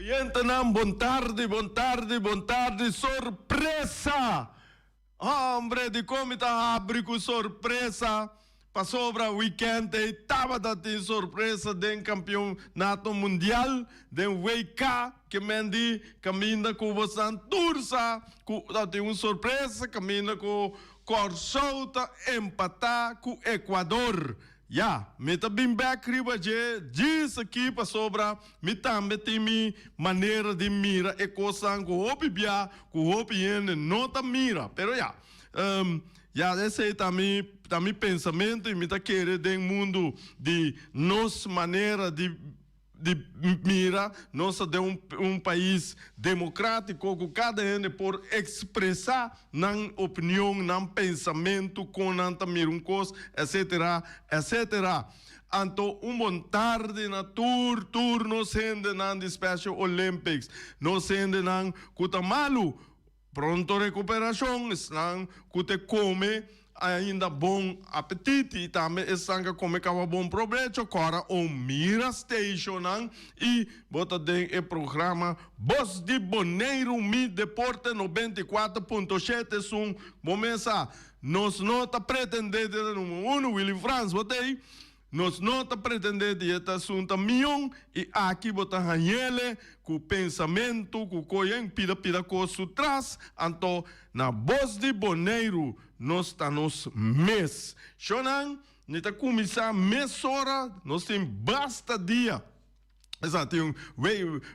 Oyentenan bon tardi bon tardi bon tardi sorpresa hombre dikon mi ta habri ku sorpresa pasobra weekend ei tabata tin sorpresa den kampionato mundial den WK ke men di kaminda ku bosan tur sa ku tabatin un sorpresa kaminda ku Kòrsou ta empatá ku Ecuador. Ya, mi ta bin bek riba dje djis aki pasobra mi tambe tin mi manera di mira e kosnan ku hopi bia ku hopi hende no ta mira. Pero ya, ya esei ta mi ta mi pensamentu i mi ta kere den mundu di nos manera di di mira nos ta den un pais democratico cu cada hende por expresa nan opinion, nan pensamento, con nan ta mira un cos, etc. Etc. Anto un bon tardi na tur tur nos hendenan di Special Olympics, nos hendenan cu ta malu. Pronto recuperacion, esnan cu te come ainda bon apetit y tambe esnan ca come caba bon probecho, cora o mira stationnan y bo ta den e programa Bos di Boneiru Mi Deporte 94.7 esun bo mesa. Nos no ta pretende di ta numero uno, Willy Frans bo ta ey. Nos no ta pretendé di e ta asunta mion i aki bo ta hañele ku pensamentu ku koyen pida pida kos su tras, anto na Bos di Boneiru nos ta nos mes. Shonnan, mi ta kuminsá mesora, nos tin basta dia. Esa tin un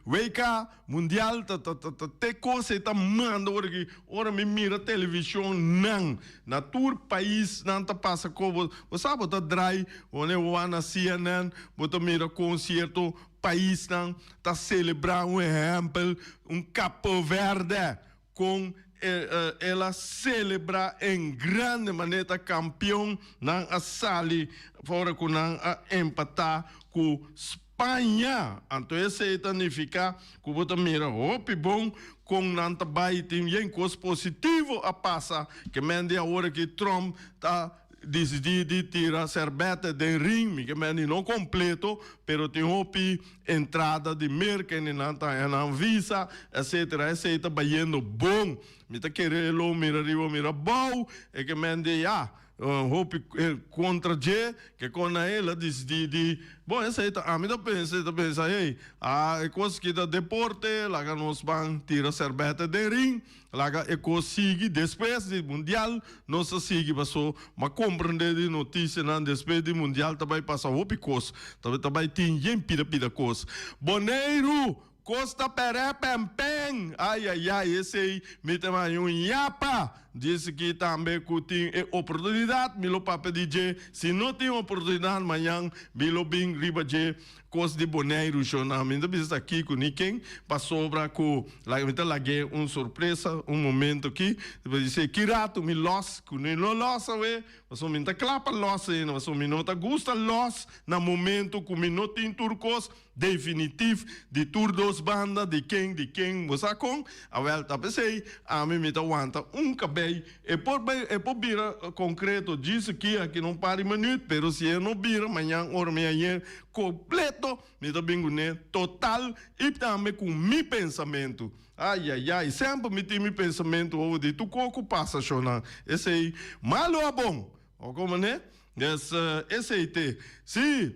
WK mundial ta ta ta ta te cosa e ta manda ora ki ora mi mira television nan na tur pais nan ta pasa ko bo bo sa bo ta draai wanneer bo wak na CNN bo ta mira kon cierto paisnan ta celebra un ehempel un Capo Verde Kon el a selebrá en grande manera ta kampion nan a sali ora ku nan a empatá ku Spaña. Anto esei ta nifiká ku bo ta mira hopi bon kon nan ta bai tin yen kos positivo a pasa ke men di awor aki Trump ta disidí di tira serbete den ring, mi ke men di no kompleto pero tin hopi Entrada di Merca e nan ta haña nan visa, etcetera. Esey ta bayendo bon. Mi ta kere e lo mira riba mira bou. E ke men di ya. Hopi kontra dje ke kon na el a disidí di bon esei ta ami ta pensa i ta pensa hey a e kos ki ta deporte laga nos ban tira sèrbètè den ring laga e kos sigui despues di mundial nos ta sigui paso m'a komprendé di notisianan despues di mundial ta bai pasa hopi kos ta bai tin yen pida pida kos Boneiru Kos ta pèrè pèmpèn! Ai ai ai, esei mi ta haña un yapa! Djis aki tambe ku tin e oportunidat mi lo papia di dje, si no tin oportunidat mañan mi lo bin riba dje. Kos di Boneiru shona, mi no ta bisa ta kiko ni ken, pasobra ku mi ta lag'é un sorpresa un momento aki, mi ta bisa ki ratu mi lòs, ku mi no lòs awe, pasobra mi no ta kla pa lòs ainda, pasobra mi no ta gusta lòs na momento ku mi no tin tur kos. Definitif di tur dos banda di ken di ken bo sa kon? Awel ta p'esei ami mi ta wanta un kabei e por bai e por bira konkreto djis aki aki na un par di minuut pero si e no bira mañan ora mi hañ'é kompleto mi ta bin kuné total i tambe ku mi pensamentu ayayay semper mi tin mi pensamentu over di tur kos ku pasa shonnan esei malu a bon o komo ne? Des esei te si.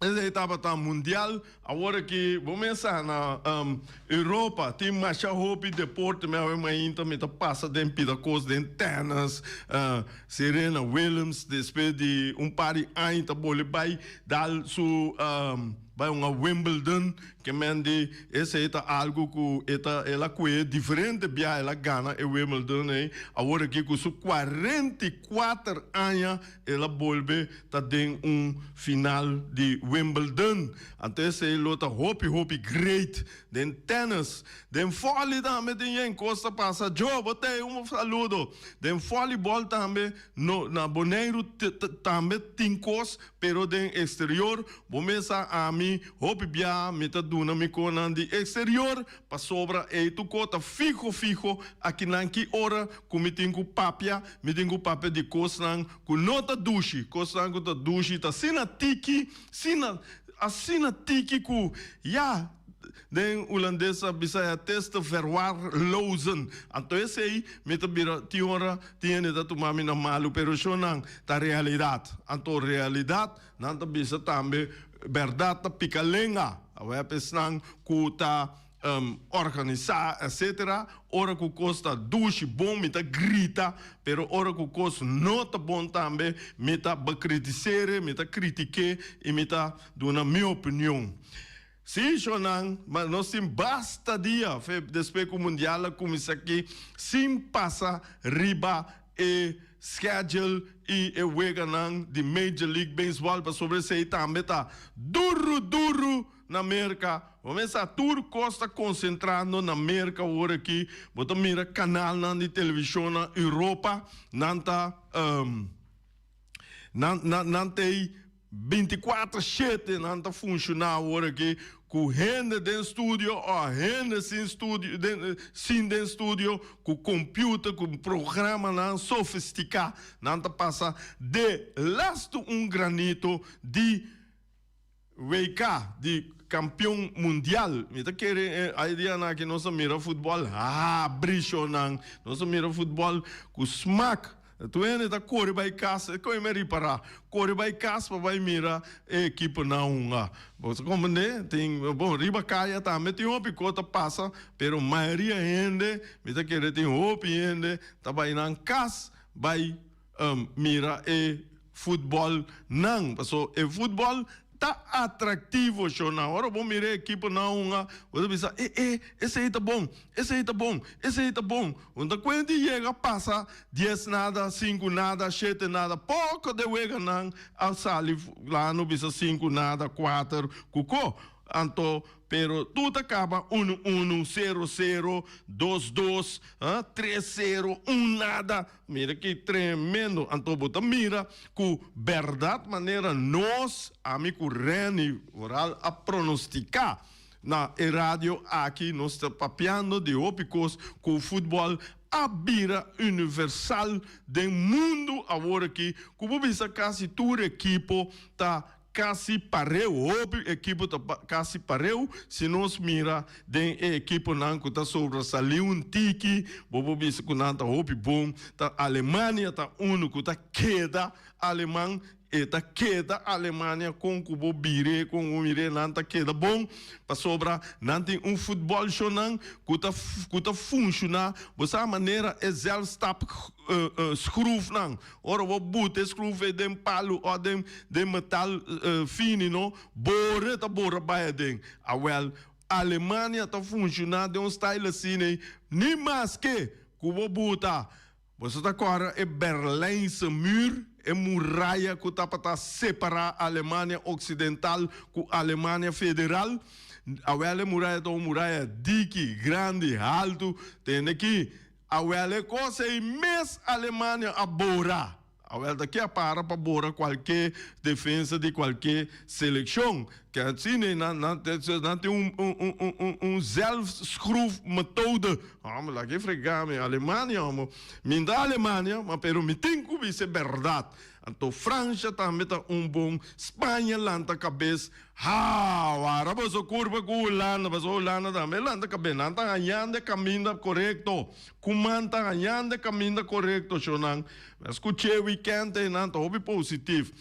Esei tabata mundial. Awor aki bo mesa na Europa tin masha hopi deporte. Mi awe mainta mi ta pasa den pida kos den tennis. Serena Williams despues di un par di aña ta bole bai dal su bai un a Wimbledon. Ke men di esei ta algu ku e ta el a kue diferente bia el a gana e Wimbledon ei. Awor aki ku su 44 aña El a bolbe ta den un final di Wimbledon. Anto esei lo ta hopi hopi great den tennis. Den volley tambe tin yen kos ta pasa. Joe, bo ta un saludo. Den volleyball tambe no na Boneiru tambe tin kos, pero den exterior bo mesa ami hopi bia mi ta duna mi konan di exterior Pasobra ei tur ko ta fiho fiho akinan ki ora ku mi tin ku papia, mi tin ku papia di kosnan ku no ta dushi. Kosnan ku ta dushi ta asina tiki, asina, asina tiki ku ya, den hulandes ta bisa het is te verwaarlozen. Anto esei mi ta bira tin ora tin hende ta tuma mi na malu, pero eshonan ta realidat. Anto realidat Nan ta bisa tambe, Bèrdat ta pika lenga. Awor esnan ku ta organisá etsetera, ora ku kos ta dushi bon mi ta grita, pero ora ku kos no ta bon tambe mi ta bekritisere, mi ta kritik'é i mi ta duna mi opinion. Sí, shonnan, ma nos tin basta dia fe despues ku mundial a kuminsá aki sin pasa riba e schedule i e weganan di Major League Baseball pasobra esei tambe ta duru duru na Merka. Bo mester sa tur kos ta konsentrando na Merka awor aki. Bo ta mira kanalnan di televishon na Europa nan ta nan nan nan ta ei Binticuater shete nan ta funciona awor aki cu hende den studio o hende sin studio den sin den studio cu computer cu programanan sofistica nan ta pasa de lastu un granito di WK di campeon mundial. Mi ta kere e dianan aki nos a mira futbol habrishonan nos a mira futbol cu smak. Tur hende ta kore bai kas, e koe mi ripará, kore bai kas pa bai mira e ekiponan hunga. Bo ta komprendé? Tin, bon, riba kaya tambe tin hopi kos ta pasa, pero mayoria hende, mi ta kere tin hopi hende ta bai nan kas bai mira e futbòlnan. Paso e futbòl Ta atractivo shona. Ora bo mira e ekiponan hunga, bo ta bisa, e e, esei ta bon, esei ta bon, esei ta bon. Un ta cuenta y yega pasa dies nada, sinku nada, shete nada. Poco de weganan a sali lano bisa sinku nada, kuater, cuco. Anto, pero tur ta caba unu unu, sero sero, dos dos, tres sero, un nada. Mira ki tremendo! Anto bo ta mira ku bèrdat manera nos, ami ku Renny vooral a pronostiká na e radio aki, nos ta papiando di hopi kos ku futbòl a bira universal den mundu awor aki, ku bo bisa kasi tur ekipo ta. kasi pareu, hopi ekipo ta kasi pareu, si nos mira den e ekiponan ku ta sobresalí un tiki, bo por bisa ku nan ta hopi bon, ta Alemania ta unu ku ta keda aleman, e ta keda Alemania kon ku bo bir'é, kon ku bo mir'é nan ta keda bon, pasobra nan tin un futbòl shownan ku ta ku ta funshoná, bo sa manera e zelfstap schroefnan, ora bo buta e schroef ei den palu òf den den metal fini no, bore ta bora bai aden, awèl Alemania ta funshoná den un style asina ei, ni maske ku bo buta. Boso ta kòrda e Berlijnse Muur, e muraya ku tabata separá Alemania Oksidental ku Alemania Federal? Awèl e muraya ta un muraya diki, grandi, haltu. Tende ki, awèl e kos ei mes Alemania a bora. Awel ta ke a para pa bora kualke defensa di kualke selekshon. Ke asina nan nan nan tin un un un un un zelfschroef methode. Homber laga e frega mi Alemania homber. Mi ta Alemania ma pero mi tin ku bisa e bèrdat. Anto Francia tambe ta un bon Spaña lanta kabes. Haa wara boso kurpa ku Hulanda pasobra Hulanda tambe lanta kabes. Nan ta hañando e kaminda korekto. Kuman ta hañando e kaminda korekto shownan. Mi a skuch'é wikènt einan ta hopi positif.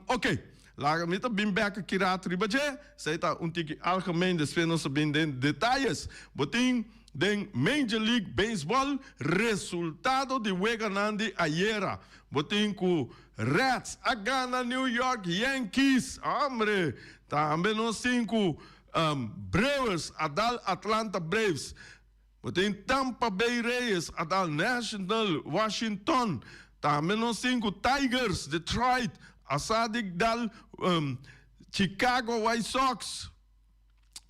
Oké, laga mi ta bin bèk aki rato riba dje. Esei ta un tiki algemeen, despues nos ta bin den detayes. Bo tin den Major League Baseball resultado di weganan di ayera. Bo tin ku Reds a gana New York Yankees. Hombre! Tambe nos tin ku Brewers a dal Atlanta Braves. Bo tin Tampa Bay Rays a dal National Washington. Tambe nos tin ku Tigers Detroit a sa di dal Chicago White Sox.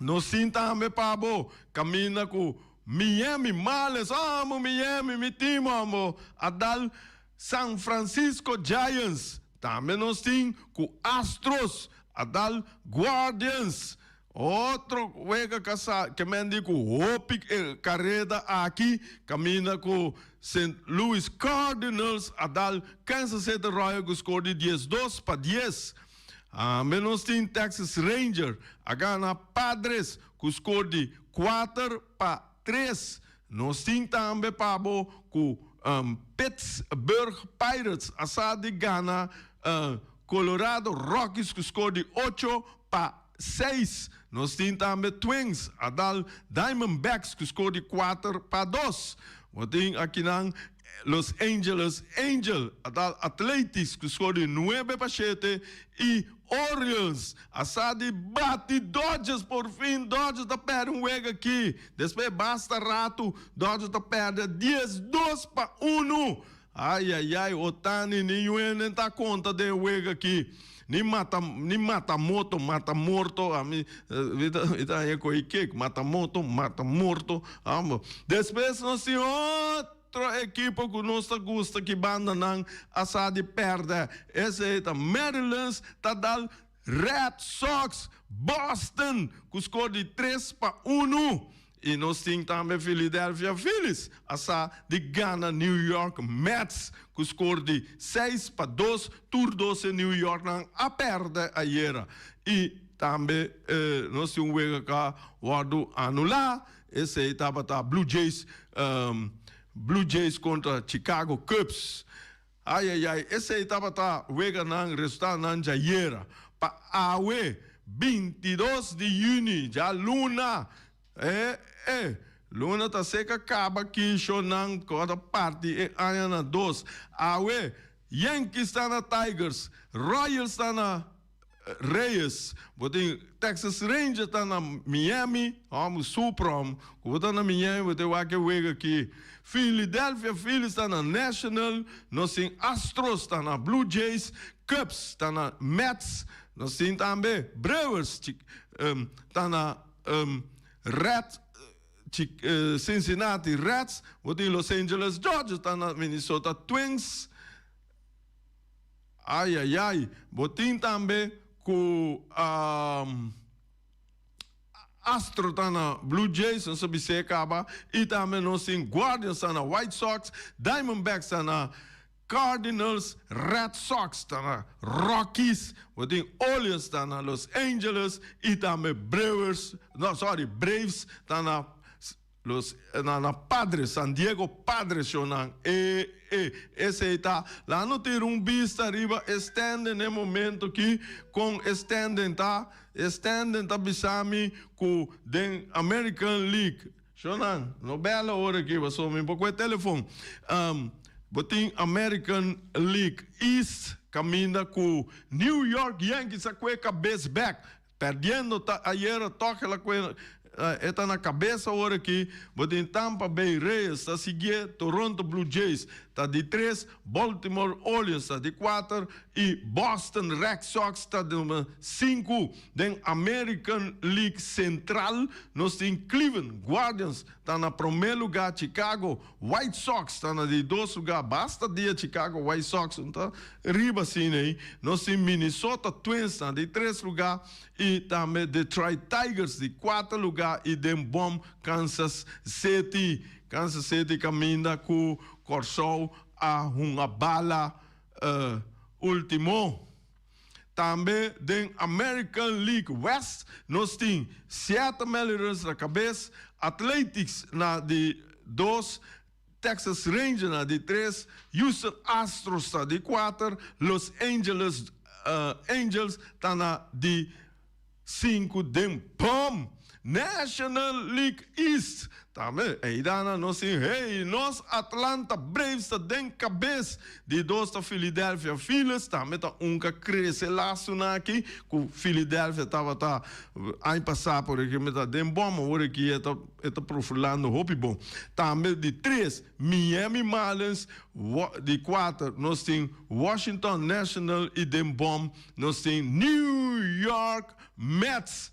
Nos tin tambe pa bo kaminda ku Miami Marlins, amo Miami, mi team amo, a dal San Francisco Giants. Tambe nos tin ku Astros a dal Guardians. Otro wega ka sa ke men di ku hopi kareda aki kaminda ku Saint Louis Cardinals a dal Kansas City Royals ku skor di 12 pa 10. Tambe nos tin Texas Ranger a gana Padres ku skor di 4 pa 3. Nos tin tambe pa bo ku Pittsburgh Pirates a sa di gana Colorado Rockies ku skor di 8 pa 6. Nos tin tambe Twins a dal Diamondbacks ku skor di 4 pa 2. Bo tin akinan Los Angeles Angel a dal Athletics ku skor di 9 pa 7 i Orioles a sa di bati Dodgers. Por fin Dodgers ta pèrdè un wega aki. Despues basta ratu Dodgers ta pèrdè 12 pa 1. Ai ai ai Otani ni yuenen ta konta den e wega aki. Ni mata ni mata moto mata morto ami mi ta mi ta haña ko'i kek mata moto mata morto amo. Despues nos tin otro ekipo ku nos ta gusta ki banda nan a sa di pèrdè esei ta Marylands ta dal Red Sox Boston ku skor di 3 pa 1. I nos tin tambe Philadelphia Phillies a sa di gana New York Mets ku skor di 6 pa 2. Tur dos e New York nan a pèrdè ayera. I tambe nos tin un wega ku a wòrdu anulá. Esei tabata Blue Jays Blue Jays kontra Chicago Cubs. Ai ai ai, esei tabata weganan resultadonan djayera. Pa awe 22 di yüni djaluna e e luna ta seka kaba kishonan ku a parti e aña na dos. Awe Yankees ta na Tigers, Royals ta na Reyes, bo tin Texas Rangers ta na Miami, hòmber super hòmber, ku bo ta na Miami bo ta wak e wega aki. Philadelphia Phillies ta na National, nos tin Astros ta na Blue Jays, Cubs ta na Mets, nos tin tambe Brewers ta na Red Cincinnati Reds, bo tin Los Angeles Dodgers ta na Minnesota Twins. Ai ai ai, bo tin tambe ku Astro ta na Blue Jays, nos a bis'é kaba, i tambe nos tin Guardians ta na White Sox, Diamondbacks ta na. Cardinals, Red Sox ta na Rockies, bo tin Orioles ta na Los Angeles y tambe Brewers, no sorry, Braves ta na Los na na Padres, San Diego Padres shownan. E e esey ta. Laat no tira un bista riba e standing na e momento ki con e standing ta. E standing ta bisa mi cu den American League Shownan, no bel awor aki pasobra mi por cu e telefon. Bo tin American League East caminda cu New York Yankees a cue cabes bek. Perdiendo ta ayera toch el a cue e ta na cabes awor aki. Bo tin Tampa Bay Rays ta siguie, Toronto Blue Jays ta di tres, Baltimore Orioles ta di cuater y Boston Red Sox ta di number sinku. Den American League Central nos tin Cleveland Guardians ta na prome luga, Chicago White Sox ta na di dos luga, basta dia Chicago White Sox no ta riba asina ei. Nos tin Minnesota Twins na di tres luga y tambe Detroit Tigers di cuater luga y den bom Kansas City. Kansas City caminda cu Corsou a hunga bala ultimo. Tambe den American League West nos tin Seattle Mariners na kabes, Athletics na di dos, Texas Rangers na di tres, Houston Astros ta di kuater, Los Angeles Angels ta na di sinku den pom. National League East tambe eidana nos tin hey nos Atlanta Braves ta den kabes di dos ta Philadelphia Phillies tambe ta un ka krese lasonan aki ku Philadelphia tabata aña pasa por ejemplo ta den bom awor aki e ta e ta profilando hopi bon tambe di tres Miami Marlins di kuater nos tin Washington National i den bom Nos tin New York Mets,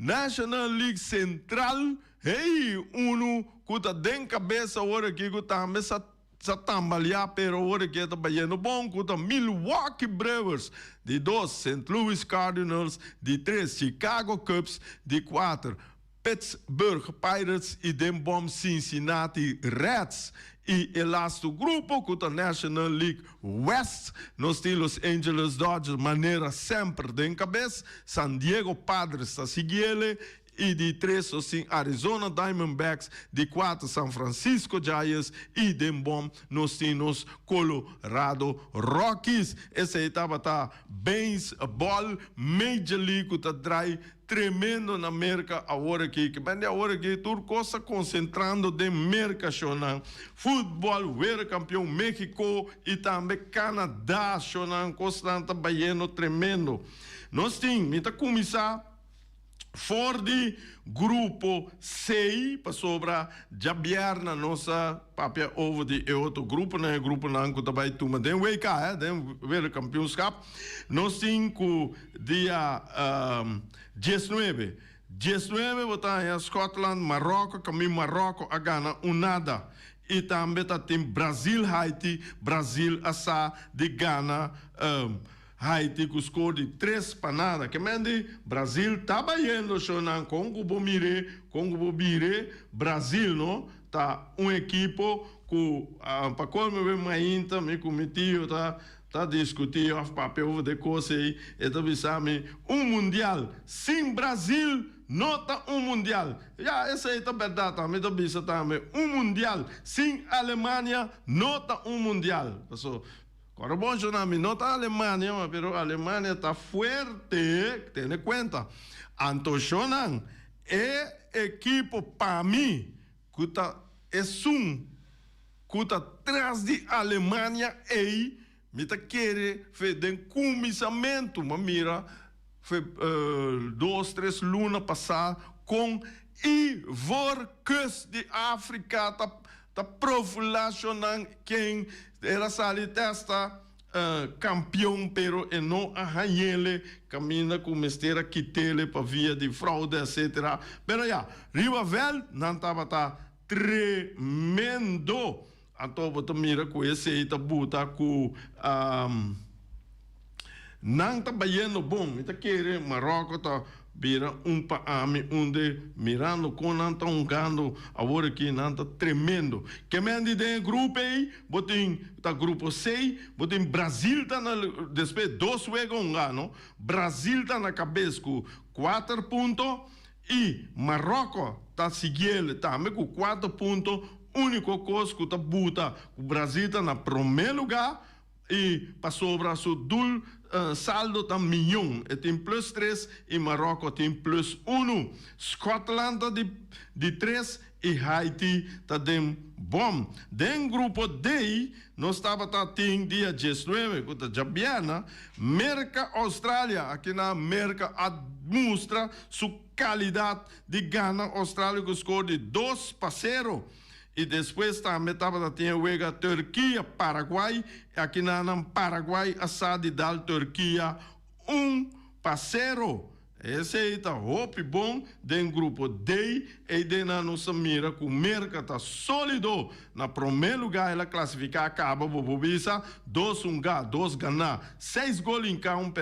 National League Central, hey, unu ku ta den kabes awor aki ku tambe sa sa tambaleá pero awor aki e ta bayendo bon ku ta Milwaukee Brewers, di dos Saint Louis Cardinals, di tres Chicago Cubs, di kuater Pittsburgh Pirates y den bom Cincinnati Reds. Y e lastu grupo cu ta National League West, nos tin Los Angeles Dodgers manera semper den cabes, San Diego Padres ta siguiele y di tres nos tin Arizona Diamondbacks, di cuater San Francisco Giants y den bom nos tin nos Colorado Rockies. Esey tabata baseball Major League cu ta draai Tremendo na Merca awor aki. Ke bende awor aki tur cos ta concentrando den Merca shownan. Futbol wereldkampioen Mexico y tambe Canada shownan cosnan ta bayendo tremendo. Nos tin, mi ta cuminsa for di grupo C pasobra djabièrnè nos a papia over di e otro gruponan, e gruponan cu ta bay tuma den WK, den wereldkampioenschap. Nos tin cu Dia diesnuebe. Diesnuebe bo ta haña Scotland, Maroko, kamin Maroko a gana un nada. I tambe ta tin Brazil Haiti, Brazil a sa di gana Haiti ku skor di tres pa nada. Ke men di Brazil ta bayendo shownan kon ku bo mir'é, kon ku bo bir'é, Brazil no ta un ekipo ku pa kolmo be mainta mi ku mi tio ta Ta diskutí òf papia over de kos ei, e ta bisa mi, un mundial sin Brazil no ta un mundial. Ya, esei ta bèrdat, ami ta bisa tambe, un mundial sin Alemania no ta un mundial. Paso, kòrda bon shona, mi no ta Alemania, ma pero Alemania ta fuerte, tene kuenta. Anto shonnan, e ekipo pa mi ku ta esun Ku ta tras di Alemania ei, mi ta kere fe den kuminsamentu, m'a mira fe dos tres luna pasá kon Ivoorkust di Afrika ta ta profilashonnan ken el a sali testa kampion pero e no a hañele kaminda ku mester a kitele pa via di fraude etcetera pero ya riba vèlt nan tabata Tremendo! Anto bo ta mira ku esei ta buta ku nan ta bayendo bon. Mi ta kere Maroko ta. bira un pa ami unde mirando kon nan ta hungando awor aki nan ta tremendo. Ke men di den e grupo ei bo tin ta grupo C bo tin Brazil ta na despues dos wega hunga no Brazil ta na kabes ku kuater punto i Maroko ta siguiel tambe ku kuater punto uniko kos ku ta buta ku Brazil ta na prome luga. I pasobra su doel saldo ta miyon, e tin plus tres i Maroko tin plus unu. Scotland ta di di tres i Haiti ta den bom. Den grupo D nos tabata tin dia diesnuebe ku ta djabièrnè, Merka Australia. Aki na Merka a mustra su kalidat di gana Australia ku skor di dos pa sero. I despues tambe tabata tin e wega Turkia, Paraguay, i akinanan Paraguay a sa di dal Turkia 1-0. Esei ta hopi bon den grupo D, ei den nan nos a mira ku Merka ta solido na promé lugá, el a klasifiká kaba bo por bisa dos hunga, dos ganá, seis gol hinká un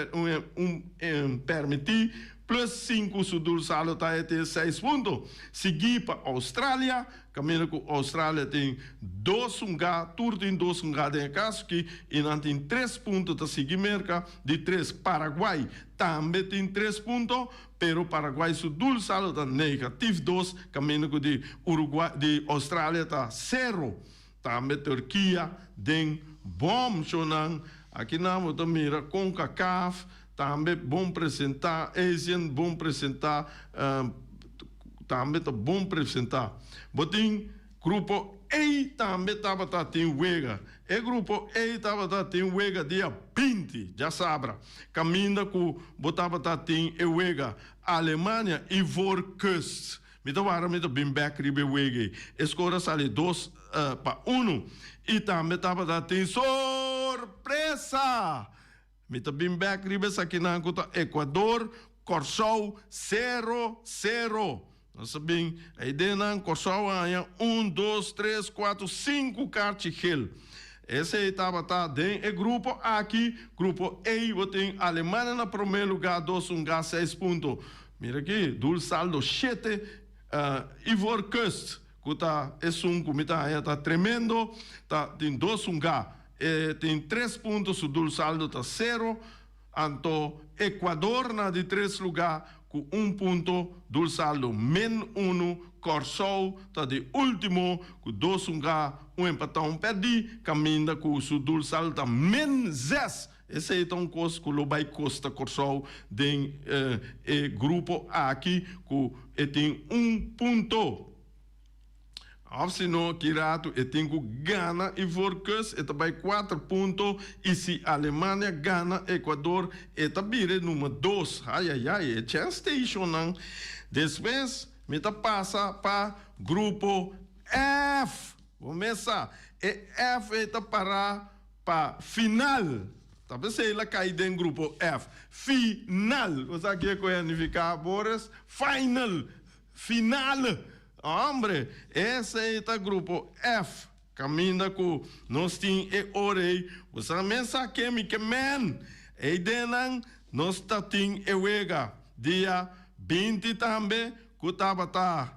un permití. Plus sinku su dulsalo ta e tin seis punto. Sigui pa Australia, kaminda ku Australia tin dos hunga, tur tin dos hunga den e kaso aki i nan tin tres punto ta sigui Merka di tres. Paraguay tambe tin tres punto, pero Paraguay su dulsalo ta negatif dos, kaminda ku di Uruguay di Australia ta sero. Tambe Turkia den bom shownan. Aki nan bo ta mira Concacaf tambe bon presenta, Asian bon presenta, tambe ta bon presenta. Bo tin grupo A tambe tabata tin wega. E grupo A tabata tin wega dia 20 djasabra, kaminda ku bo tabata tin e wega Alemania, Ivoorkust. Mi ta wara mi ta bin bek riba e wega ei. E skor a sali 2-1. I tambe tabata tin sorpresa! Mi ta bin bek riba esakinan ku ta Ecuador, Kòrsou, sero, sero. Nos a bin ei den nan, Kòrsou a haña un, dos, tres, kuater, sinku karchi gel. Esei tabata den e grupo aki. Grupo A bo tin Alemania na promé lugá, dos un gas seis punto. Mira aki, doel saldo shete, Ivoorkust ku ta esun ku mi ta haña ta tremendo, ta tin dos hungá, e tin tres punto, su doel saldo ta sero, anto Ecuador na di tres lugá ku un punto, doel saldo min unu, Kòrsou ta di último ku dos hungá, un empatá, un pèrdí, kaminda ku su doel saldo ta min zes. Esei ta un kos ku lo bai kosta Kòrsou den e grupo aki ku e tin un punto. Òf si no, ki ratu e tin ku gana Ivoorkust e ta bai kuater punto i si Alemania gana Ecuador e ta bira e number dos. Ayayay, e chèns stationnan. Despues mi ta pasa pa grupo F. Bo mes sa, e F ei ta pará Pa final. Ta p'esei el a kai den grupo F. Final. Bo sa kiko e a nifiká, Boris? Final. Finale. Hombre, esei ta grupo F. Kaminda ku nos tin e ora ei. Bo sa mes sa ke mi ke men. Ei den nan nos ta tin e wega. Dia 20 tambe ku tabata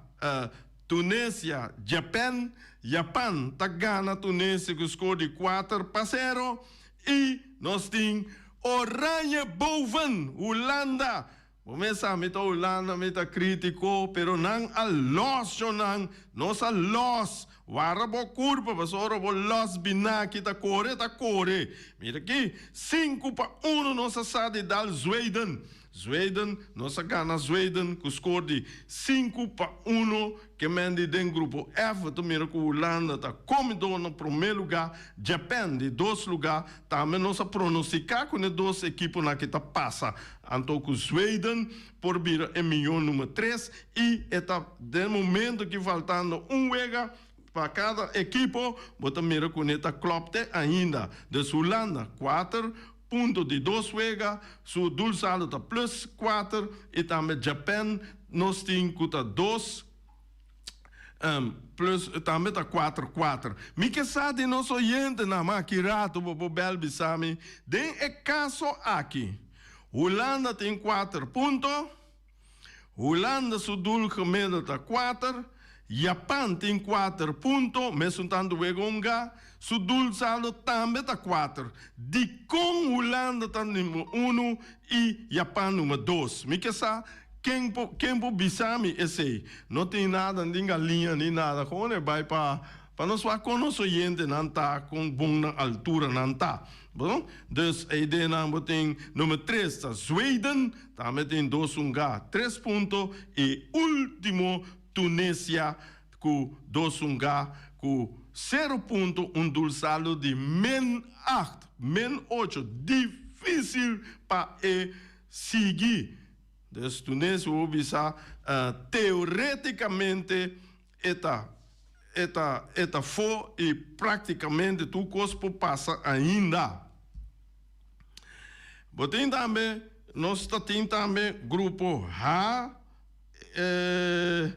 Tunesia, Japan, Japan ta gana Tunesia ku skor di 4-0 i nos tin Oranje boven Hulanda. Bo mes sa mi ta Hulanda, mi ta kritiko, pero nan a lòs shonnan, nos a lòs. Wara bo kurpa pasobra ora bo lòs binaki ta kore ta kore. Mira aki, 5-1 nos a sa di dal Zweden. Zweden, Nos a gana Zweden ku skor di 5-1. Ke men di den grupo F ta mira ku Hulanda ta komido na promé lugá, Japan di dos lugá. Tambe nos a pronostiká ku ne dos ekiponan aki ta pasa. Anto ku Zweden por bira e mihó number tres i e ta den momento ki faltando un wega pa kada ekipo bo ta mira ku ne ta klòp te ainda. Dus Hulanda kuater Punto di dos wega, su doelsaldo ta plus kuater i tambe Japan nos tin ku ta dos plus tambe ta kuater kuater. Mi ke sa di nos oyentenan, ma aki rato bo por bel bisa mi den e kaso aki Hulanda tin kuater punto. Hulanda su doelgemiddeld ta kuater, Japan tin kuater punto, mesun tantu wega hunga, su doelsaldo tambe ta kuater. Dikon Hulanda ta number unu i Japan number dos? Mi ke sa ken por ken por bisa mi esei. No tin nada, no tin galiña ni nada, gewoon e bai pa pa nos wak kon nos oyentenan ta, kon bon nan altura nan ta. Bon, dus e ideanan bo tin number tres ta Zweden, tambe tin dos hunga tres punto i ultimo Tunesia ku dos hunga ku sero punto un doelsaldo di min acht, min ocho, dificil pa e sigui. Dus Tunesia bo bisa teoreticamente E ta, e ta, e ta fo i práktikamente tur kos por pasa ainda. Bo tin tambe, nos ta tin tambe grupo H, e,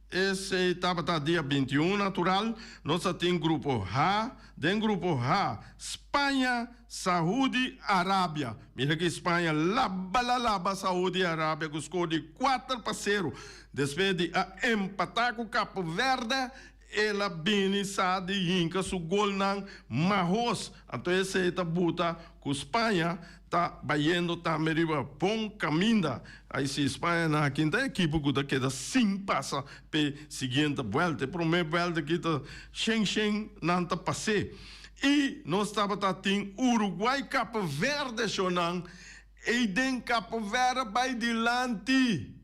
esei tabata dia 21 natural, nos ta tin grupo H, den grupo H, Spaña, Saudi Arabia. Mira ki Spaña laba la laba Saudi Arabia ku skor di 4-0. Despues di a empatá ku Kapo Verde, el a bini sa di hinka su golnan mahos. Anto esei ta buta ku Spaña ta bayendo tambe riba bon kaminda. Ai si Spaña na kin ta ekipo ku ta keda sin pasa p'e siguiente buelta. E promé buelta aki ta shen shen nan ta pas'é. I nos tabata tin Uruguay Kapo Verde shownan ei den Kapo Verde bai dilanti.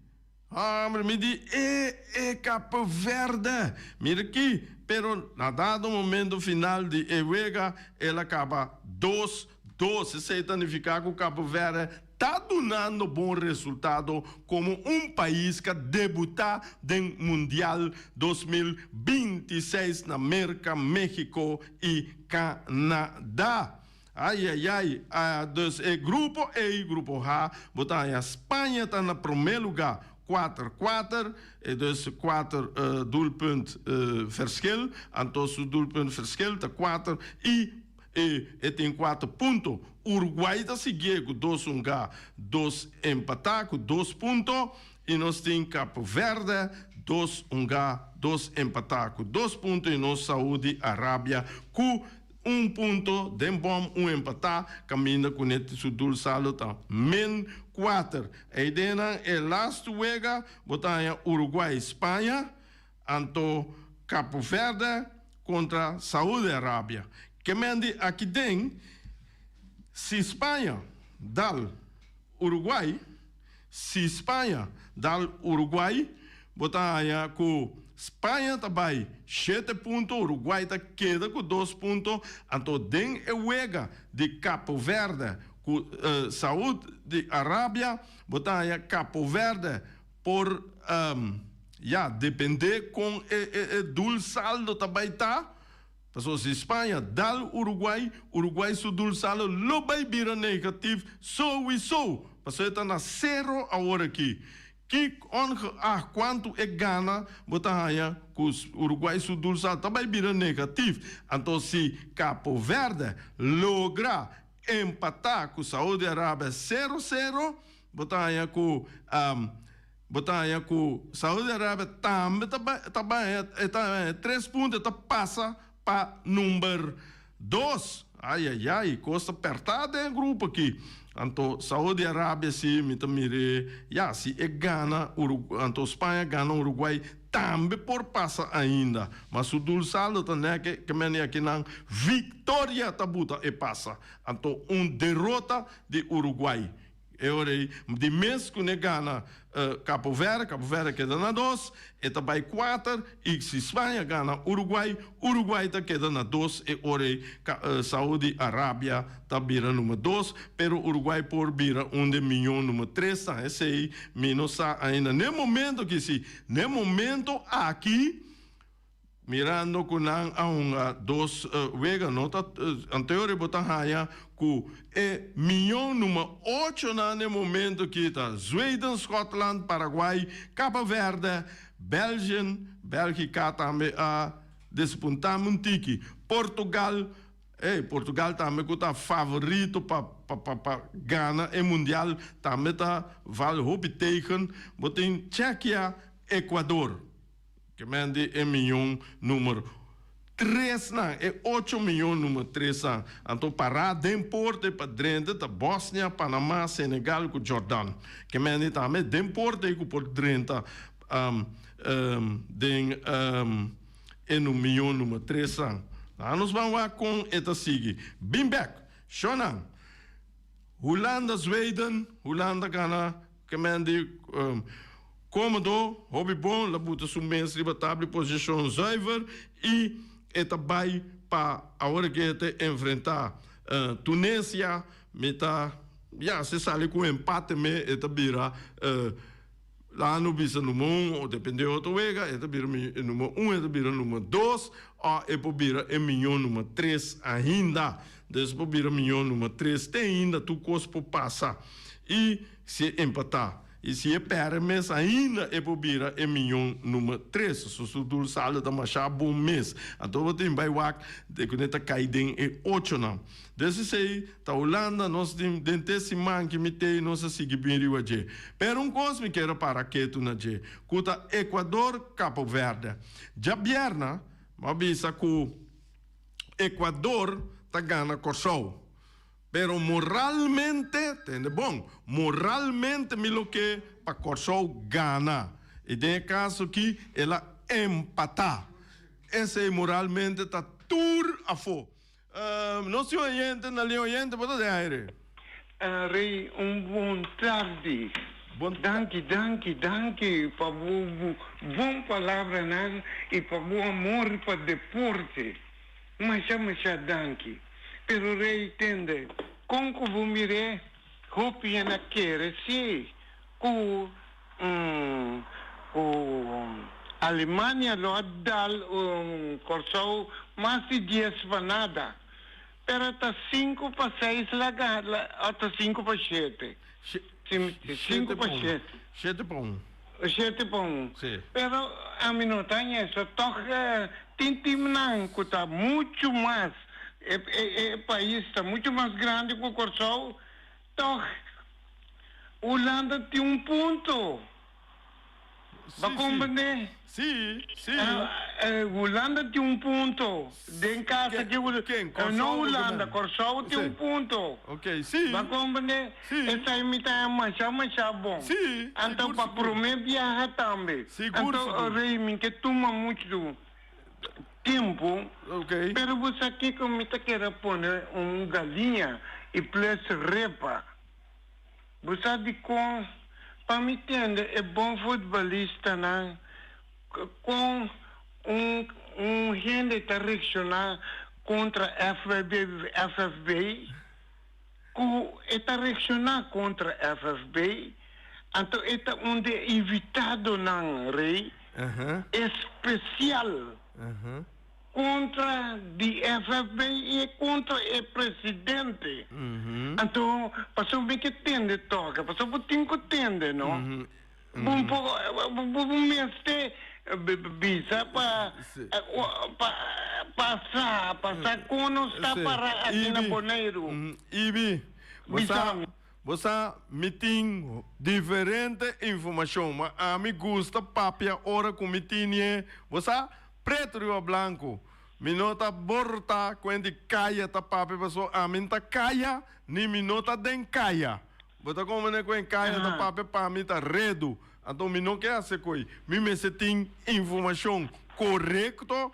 Hombre, mi di e e Cape Verde. Mira aki, pero na dado momento final di e wega el a caba dos dos. Esey ta nifica cu Cape Verde ta dunando bon resultado como un pais ca debuta den Mundial 2026 na Merca, Mexico y Canada. Ai ai ai, a dus e grupo ei, grupo H, bo ta haña Spaña ta na promé lugá, kuater kuater, e dus kuater doelpunt verschil, anto su doelpunt verschil ta kuater i e e tin kuater punto. Uruguay ta siguié ku dos hungá, dos empatá ku dos punto i nos tin Kapo Verde dos hungá, dos empatá ku dos punto i nos Saudi Arabia ku Un punto den bom un empatá kaminda ku net su doelsaldo ta min kuater. Eidenan e lastu wega bo ta haña Uruguay Spaña anto Kapo Verde kontra Saudi Arabia. Ke men di aki den si Spaña dal Uruguay. Si Spaña dal Uruguay, bo ta haña ku Spaña ta bai shete punto, Uruguay ta keda ku dos punto, anto den e wega di Capo Verde ku Saud di Arabia, bo ta haña Capo Verde por ya depende kon e doelsaldo ta bai ta. Pasobra si Spaña dal Uruguay, Uruguay su doelsaldo lo bay bira negatief sowiso, pasobra e ta na sero awor aki. Ki ongeacht cuanto e gana, bo ta haya cu Uruguay su doelsaldo ta bay bira negatief. Anto si Capo Verde logra empata cu Saudi Arabia sero sero, Bo ta haña ku bo ta haña ku Saudi Arabia tambe ta ta baña e ta haña tres punto e ta pasa pa number dos. Ayayay kos ta pèrtá den e grupo aki. Anto Saudi Arabia si mi ta mir'é ya si e gana Uru anto Spaña gana Uruguay tambe por pasa ainda. Ma su doelsaldo ta nèk ke mende akinan viktoria ta buta e pasa. Anto un derota di Uruguay. E ora ei, di mes ku ne gana Kapo Verde, Kapo Verde keda na dos, e ta bai kuater, i si Spaña gana Uruguay, Uruguay ta keda na dos, e ora ei Saudi Arabia ta bira number dos, pero Uruguay por bira un den miñon number tres ta. Esei mi no sa ainda. N'e momento aki si, n'e momento aki. Mirando ku nan a hunga dos wega no ta anteori bo ta haña ku e miyon number ocho nan den momento ki ta Zweden, Schotland, Paraguay, Cabo Verde, Belgian, Belgica tambe a despunta un tiki, Portugal. Ey, Portugal tambe ku ta favorito pa pa pa pa gana e mundial tambe ta val hopi tegen. Bo tin Tjekia, Ecuador. Ke men di e miyon numer tresnan, e ocho miyon numer tresnan. Anto pará den porte pa drenta ta Bosnia, Panama, Senegal ku Jordan. Ke men di tambe den porte ku por drenta den e miyon numer tresnan. Laga nos ban wak kon e ta sigui. Bin bek, shownan. Hulanda, Zweden, Hulanda gana ke men di Komodo, hopi bon, la buta su mes riba tabla di posishon zuiver i e ta bai pa awor ke e ta enfrentá Tunesia, mi ta ya si sali ku empate me e ta bira la no bisa number un o depende otro wega e ta bira number un e ta bira number dos o e por bira e miñó number tres ainda. Dus por bira miñó number tres te ainda tur kos por pasa i si e empatá. I si e pèrdè mes ainda e por bira e miñon number tres. So su dul saldo ta masha bon mes. Anto bo tin bai wak de ku ne ta kai den e ochonan. Des esei ta Hulanda nos tin den te siman ki mi tei nos a sigui bin riba dje. Pero un kos mi kier a para ketu na dje ku ta Ecuador Capo Verde. Djabièrna bo a bisa ku Ecuador ta gana Kòrsou. Pero moralmente, tende bon, moralmente mi lo ke pa Kòrsou gana. I den e kaso aki el a empatá. Esei moralmente ta tur afó. Nos tin oyente na liña oyente, bo ta den aire. Rey un bon tardi. Danki danki danki pa bo bon palabranan y pa bo amor pa deporte. Masha masha danki. Pero Rey tende, kon ku bo mir'é hopi hende a kere si ku ku Alemania lo a dal Kòrsou mas di dies pa nada. Pero ta sinku pa seis laga òf ta sinku pa shete? Sinku pa shete. Shete pa un. Shete pa un. Si. Pero ami no ta haña eso. Tòg tin timnan ku ta muchu mas, e e pais ta muchu mas grandi ku Kòrsou, tòg Hulanda tin un punto. Ba comprende? Si, si. Hulanda tin un punto. Den casa ki Hulanda. Ken? Kòrsou? No Hulanda, Kòrsou tin un punto. Ok, si. Ba comprende? Si. Esei mi ta masha masha bon. Si, Anto sigur, pa sigur. prome biaha tambe. Sigur, Anto sigur. Rey mi ke tuma muchu tempo. Ok. Pero bo sa kiko mi ta kere pone un galiña y plus repa. Bo sa dikon? Pa mi tende e bon futbolistanan kon un un hende ta reakshoná kontra FBB FFB, ku e ta reakshoná kontra FFB, anto e ta un di e invitadonan, Rey, espesial. Kontra di FFB i e kontra e presidente. Anto pasobra mi ke tende toke, pasobra bo tin ku tende no. Bo un poko bo mester bisa pa pa pa sa pa sa kon nos ta para aki na Boneiru. Ibi, bo sa bo sa mi tin diferente informashon, ma ami gusta papia ora ku mi tine, bo sa Preto riba blanco. Mi no ta borta cu hende caya ta papia paso ami no ta caya ni mi no ta den caya. Bo ta comprende cu hen caya ta papia pa mi ta redu. Anto mi no ke haci coy. Mi mester tin informacion corecto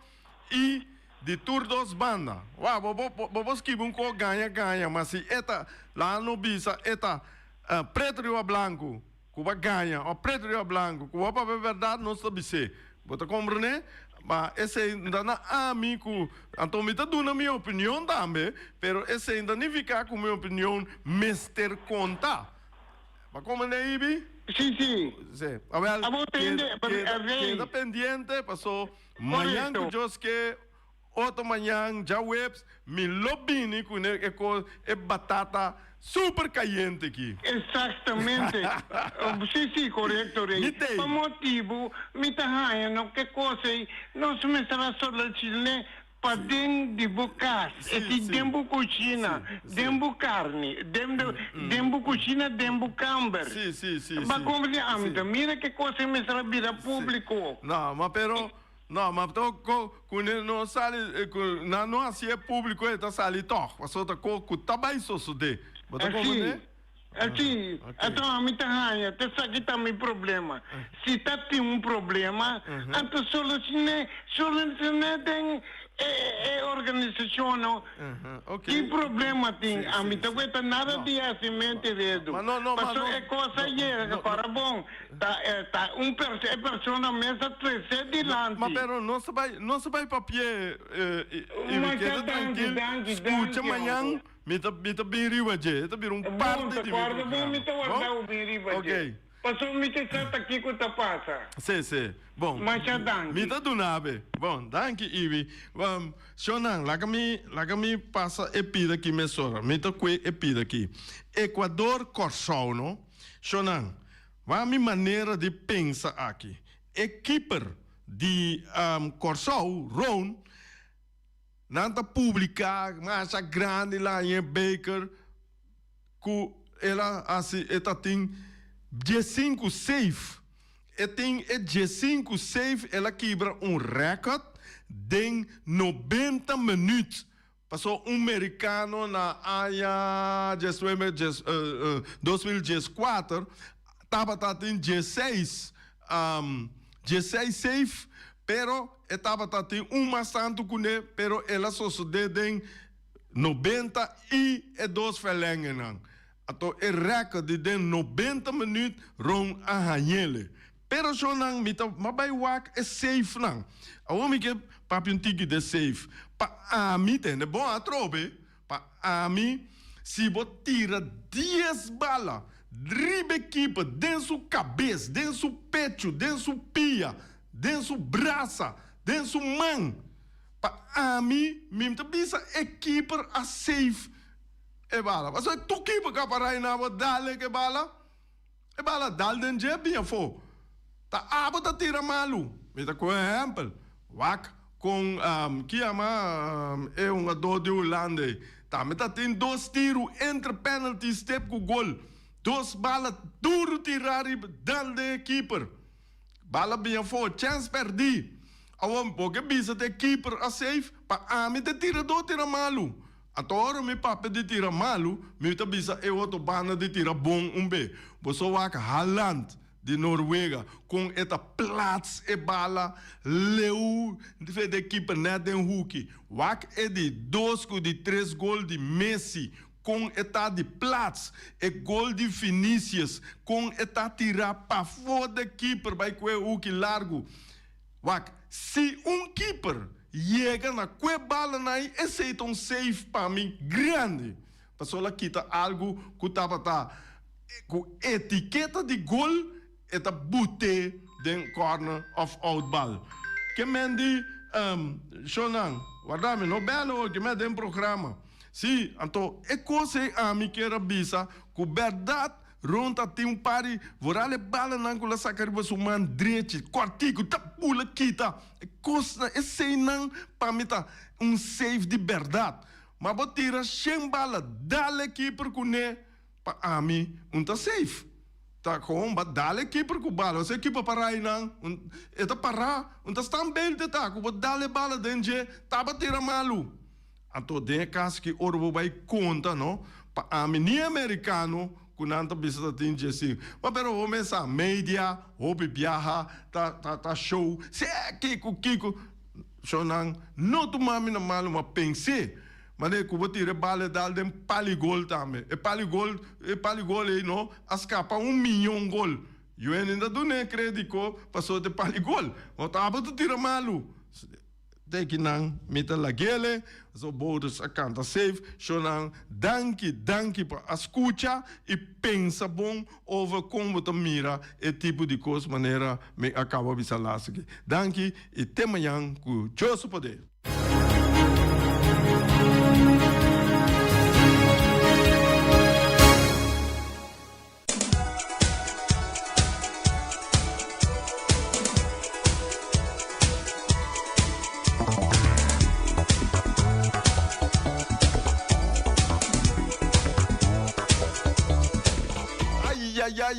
y di tur dos banda. Wak bo bo bo por skibi un co gaña gaña ma si e ta laga no bisa e ta preto riba blanco. Ku bo a gaña òf pretu riba blanku, ku bo a papia bèrdat, nos ta bis'é. Bo ta komprendé? Ma esei no ta na ami ku. Anto mi ta duna mi opinion tambe, pero esei no ta nifiká ku mi opinion mester konta. Bo a komprendé, Ibi? Sí, sí. Sí. Awèl, Abo tende, keda, keda pendiente, paso mañan ku Dios ke. Otro mañan djaweps mi lo bini ku e kos e batata super kayente ki. Exactamente. Si si korekto Rey. Mi tei. Pa motibu mi ta haña no ke kos ei nos mester a solucion'e. Paden di bo kas, e si den bo kushina, den bo karni, den den bo kushina, den bo kamber. Ba komprende? Ami ta mira ke kos ei mester a bira públiko. No, ma pero, no, ma to ko ku ne no sali, ku nan no hasié públiko e ta sali tòg, pasobra ta ko ku ta bai sosodé. Bo ta komprende? Así, anto ami ta haña, ta esaki ta mi problema. Si ta tin un problema, anto solucion'é, solucion'é den e e organisacion no. Ki problema tin? Ami ta weta nada di hacimente redu. Pasobra e cos a yega, ora bon, ta ta un perso e persona mes a trece dilanti. Ma pero nos ta bai, nos ta bai papia i mi keda trankil, scucha mañan. Mi ta mi ta bin riba dje. E ta bira un parti di mi programa. Bon, mi ta warda bo bin riba dje. Ok. Pasobra mi ta sa ta kiko ta pasa. Si, si. Bon. Masha danki. Mi ta duna be. Bon, danki Ibi. Shonnan, laga mi laga mi pasa e pida aki mesora. Mi ta kue e pida aki. Ecuador, Kòrsou, no? Shonnan, wak mi manera di pensa aki. E keeper di Kòrsou, Roon, Nan ta publica masha grandi Lanje Baker cu el a haci e ta tin diesinku save. E tin e diesinku save el a kibra un record den nobenta minuut. Paso un mericano na aña diesnuebe dies 2014 tabata tin dieseis dieseis save pero E tabata tin un mas tantu kuné, pero el a sosodé den 92 verlengennan. Anto e rèkòrt di den 90 minüt Ron a hañ'ele. Pero shonnan, mi ta ma bai wak e safenan. Awor mi ke papia un tiki de safe. Pa ami, tende bon atrobe, Pa ami, si bo tira dies bala riba e keeper den su kabes, den su pechu, den su pia, den su brasa, den su man, pa ami, mi ta bisa e keeper a save e bala. Pasobra tur keeper ku a para einan bo dal e bala. E bala dal den dje bin afó. Ta abo ta tira malu. Mi ta kohe ehèmpel. Wak kon ki yama e hungadó di Hulanda ei. Tambe ta tin dos tiru entre penalty stip ku gol. Dos bala duru tirá riba dal den e keeper. Bala bin afó, chèns pèrdí. Awor bo ke bisa ta e keeper a save? Pa ami ta e tiradó tira malu. Anto ora mi papia di tira malu, mi ta bisa e otro banda di tira bon un be. Boso wak Haaland di Noruega kon e ta plats e bala leu fe de keeper net den huki. Wak e di dos ku di tres gol di Messi kon e ta di plats e gol di Vinicius kon e ta tira pafó de keeper bai ku e huki largu. Wak, si un keeper yega na kue balanan ei, esei ta un save pa mi grandi. Pasobra el a kita algu ku tabata ku etiketa di gol, e ta but'é den corner of outbal. Ke men di, Shownan, warda mi no bel awor, ke men den programa. Si, anto e kos ei ami kier a bisa ku bèrdat Ron ta tin un par di vooral e balanan ku la saka riba su man drechi, kòrtiku, ta bula kita. E kosnan, eseinan pa mi ta un save di bèrdat. Ma bo tira shen bala, dal e keeper kuné, pa ami un ta safe. Ta gewoon ba dal e keeper ku bala. Ose e keeper pará einan, un e ta pará, un ta standbeeld e ta ku bo dal e bala den dje, taba tira malu. Anto den e kas ki ora bo bai konta no, pa ami ni amerikano ku nan ta bisa ta tin dje Ma pero bo mes sa media hopi biaha ta ta ta show si e kiko kiko so nan no tuma mi na malu ma pens'é manera ku bo tira e bala e dal den pali gol tambe e pali gol e pali gol ei no a skapa un miyon gol yu hende ta dun'é krediko pasobra ta e pali gol bo ta abo ta tira malu. Teki nan mi ta lagele, so Bouders a kanta safe, shonan danki danki pa a skucha i pensa bon over kon bo ta mira e tipo di kos manera mi a kaba bisa las aki. Danki i te mañan ku Dios su poder.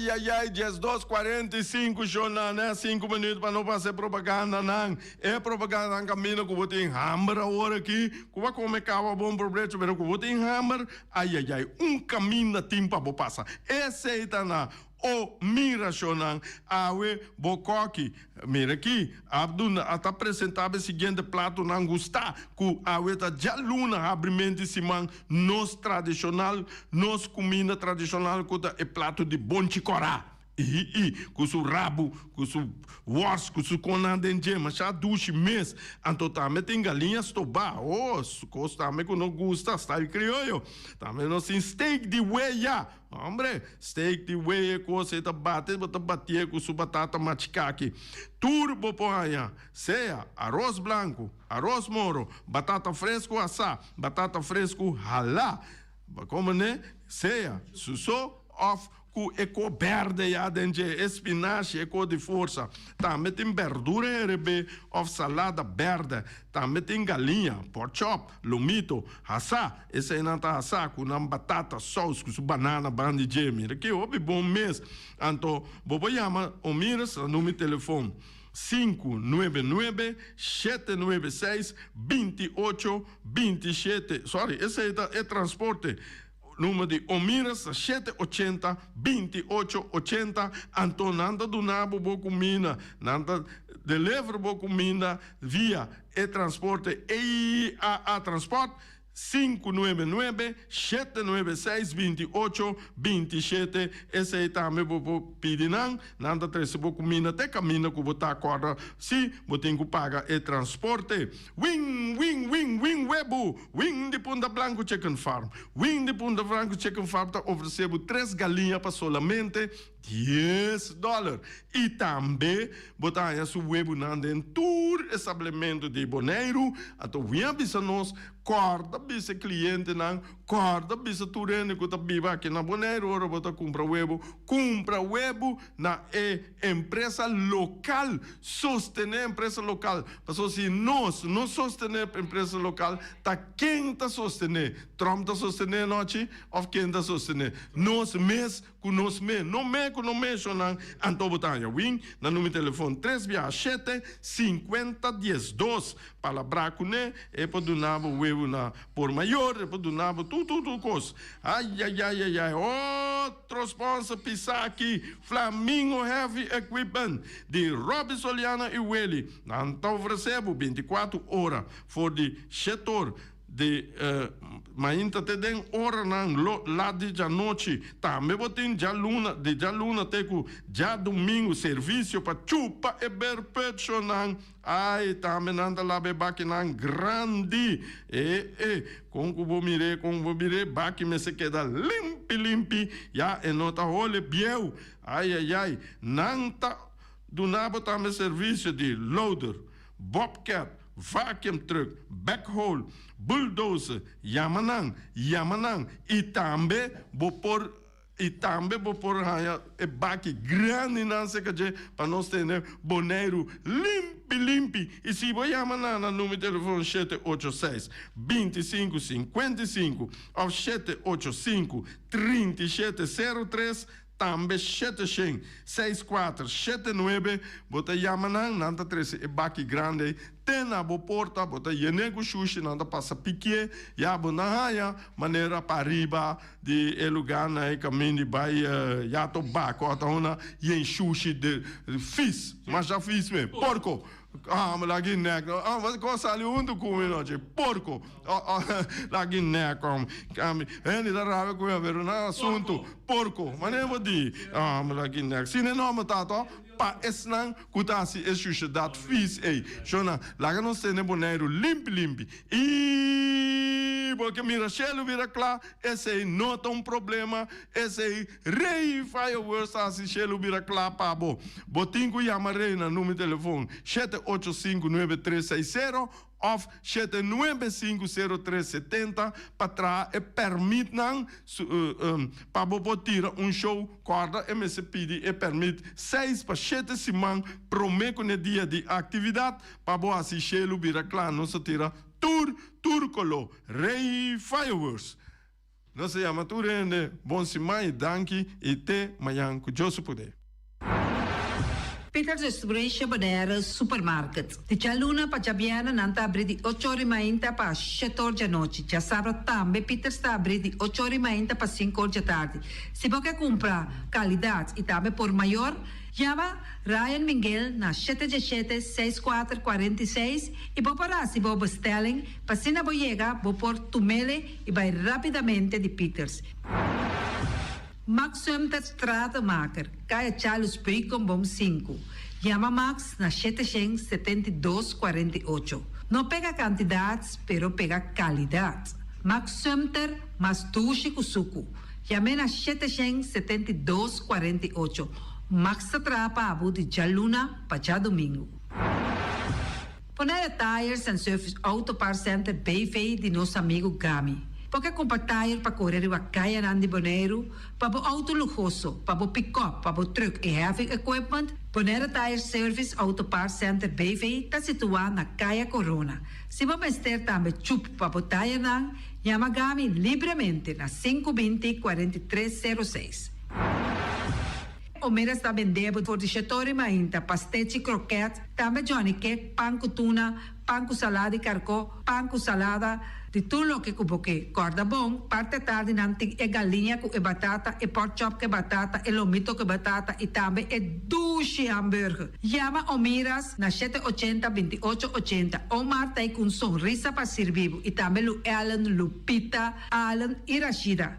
Ai ai ai 12 45 shona ne 5 minuut pa no pasa e propaganda nan. E propaganda nan camino cu bo tin hamber awor aki cu bo a come caba bon probrecho pero cu bo tin hamber ai ai ai un caminda tin pa bo pasa. Esey ta na O mira shonnan, awe bo koki. Mira aki, Abdu a ta presentá e siguiente platonan gustá ku awe ta djaluna habrimento di siman nos tradishonal, nos kuminda tradishonal ku ta e plato di bonchi kòrá. I i ku su rabu, ku su wòrs, ku su konan den dje, masha dushi mes. Anto tambe tin galiña stobá, oh, kos tambe ku nos gusta, style krioyo. Tambe nos tin steak di weya. Hombre, steak di weye kos ei ta bate, bo ta batié ku su batata machikaki. Tur bo por haña, sea aros blanku, aros moro, batata fresku asá, batata fresku halá. Bo kome ne sea su so òf ku e ko bèrdè ya den dje, e spinashi, e ko di forsa. Tambe tin bèrdura herebé òf salada bèrdè. Tambe tin galiña, pork chop, lomito, hasá. Eseinan ta hasá ku nan batata, sous ku su banana bandi dje. Mira ki hopi bon mes. Anto bo por yama Omiris na number di telefon 599 796 28 27. Sorry, esei ta e transporte. Number di Omiris ta 780 28 80. Anto nan ta duna bo bo kuminda. Nan ta deliver bo kuminda via e transporte EIAA Transport. 599 796 28 27 Esei tambe bo por pidi nan, nan ta trese bo kuminda te kaminda ku bo ta kòrda si bo tin ku paga e transporte. Win win win win webu! Win di Punta Blanco Chicken Farm! Win di Punta Blanco Chicken Farm ta ofresé bo tres galiña pa solamente Dies dòler. I tambe bo ta haña su webunan den tur establementu di Boneiru. Anto win a bisa nos, kòrda bisa e klientenan, kòrda bisa tur hende ku ta biba aki na Boneiru ora bo ta kumpra webu, kumpra webu na e empresa lokal. Sostené empresa lokal. Pasobra si nos no sostené empresa lokal, ta ken ta sostené? Trump ta sostené anochi òf ken ta sostené? Nos mes. Ku nos me no me ku no menshonan anto bo ta haña win na numero telefon tres biaha shete sinkuenta diesdos palabrá kuné e por duna bo webu na por mayor e por duna bo tur tur tur kos ayayayayay otro sponsor pisaki Flamingo Heavy Equipment di Robby Soliano i Willy nan ta ofresé bo bintikuatro ora for di shetor Di mainta te den oranan lo lat di djanochi. Tambe bo tin djaluna, di djaluna te ku djadumingu, servisio pa chupa e berpechonan. Ai, tambe nan ta laba e bakinan grandi. E, e, kon ku bo mir'é, kon ku bo mir'é, baki mester keda limpi limpi, ya e no ta hole bieu. Ai, ai, ai, nan ta duna bo tambe servisio di loader, bobcat, vacuum truck, backhoe, bulldozer, yama nan, yama nan y tambe bo por y tambe bo por haña e baki grandinan cerca dje pa nos tene Boneiru limpi limpi y si bo yama nan na numero di telefon 786 25 55 of 785 37 03 Tambe 700 64 79 bo ta yama nan, nan ta trese e baki grandi ei te na bo porta, bo ta yen'é ku shushi, nan ta pasa pikié, ya bo na haña manera pariba di e lugánan ei kaminda di bai ya to bako ata una yen shushi di fis, masha fis mes, porko. Ah, mi lagi nek. Ah, wat kon sali huntu ku mi nochi. Porko. Oh, oh, lagi nek om. Kami. Hende ta rabia ku mi, pero na asuntu. Porko. Mane bo di? Ah, mi lagi nek. Si ne nomber ta to, pa esnan ku ta hasi e shushedat fis ei. Shona, laga nos tene Boneiru limpi limpi. I bo ke mira shelu bira kla, esei no ta un problema. Esei Rey Fireworks ta hasi shelu bira kla pa bo. Bo tin ku yama Rey na numero di telefon 7859360 òf 7950370 pa traha e pèrmitnan pa bo por tira un show. Kòrda e mester pidi e pèrmit seis pa shete siman promé ku n'e dia di aktividat pa bo hasi shelu bira kla. Nos ta tira tur tur koló. Rey Fireworks. Nos ta yama tur hende bon siman i danki i te mañan ku Dios su poder. Peters Restauration Bonaire Supermarket. Di djaluna pa djabièrnè nan ta abrí di ocho or i mainta pa shete or djanochi. Djasabra tambe Peters ta abrí di ocho or i mainta pa sinku or djatardi. Si bo ke kumpra kalidat i tambe por mayor, yama Ryan Minguel na shete djeshete seis kuater 46 i bo por hasi bo bestelling pa asina bo yega bo por tumele i bai rapidamente di Peters. Max Sumter Stratenmaker, Kaya Charles Beukenboom sinku. Yama Max na 772 48. No pega kantidat, pero pega kalidat. Max Sumter, mas dushi ku suku. Yam'é na 772 48. Max ta traha pa bo di djaluna pa djadumingu. Bonaire Tires and Service Auto Parts Center BV di nos amigu Gami. Bo ke kumpra tire pa kore riba kayanan di Boneiru, pa bo outo luhoso, pa bo pikòp, pa bo trùk i heavy equipment? Bonaire Tire Service Auto Parts Center BV ta situá na Kaya Corona. Si bo mester tambe chup pa bo tirenan, yama Gami libremente na 520 43 06. Omera sta bendé bo for di shetori mainta, pastechi, kroket, tambe Johnny cake, pan ku tuna, pan ku salada di karkó, pan ku salada, di tur loke ku bo ke. Kòrda bon, parti atardi nan tin e galiña ku e batata, e pork chop ku e batata, e lomito ku e batata i tambe e dushi hamburger. Yama Omiras na shete ochenta, 28 ochenta. Omar ta ei ku un sonrisa pa sirbi bo i tambe Lu Ellen, Lupita, Allen i Rashida.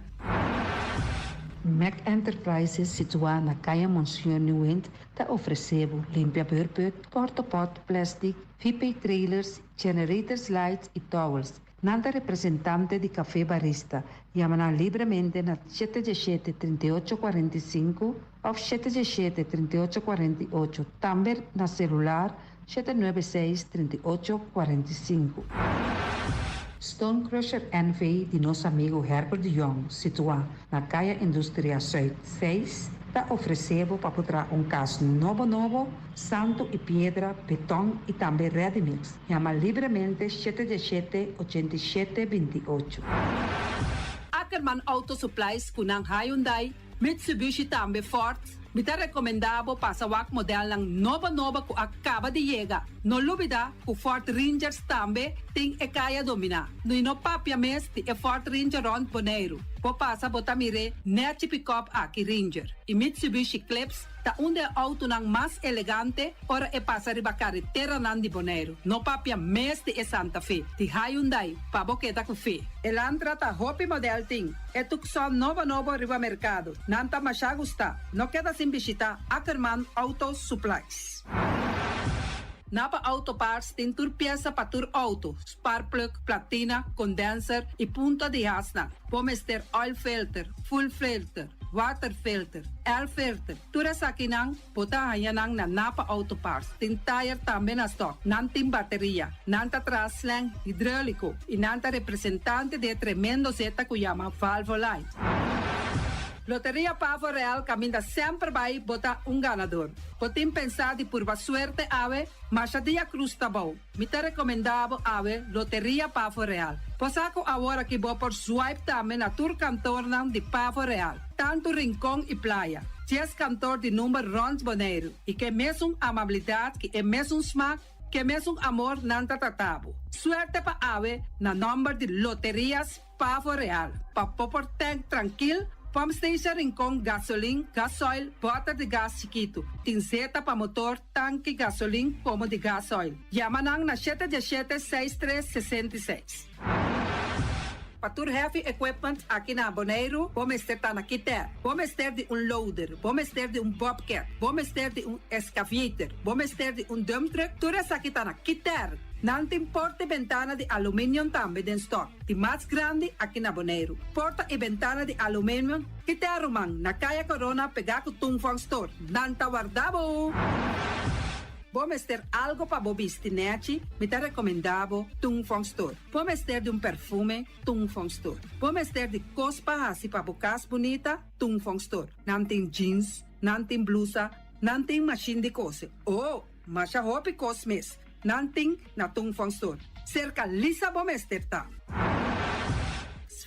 Mac Enterprises situá na Kaya Monseñor Nieuwind ta ofresé bo limpia beurput, portapot, plèstik, VP trailers, generators lights i towels. Nan ta representante di Café Barista. Yama nan libremente na 717 38 45 òf 717 38 48, tambe na selular 796 38 45. Stone Crusher NV di nos amigu Herbert de Jong, situá na Kaya Industria Zuid 6, ta ofresé bo pa por traha un kas nobo nobo, santu i piedra, beton i tambe ready mix. Yama libremente 717 87 28. Ackerman Auto Supplies ku nan Hyundai, Mitsubishi tambe Ford. Mi ta rekomendá bo pasa wak modelnan nobo nobo ku a kaba di yega. No lubidá ku Ford Rangers tambe tin e kaya dominá. I no papia mes di e Ford Ranger rònt Boneiru. Bo pasa bo ta mir'é nèchi pikòp aki Ranger. I Mitsubishi Eclipse ta un di e outonan mas elegante ora e pasa riba kareteranan di Boneiru. No papia mes di e Santa Fe, di Hyundai, pa bo keda ku fe. Elantra ta hopi modèl tin. E Tucson nobo nobo riba merkado. Nan ta mashá gustá. No keda sin bishitá Ackerman Auto Supplies. Napa Auto Parts tin tur piesa pa tur outo, spark plug, platina, condenser i punta di hasnan. Bo mester oil filter, fuel filter, water filter, air filter. Tur esakinan bo ta haña nan na Napa Auto Parts. Tin tire tambe na stock. Nan tin bateria. Nan ta traha slang hidráuliko i nan ta representante di e tremendo zeta ku yama Valvoline. Loteria Pavo Real kaminda semper bai bo ta un ganador. Bo tin pensá di purba suerte awe? Masha dia Cruz ta bou. Mi ta rekomendá bo awe Loteria Pavo Real. Bo sa ku awor aki bo por swipe tambe na tur kantornan di Pavo Real, tantu Rincon i Playa. Dies kantor di number rònt Boneiru i ke mesun amabilidat ki e mesun smak, ke mesun amor nan ta trata bo. Suerte pa awe na nòmber di Loterias Pavo Real. Pa bo por tank trankil, pump station Rincon gasolin, gasoil, bòter di gas chikitu. Tin zeta pa motor, tanki gasolin komo di gasoil. Yama nan na shete diesshete seis tres 66. Pa tur heavy equipment aki na Boneiru, bo mester ta na Kiter. Bo mester di un loader, bo mester di un bobcat, bo mester di un excavator, bo mester di un dump truck, tur esaki ta na Kiter. Nan tin porta i bentana di aluminium tambe den stock, di mas grandi aki na Boneiru. Porta i bentana di aluminium, Kiter ruman, na Kaya Corona pegá ku Tung Fong Store. Nan ta warda bo! Bo mester algo pa bo bisti nèchi? Mi ta rekomendá bo Tung Fong Store. Bo mester di un perfume? Tung Fong Store. Bo mester di kos pa hasi pa bo kas bunita? Tung Fong Store. Nan tin jeans, nan tin blusa, nan tin mashin di kose. Oh, masha hopi kos mes. Nan tin na Tung Fong Store. Serka Lisa bo mester ta.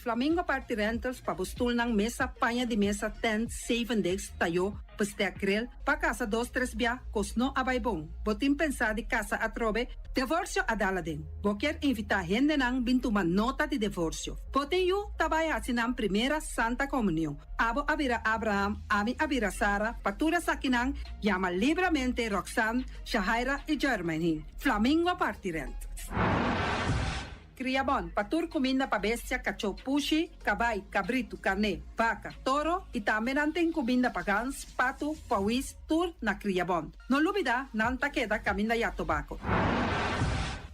Flamingo Party Rentals pa bo stulnan, mesa, paña di mesa, tent, zevendegs, tayó, bestek, grill, pa kasa dos tres bia, kos no a bai bon. Bo tin pensá di kasa atrobe? Devorsio a dal aden. Bo kier invitá hendenan bin tuma nota di devorsio. Bo tin yu ta bai hasi nan primera Santa Komunion. Abo a bira Abraham, ami a bira Sara, pa tur esakinan yama libramente Roxanne, Shahaira i Jermaine. Flamingo Party Rentals. Kriabon, pa tur kuminda pa bestia, kachó, pushi, kabai, kabritu, karné, baka, toro i tambe nan tin kuminda pa gans, patu, pawis, tur na Kriabon. No lubida, nan ta keda kaminda ya tobako.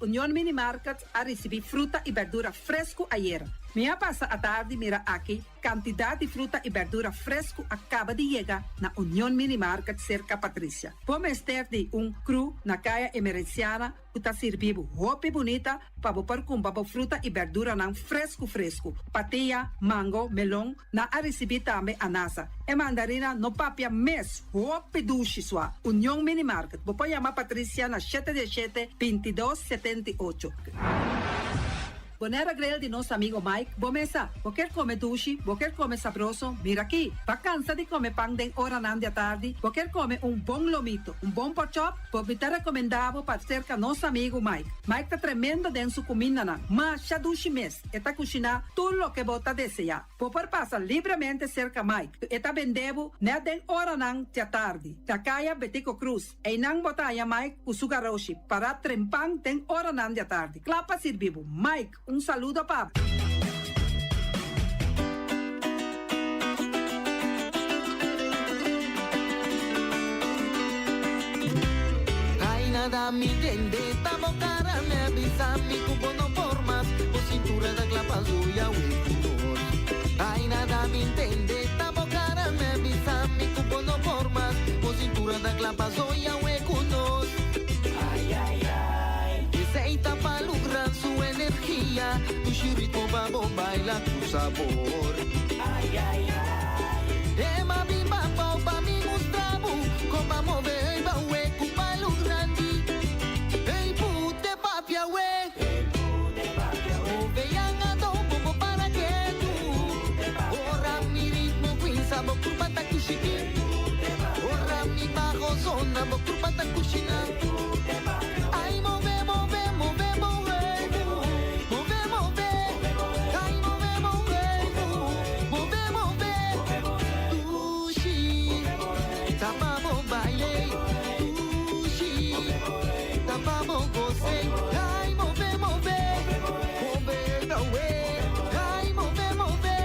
Union Mini Market a risibí fruta i berdura fresku ayera. Mi a pasa atardi mira aki kantidat di fruta i berdura fresku a kaba di yega na Union Mini Market serka Patricia. Bo mester di un kru na Kaya Emerenciana ku ta sirbi bo hopi bunita pa bo por kumpra bo fruta i berduranan fresku fresku. Patia, mango, melon, nan a risibí tambe anasa. E mandarina no papia mes, hopi dushi sua. Union Mini Market, bo por yama Patricia na shete dieshete, bintidos, 78. Bonera Grill di nos amigo Mike, bo mesa, bo kier come dushi, bo kier come sabroso, mira aki, ba cansa di come pan den oranan di atardi, bo kier come un bon lomito, un bon porkchop, bo mi ta recomenda bo pa cerca nos amigo Mike. Mike ta tremendo den su cumindanan, masha dushi mes, e ta cushina tur loke bo ta desea. Bo por pasa libremente cerca Mike, e ta bende bo net den oranan di atardi, na caya Betico Croes. Einan bo ta haña Mike ku su garoshi pará trempan den oranan di atardi, kla pa sirbi bo. Mike, un saludo pa bo. Ai nada mi tende ta bo cara mi a bisa mi cu bo no por mas bo cintura ta cla pa zoya we cu nos Ai nada mi tende ta bo cara mi a bisa mi cu bo no por mas bo cintura ta cla pa zoya we cu nos Ai ai ai Esey ta pa logra su energia Dushi ritmo pa bo baila cu sabor Ai ai ai Ema bin pa pau pa mi mustra bo con pa move ey ba we cu palu grandi Ey pute papia we Move yang ado bo bo para ketu Ora mi ritmo cuinsa bo curpa ta cushiki Ora mi bajo zona bo curpa ta cushina Ay move move move move Move move Ay move move Move move Dushi Ta pa bo baile Dushi Ta pa bo goce Ay move move Move move Ay move move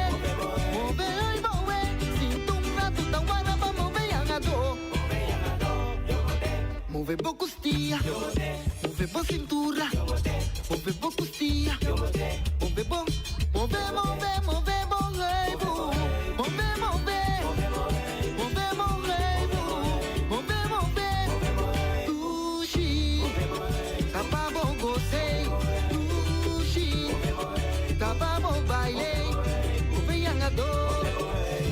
Move ay move Sintu un rato ta wara pa move yang ado Move bo costia Move bo cintura Move bo costia Move bo Move move move bo Move move Move move Move move Dushi Ta pa bo goce Dushi Ta pa bo baile Move yang ado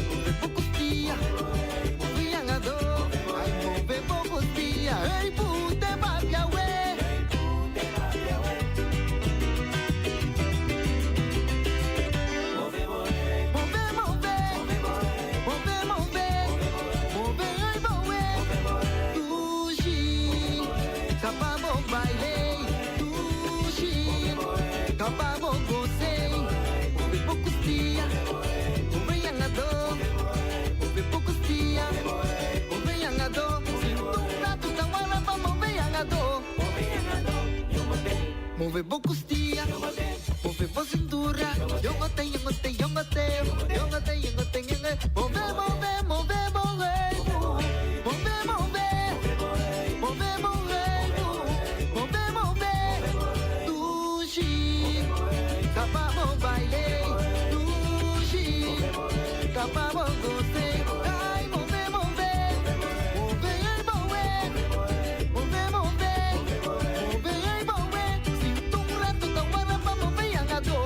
Move bo costia Move yang ado Ay move bo costia Hey pute papia we Move move Move move Move ay move Dushi Ta pa bo baile Dushi Ta pa bo goce Move bo costia Move yang ado Move bo costia Move yang ado Cintura tu ta wara pa move yang ado Move bo costia Move bo cintura Yongote, yongote, yongote Yongote, yongote, yongote Move, move, move, move Move, move Move, move Move, move Dushi Ta pa bo baile Dushi Ta pa bo goce Ay, move, move Move, move Move, move Move, move Sintu un rato ta wara pa move yang ado.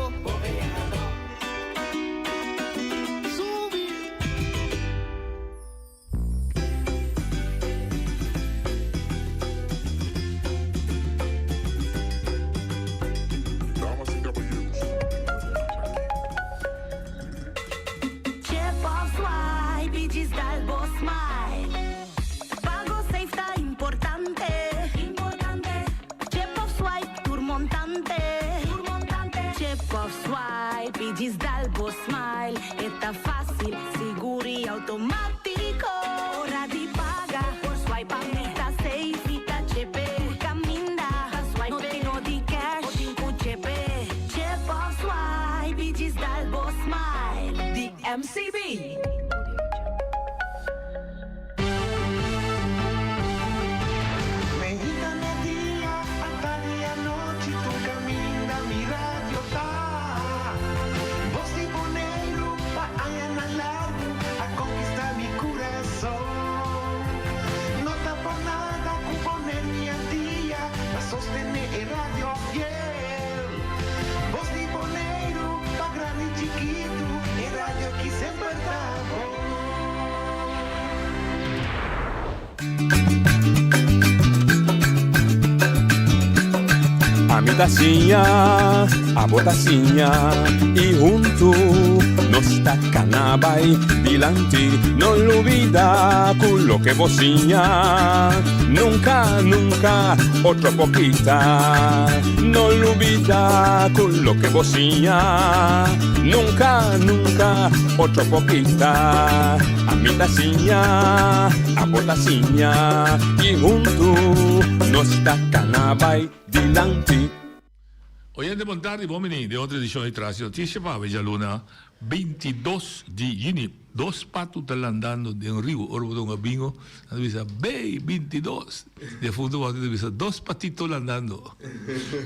MCB. Meinta media, atardi anochi, tur caminda mi radio ta. Bos di Boneiru pa añanan largu a conquista mi curason. No ta por nada cu Boneiru y Antia ta sostene e radio fiel. Bos di Boneiru pa grandi y chikitu, e radio aki semper ta bon. Ami ta siña, abo ta siña y huntu nos ta cana bay dilanti. No lubida cu loke bo siña nunca, nunca otro por kita. No lubida cu loke bo siña nunca, nunca otro por kita. Ami ta siña, abo ta siña y huntu nos ta cana bay dilanti. Oyente bon tardi, bon bini den otro edicion di Tras di Noticia pa awe djaluna 22 di juni. Dos patu ta landando den riu, ora bo ta hunga bingo nan ta bisa bay 22, defunto bo ta bisa dos patito landando,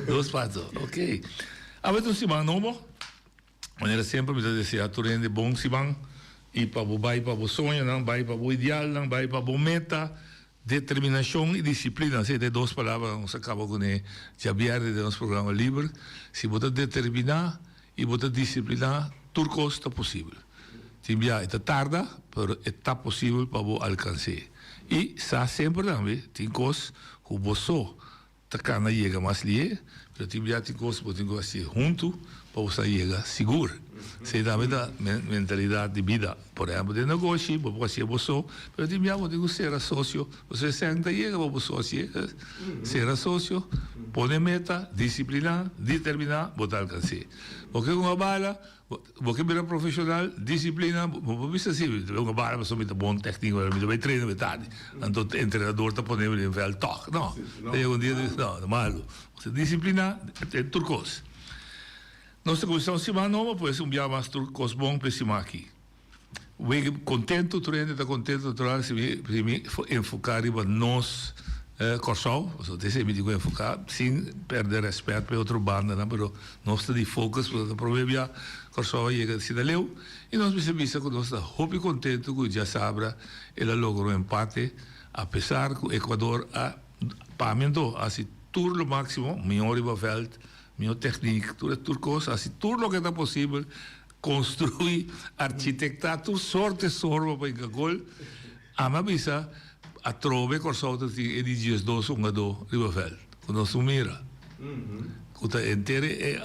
dos pato, ok. Awe ta un siman nobo. Manera semper mi ta desea tur hende bon siman y pa bo bay pa bo soñonan, bay pa bo idealnan, bay pa bo meta. Determinacion y disciplina, esey ta e dos palabra nos a caba cune djabierde den nos programa liber. Si bo ta determina y bo ta disciplina, tur cos ta posibel. Tin bia e ta tarda, pero e ta posibel pa bo alcans'e. Y sa semper tambe tin cos cu bo so Ta kana yega mas lié, pero tin bia tin kos bo tin ku hasié huntu pa bo sa yega sigur. Esei tambe ta mentalidat di bida. Por ehèmpel den negoshi bo por hasié bo so, pero tin bia bo tin ku sera sosio, pasobra e sèn ta yega pa bo so hasié. Sera sosio, pone meta, disipliná, determiná, bo ta alkans'é. Bo ke ku un bala, Bo ke bira profesional, disciplina, bo por bisa si, mi ta hunga bala pasobra mi ta bon tecnico, mi ta bay traina bay tardi. Anto e entrenador ta pone mi den veld toch. No, ta yega un dia ta bisa no, ta malo. Bo disciplina den tur cos. Nos ta cuminsa un siman nobo, pues un bia mas tur cos bon pa e siman aki. Wege contento, tur hende ta contento natural si mi si mi enfoca riba nos Corsou, pasobra ta esey mi tin cu enfoca sin perde respet pa e otro bandanan, pero nos ta di focus pasobra ta prome bia Corsou a yega asina leu y nos mester bisa cu nos ta hopi contento cu djasabra el a logra un empate a pesar cu Ecuador a pa mi anto haci tur lo maximo, miho riba veld, miho techniek, tur tur cos, haci tur loke ta posibel. Construi, architecta tur sorte sorba pa hinca gol. Ami a bisa atrobe Corsou ta tin e di diesdos hungadó riba veld cu nos no mira. Cu ta henter e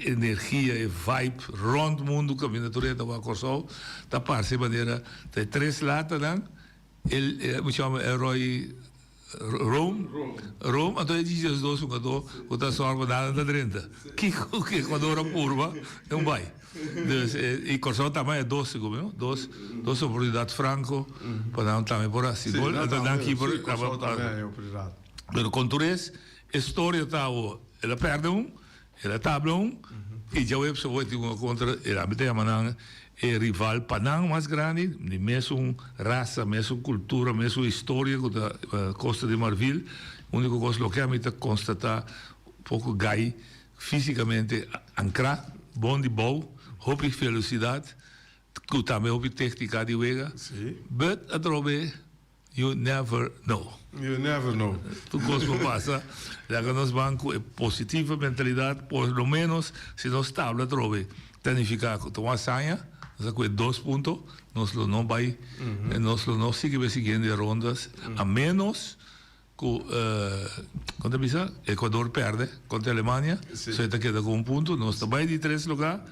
energia, e vibe rond mundo caminda tur hende ta wak Corsou ta parce manera ta e tres latanan El, mi chama Elroy Rome, Rome, anto e di diesdos hungadó ku ta sòru pa nada ta drenta. Kiko ku Ecuador a purba, e un bai. Dus, i Kòrsou tambe a dos, segun mi, no? Dos, dos oportunidat franko pa nan tambe por hasi gol. Anto nan kiper tabata. Pero kon tur es, e storia ta awo, el a pèrdè un, El a tabla un y djaweps awor e tin un contra el a ta yama nan e rival pa nan mas grandi di mesun rasa, mesun cultura, mesun historia cu ta Costa de Marfil. Unico cos loke ami ta constata poco gai fisicamente ancra, bon di bou, hopi velocidad cu tambe hopi tecnica di wega but atrobe You never know. You never know. Tur kos por pasa. Laga nos ban ku e positivo mentalidat, por lo menos si nos tabla atrobe ta nifiká ku ta un hazaña, nos a kue dos punto, nos lo no bai, nos lo no sigui pa e siguiente rondas, a menos ku, kon ta bisa, Ecuador pèrdè kontra Alemania, so e ta keda ku un punto, nos ta bai di tres lugá.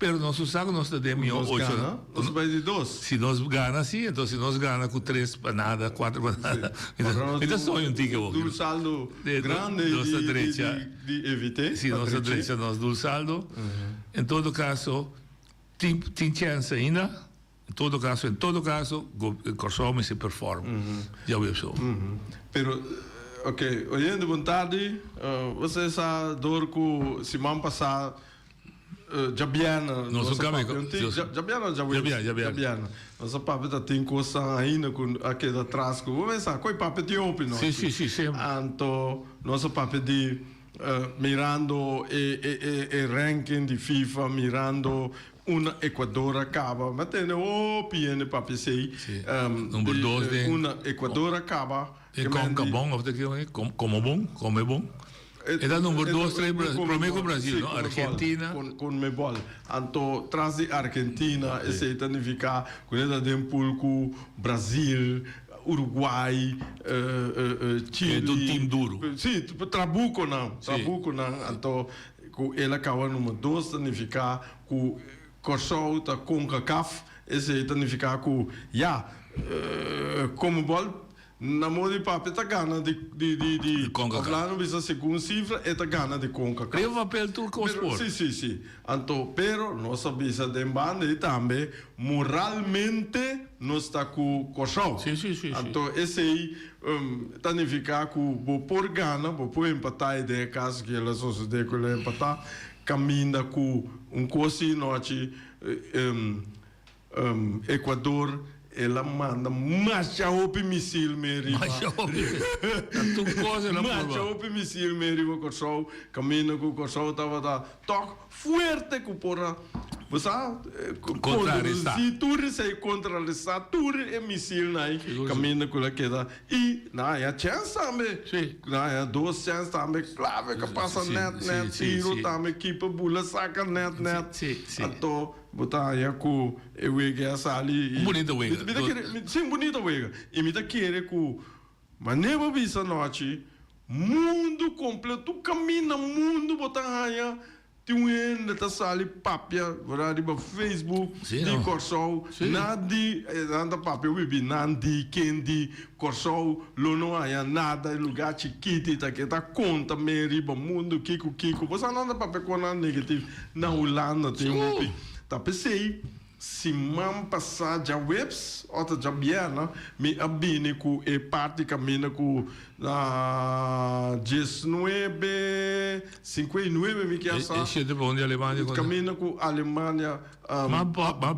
Pero nos no sa cu nos ta den miho Nos ocho. gana, nos bai di dos. Si nos gana si, enton si nos gana cu tres pa nada, cuatro pa nada. Si. Mi ta, mi ta soña un tiki awor. Doel saldo grande Nos ta di, di, drecha. di, di evite. Si, pa nos ta drechi. drecha nos doel saldo. En todo caso, tin, tin chance ainda. En todo caso, en todo caso, go, Corsou mester perform. Djawe so. Pero, ok, oyente bon tardi. Bo sa dor cu siman pasa. Djabièrnè Nos nos a a papia un tin, djabièrnè o djaweps? Djabièrnè, djabièrnè. Djabièrnè. Nos a papia ta tin kosnan ainda ku a keda atras ku bo mester sa koi papia tin hopi no Si, si, si, semper. Anto nos a papia di mirando e e e ranking di FIFA, mirando unda Ecuador a kaba, mi a tende hopi hende papia esei, Si. Number dos den. unda Ecuador a kaba. E Concabon of de ke Comobon, Comebon. E ta number dos, tres, prome ku Brasil, no? Argentina. Conmebol. Anto tras di Argentina esei ta nifiká ku nan ta den pool ku Brasil, Uruguay, Chili. E ta un team duru. Si, trabukonan, trabukonan. Anto ku el a kaba number dos ta nifiká ku Kòrsou ta Concacaf, esei ta nifiká ku ya, Conmebol Na modo di papia ta gana di di di di Concacaf. Of laat nos bisa segun cifra e ta gana di Concacaf. Riba papel tur cos Pero por. si si si. Anto pero nos a bisa den banda ei tambe moralmente nos ta cu Corsou. Si si si si. Anto esey ta nifica cu bo por gana bo por empata y den e caso cu el a sosode cu el a empata caminda cu un cos si nochi Ecuador el a manda masha hopi misil mee riba. Masha hopi. Ta tur kos el a purba. Masha hopi misil mee riba Kòrsou, kaminda ku Kòrsou tabata tòg fuerte ku por a, bo sa, Kontrarestá. kondusí tur esei, kontrarestá tur e misilnan ei, kaminda ku el a keda. I nan haña chèns tambe. Sí. Nan haña dos chèns tambe klave ku a pasa nèt nèt, tiro tambe, kiper bula saka nèt nèt. Sí, sí. Anto. Bo ta haña ku e wega a sali i. Un bunita wega. Mi ta kere, si, un bunita wega. I mi ta kere ku manera bo bisa anochi, mundu kompleto, tur kaminda mundu bo ta haña tin un hende ta sali papia riba Facebook di Kòrsou, nan di, nan ta papia wibi, nan di, ken di, Kòrsou lo no haña nada, e lugá chikiti ta ke ta konta me riba mundu kiko kiko. Bo sa nan ta papia konan negativ. Na Hulanda tin hopi. Ta p'esei siman pasá djaweps òf ta djabièrnè mi a bini ku e parti kaminda ku na diesnuebe sinkuenta i nuebe mi kier sa. E shete pa un di Alemania kontra. Kaminda ku Alemania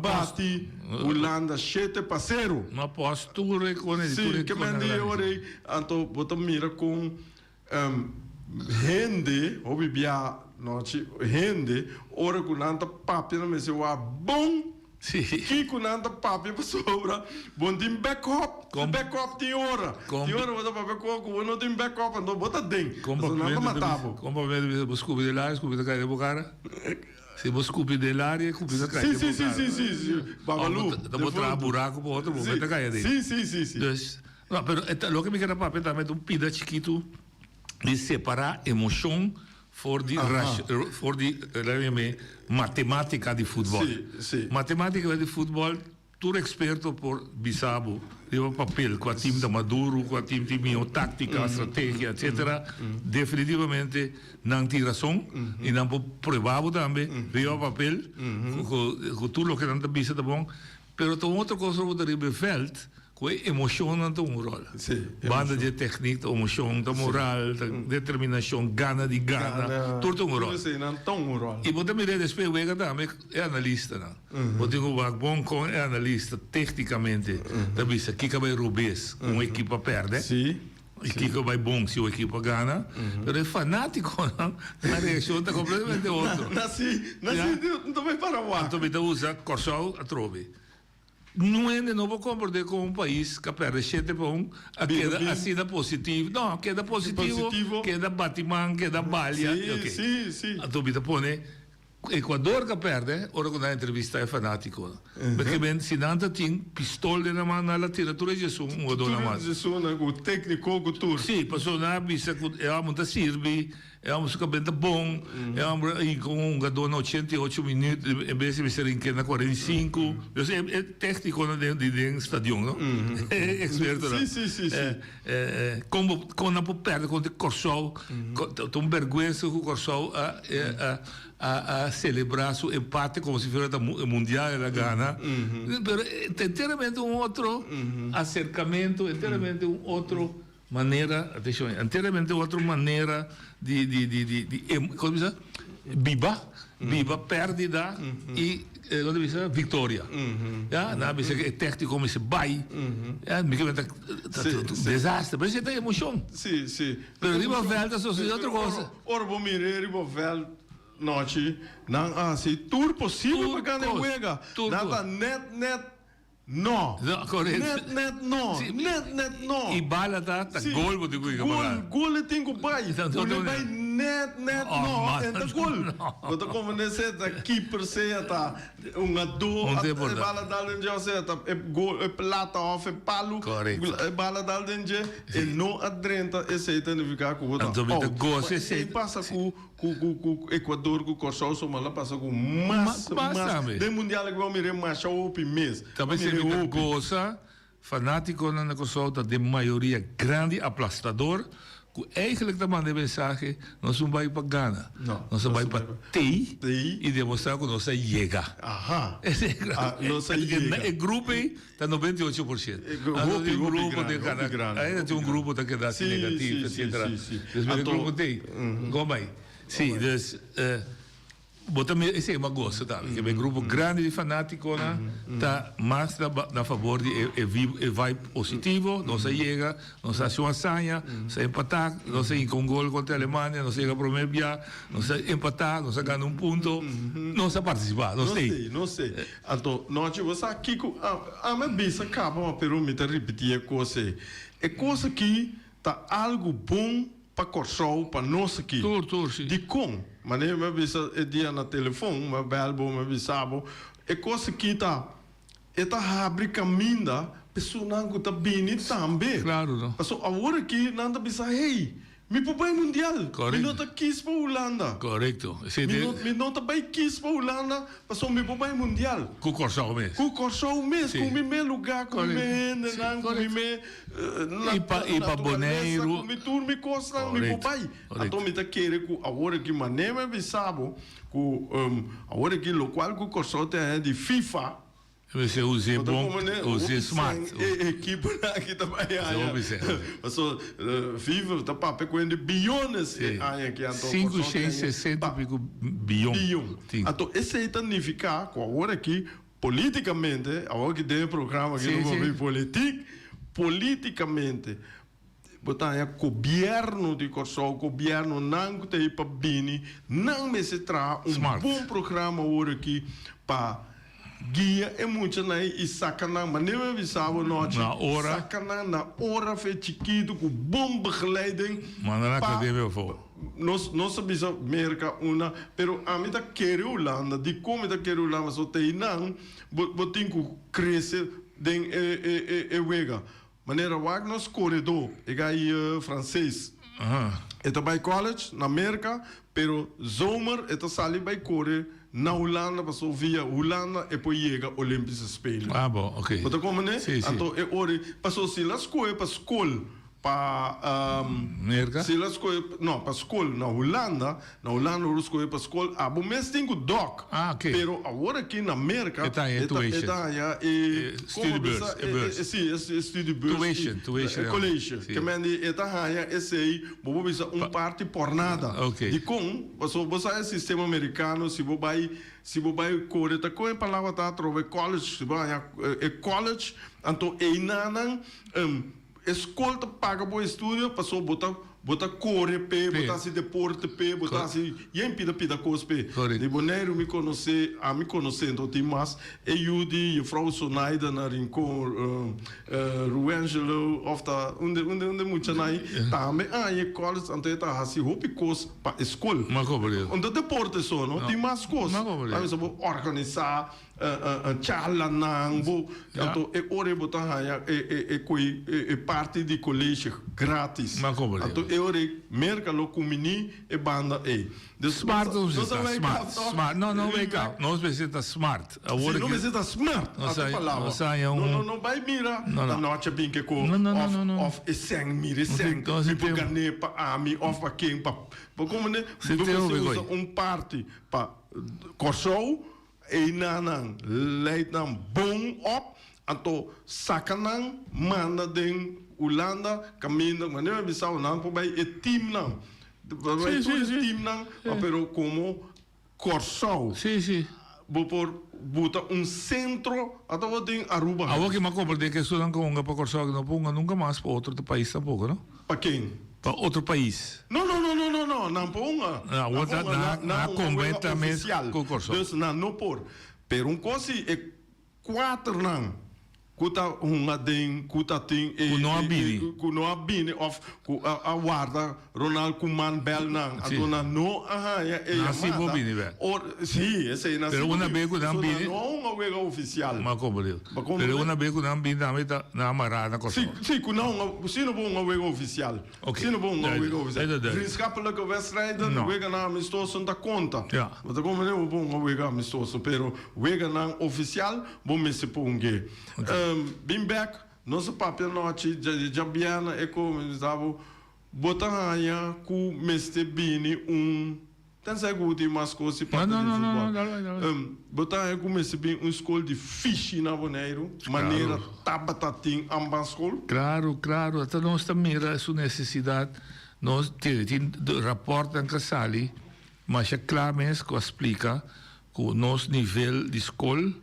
bati Hulanda shete pa sero. Ma pòs tur e kone di tur e Si, ke men di e ora ei anto bo ta mira kon Hende, hopi bia nochi, hende, ora ku nan ta papia nan mester wak bon kiko nan ta papia pasobra bo no tin backup, si backup tin ora, tin ora bo ta papia ku ku bo no tin backup anto bo ta den, pasobra nan ta mata bo. Kon papia ta bisa bo skupi den laria, skupi ta kai den bo kara? Si bo skupi den laria, skupi ta kai den bo kara. Si, si, si, si, si, babalu. Ta bo traha buraku pa otro, bo mester kai aden. Si, si, si, si. Dus. No, pero e ta, loke mi kere papia tambe ta un pida chikitu di separá emoshon for di rasio, for di, laga mi yam'é, matematika di futbòl. Sí, sí. Matematika di futbòl, tur eksperto por bisa bo riba papel kua tim ta mas duru, kua tim tin mihó táktika, strategia, etsetera. Definitivamente nan tin rason i nan por prueba bo tambe riba papel ku, ku tur loke nan ta bisa ta bon. Pero ta un otro kos ora bo ta riba e vèlt, Ku e emoshonnan ta un ròl. Banda di e teknik ta emoshon, ta moral, ta determinashon, gana di gana, tur ta un ròl. I bo ta mira despues wega tambe e analistanan. Bo tin ku wak bon kon e analista teknikamente ta bisa kiko a bai robes ku un ekipo a pèrdè i kiko a bai bon si un ekipo a gana. Pero e fanatikonan nan reakshon ta kompletamente otro. Anto mi ta usa Kòrsou atrobe. Nun hende no por komprendé kon un pais ku a pèrdè shete pa un a keda asina positivo. No, keda positivo, keda bati man, keda balia. Sí, sí, sí. Anto mi ta pone Ecuador ku a pèrdè ora ku nan a entrevistá e fanátikonan. Paske men si nan ta tin pistol den nan man nan la tira tur e djesun un jugador nan mata. Tur e djesunnan ku tékniko ku tur. Sí, pasobra nan a bisa ku e hòmber ta sirbi. E homber su kabenta bon, e homber a hinka un hungadó na 88 minuut en bes di mester hink'é na 45. Dus e e técniconan den di den stadion no, e expertonan. Sí, sí, sí, sí. Kon bo kon nan por pèrdè kontra Kòrsou, ta un bèrgwensa ku Kòrsou a a a a selebrá su empate komo si fuera ta e mundial el a gana. Pero ta enteramente un otro aserkamentu, enteramente un otro. Manera, atencion, enteramente otro manera di, di, di, di, di, em, como bisa? Biba, biba pèrdida i lo ta bisa viktoria. Ya, nan a bisa ku e tèkniko mester bai. Ya, mi ke ta desaster, pero esei ta emoshon. Si, si. Pero riba vèlt ta sosodé otro kos. Ora bo mir'é riba vèlt nochi, nan a hasi tur posibel pa gana e wega. Nan ta nèt nèt No. No, correcto. Net, net no. Sí. Net, net no. Y bala ta, ta Sí. gol bo tin cu yega Gol, paga. gol e tin cu bay. Ta- ta- Gol e ta- bay net, net Oh, no. man. En ta gol. No. Bo ta comprende sea ta keeper sea ta un ado Un a- tempo e da. bala dal den dje of sea ta e gol e plata of e palu. Correcto. E bala dal den dje e no a drenta esey ta nifica cu bo ta Anto mi ta out. goza Maar esey. esey pasa cu Ku ku ku Ecuador ku Kòrsou so mal a pasa ku mas Mas mas tambe. den mundial aki bo a mira e masha hopi mes. Ta Bo a mester mira e mi ta hopi. gosa, fanátikonan na Kòrsou ta den mayoria grandi aplastador ku eigenlijk ta manda e mensahe, nos no bai pa gana, No, nos a nos bai a pa bai pa tei tei. i demostrá ku nos a yega. Aha. Esei Ah, nos a e yega. e grupo ei ta 98%. E gru- Anto hopi, tin un hopi grupo grandi, den hopi kana, grandi, ainda hopi tin un grandi. grupo ta keda Sí, negativo, sí, sí, etcétera. sí, sí. Dus mira e Anto, grupo tei. Kon bai? Sí, dus eh, bo ta mira, esei mi a gosa tambe, ke e grupo grandi di fanátikonan ta mas na ba- na fabor di e e vi- e vibe positivo, nos a yega, nos a hasi un hazaña, nos a empatá, nos a hinka un gol kontra Alemania, nos a yega promé bia, nos a empatá, nos a gana un punto, nos a partisipá, nos No tei. sé, no sé. Anto, nochi bo sa kiko, ami a bisa kaba ma pero mi ta ripití e kos ei. E kos aki ta algu bon pa Kòrsou, pa nos aki. Tur, tur, si. Dikon? Manera mi a bisa e dia na telefon, mi a bèl bo, mi a bisa bo, e kos aki ta, e ta habri kaminda pa esunnan ku ta bini tambe. Klaru, no. Pasobra awor aki nan ta bisa, hey, Mi por bai mundial. Correcto. Mi no ta kies pa Hulanda. Correcto. Esei Mi te. no, mi no ta bai kies pa Hulanda pasobra mi por bai mundial. Ku Kòrsou mes. Ku Kòrsou mes, Sí. ku mi me lugá, ku mi me Correcto. hendenan, ku mi Sí, me I pa, i pa naturalesa, Boneiru. ku mi tur mi kosnan, mi por Correcto. bai. Correcto. Anto mi ta kere ku awor aki manera mi a bisa bo ku awor aki lokual ku Kòrsou ta haña di FIFA, Mester us'é Bo ta bon, como ne, us'é hopi smart. sèn e ekiponan aki ta bai Us'é haña. hopi sèn. Paso FIFA ta papia ku hende biyones e Sí. aña aki anto Sinku Kòrsou ta shen haña sesenta pa i piku biyon. biyon. Tin. Anto esei ta nifiká ku awor aki politikamente, awor aki den e programa aki Sí, no sí. papia politik, politikamente bo ta haña gobièrnu di Kòrsou, gobièrnunan ku ta ei pa bini, nan mester traha un Smart. bon programa awor aki pa Guia e muchanan i saka nan, manera mi a bisa bo nochi, Na ora. saka nan na ora fe chikitu ku bon begeleiding Manda nan pa akademia afó. nos nos a bisa Merka una, pero ami ta kere Hulanda, dikon mi ta kere Hulanda? Pasobra te einan bo bo tin ku krese den e e e e wega. Manera wak nos koredó, e gai franses. E ta bai college na Merka, pero zomer e ta sali bai kore na Hulanda paso via Hulanda e por yega Olympische Spelen. Ah bo, ok. Bo ta komprende? Si, si. Anto e ora, paso si la skohe pa skol pa Merka? Si la skohe, no, pa skol na Hulanda, Na Hulanda ora skohe pa skol abo mes tin ku dòk. Ah, ok. Pero awor aki na Merka E ta haña e ta tuition. e ta haña e E komo studiebeurs, bisa e beurs. e si e studiebeurs Tuition, tuition, e ja. college. Si. Ke men di e ta haña esei bo por bisa un parti por nada. Ok. Dikon? Pasobra bo sa e sistema merikano si bo bai si bo bai kore ta kon e palabra ta atrobe college si bo haña e college anto einanan E skol ta paga bo estudio paso bo ta bo ta kore p'e, bo ta hasi deporte p'e, bo ta hasi yen pida pida kos p'e. Di Boneiru mi konosé, ami konosé no tin mas, e yu di juffrouw Sonaida na Rincon, Ruangelo of ta unda unda unda e muchanan ei tambe a haña e college anto e ta hasi hopi kos pa e skol. No ta deporte so no, tin mas kos. Ami sa bo organisá Charlanan bo, anto e ora ei bo ta haña e koe e parti di colegio gratis. Anto e ora ei Merka lo kuminí e banda ei. Dus Smart nos nos mester a ta, wake smart, up toch? smart. No, no wake up. Nos mester ta smart. Awor Si, no ki mester ta smart, nos ata a palabra. nos a haña No, un no, no bai mira No, no. ta nochi a bin ke ko No, no, no, of no, no. of e sèn, mira e No tin sèn, no mi tin por tempo. gan'é pa ami of pa ken pa pa komo ne Sin bo tempo mester mi usa koy. un parti pa Kòrsou. Einanan leit nan bon op, anto saka nan manda den Hulanda kaminda, manera mi bisa nan por bai e teamnan. Bai tur e teamnan, pero komo Kòrsou bo por buta un sentro ata bo tin Aruba. Awor ki mi a komprendé ku esunnan ku hunga pa Kòrsou aki no por hunga nunka mas pa otro pais tampoko, no? Pa ken? Pa otro pais. No, no, no, no, no, no, nan por hunga. Nan por hunga, nan a komprendé mes ku Kòrsou. Dus nan no por. Pero un kos si e Kuaternan ku ta hunga den ku ta tin e Ku no a bini. ku no a bini òf ku a warda Ronald Koeman bèl nan anto nan no a haña e Nan si por yamada bini bèk. or si esei nan si Pero por una bini bes ku nan pasobra nan bini no a hunga wega ofisial. M'a komprendé. Bo komprendé? Pero una bes ku nan bini tambe ta nan a mará na Si Kòrsou. si ku nan hunga si no por hunga wega ofisial. Ok. Si no por hunga Duidelijk. wega ofisial. Duidelijk, duidelijk. Vriendschappelijke wedstrijden, No. weganan amistoso no ta konta. Ja. Bo ta komprendé? Bo por hunga wega amistoso pero Weganan ofisial bo mester pong'e. Bin bek, nos a papia anochi djabièrnè e kuminsá bo bo ta haña ku mester bini un, tensei ku bo tin mas kos di papia di futbòl. Bo ta haña ku mester bini un skol di fishi na Boneiru manera tabata tin Ambanschool? Klaru, klaru. Ata nos ta mira su nesesidat. Nos tin rapòrtnan ku a sali masha kla mes ku a splika Ku nos nivel di skol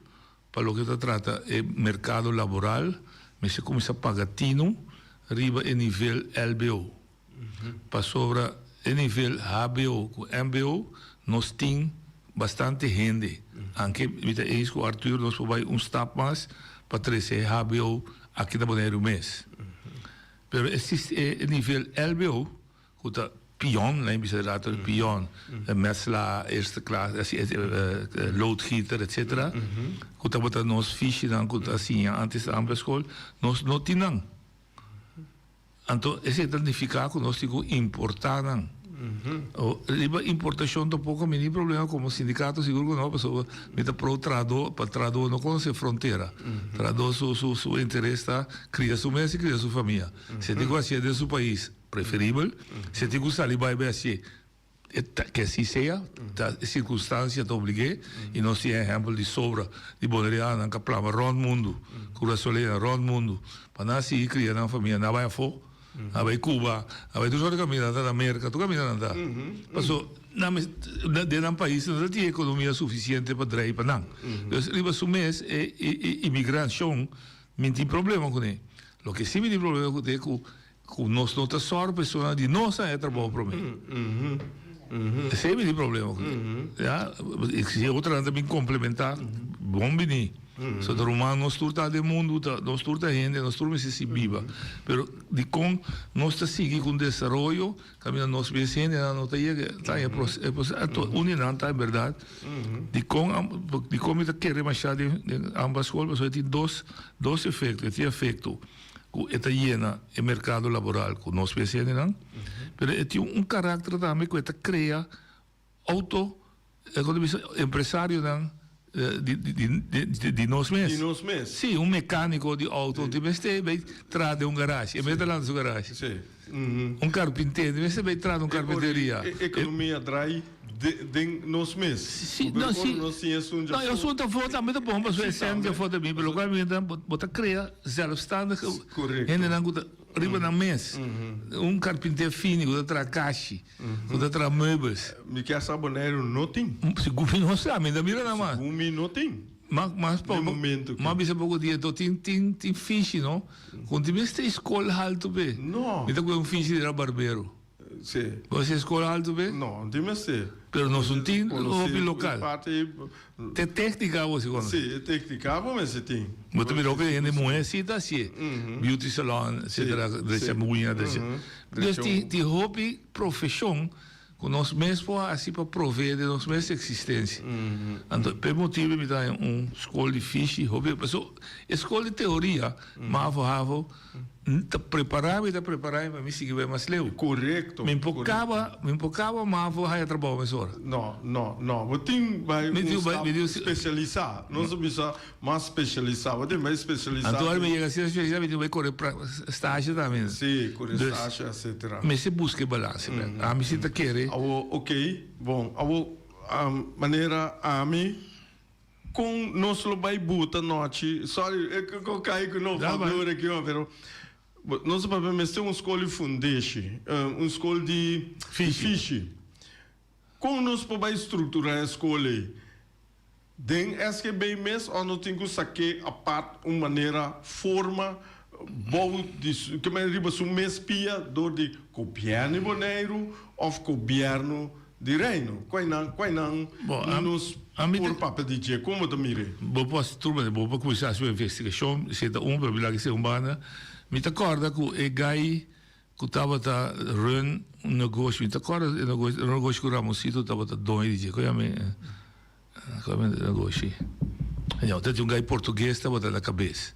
pa loke ta trata e merkado laboral mester kuminsá paga tinu riba e nivel lbo. Pasobra e nivel hbo ku mbo nos tin bastante hende. Anke mi ta eens ku Arthur nos por bai un stap mas pa trese e hbo aki na Boneiru mes. Pero e nivel lbo Ku ta pion, lei bisa rato pion, metselaar, eerste klas, loodgieter, etcetera, ku tabata nos fishinan ku ta siña antes na amper skol, nos no tin nan. Anto esei ta nifiká ku nos tin ku importá nan. Riba importashon tampoko mi tin problema komo sindikato sigur ku no, pasobra mi ta pro trahadó, pa trahadó no konosé frontera. Trahadó su su interes ta kria su mes i kria su famia. Si e tin ku hasié den su pais. Preferibel, si e tin ku sali bai bai hasié, e ta ke así sea, ta e sirkunstansia ta oblig'é, i nos tin ehèmpel di sobra di bonerianonan ku a plama rònt mundu, kurasoleñonan rònt mundu, pa nan a sigui kria nan famia, nan a bai afó, nan a bai Cuba, nan a bai tur sort di kaminda, nan ta na Merka, tur kaminda nan ta. Paso nan mes den nan pais no ta tin ekonomia sufisiente pa drei pa nan. Dus riba su mes e imigrashon mi tin problema kuné. Loke si mi tin problema kuné ku Ku nos no ta sòru pa esunnan di nos haña trabou promé. Esei mi tin problema ku Ya, si e otronan ta bin komplementá, bon biní. So ta ruman nos tur ta den mundu, ta nos tur ta hende, nos tur mester si biba. Pero dikon nos ta sigui ku un desaroyo kaminda nos mes hendenan no ta yega ta haña e pros anto un di nan ta en bèrdat dikon dikon mi ta kere mashá den den ambas skol pasobra e tin dos dos efekto, e tin efekto. ku e ta yena e merkado laboral ku nos mes hendenan, pero e tin un karakter tambe ku e ta krea outo, kon ta bisa, empresarionan di di nos mes. Di nos mes. Si, un mekaniko di outo tin mester bai traha den un garashi, e mester ta lanta su garashi. Si. Un karpinter tin mester bai traha den un karpinteria. E ekonomia drai. Den nos mes. Si, no, si. Nos tin esun dja. No, esun ta afó tambe ta bon pasobra e sèn dja afó ta bin, pero lokual mi ta bo ta krea zelfstandige hendenan ku ta riba nan mes. Un karpinter fini ku ta traha kashi, ku ta traha meubels. Mi kier sa Boneiru no tin. Sigur mi no sa, mi ta mira nan mas. Sigur mi no tin. Mas mas Den momento ki. M'a bisa poko dia to tin tin tin fishi no, ku tin mester skol haltu p'e. No. Mi ta kohe un fishi di barbero. Sí. Bo hasi escola alto be? No, no tin mester. Pero nos un tin hopi local. Parti. Te tecnica bo si conoce? Sí, e tecnica bo mester tin. Bo ta mira hopi hende muhe si ta hacié. Beauty salon, etcetera, drecha muña, drecha. Dus tin tin hopi profesion cu nos mes por haci pa provee den nos mes existencia. Anto p'e motibo mi ta haña un scol di fishi hopi, pasobra e scol di teoria, mavo, havo, Ta prepará mi ta prepará mi pa mi sigui bai mas leu. Korekto. Mi por kaba, mi por kaba mafo haya trabou mesora. No, no, no. Bo tin bai un stap spesialisá. Nos a bisa mas spesialisá. Bo tin bai spesialisá. Anto ora mi yega asina spesialisá mi tin bai kore stasje tambe. Sí, kore stasje etcetera. Mester buska e balanse. Ami si ta kere. Awor, oké, bon. Awor, manera ami. Kon nos lo bai buta nochi? Sorry, e ko kai ku no fabiola aki, pero. Nos a papia mester un skol di fundeshi, un skol di fishi. Kon nos por bai strukturá e skol ei? Den SGB mes òf nos tin ku sak'é apart un manera forma bou di su ke men riba su mes pia dor di gobièrnu di Boneiru òf gobièrnu di Reino? Kuainan kuainan nos por papia di dje? Kon bo ta mir'é? Bo por hasi tur manera. Bo por kuminsá hasi un investigashon, esei ta un, pero mi laga esei un banda. Mi ta kòrda ku e gai Ku tabata run un negoshi, mi ta kòrda e negoshi, un negoshi ku Ramonsito tabata doño di dje, ku yama e, ku yama e negoshi? Anyhow, ta tin un gai portugues tabata na kabes.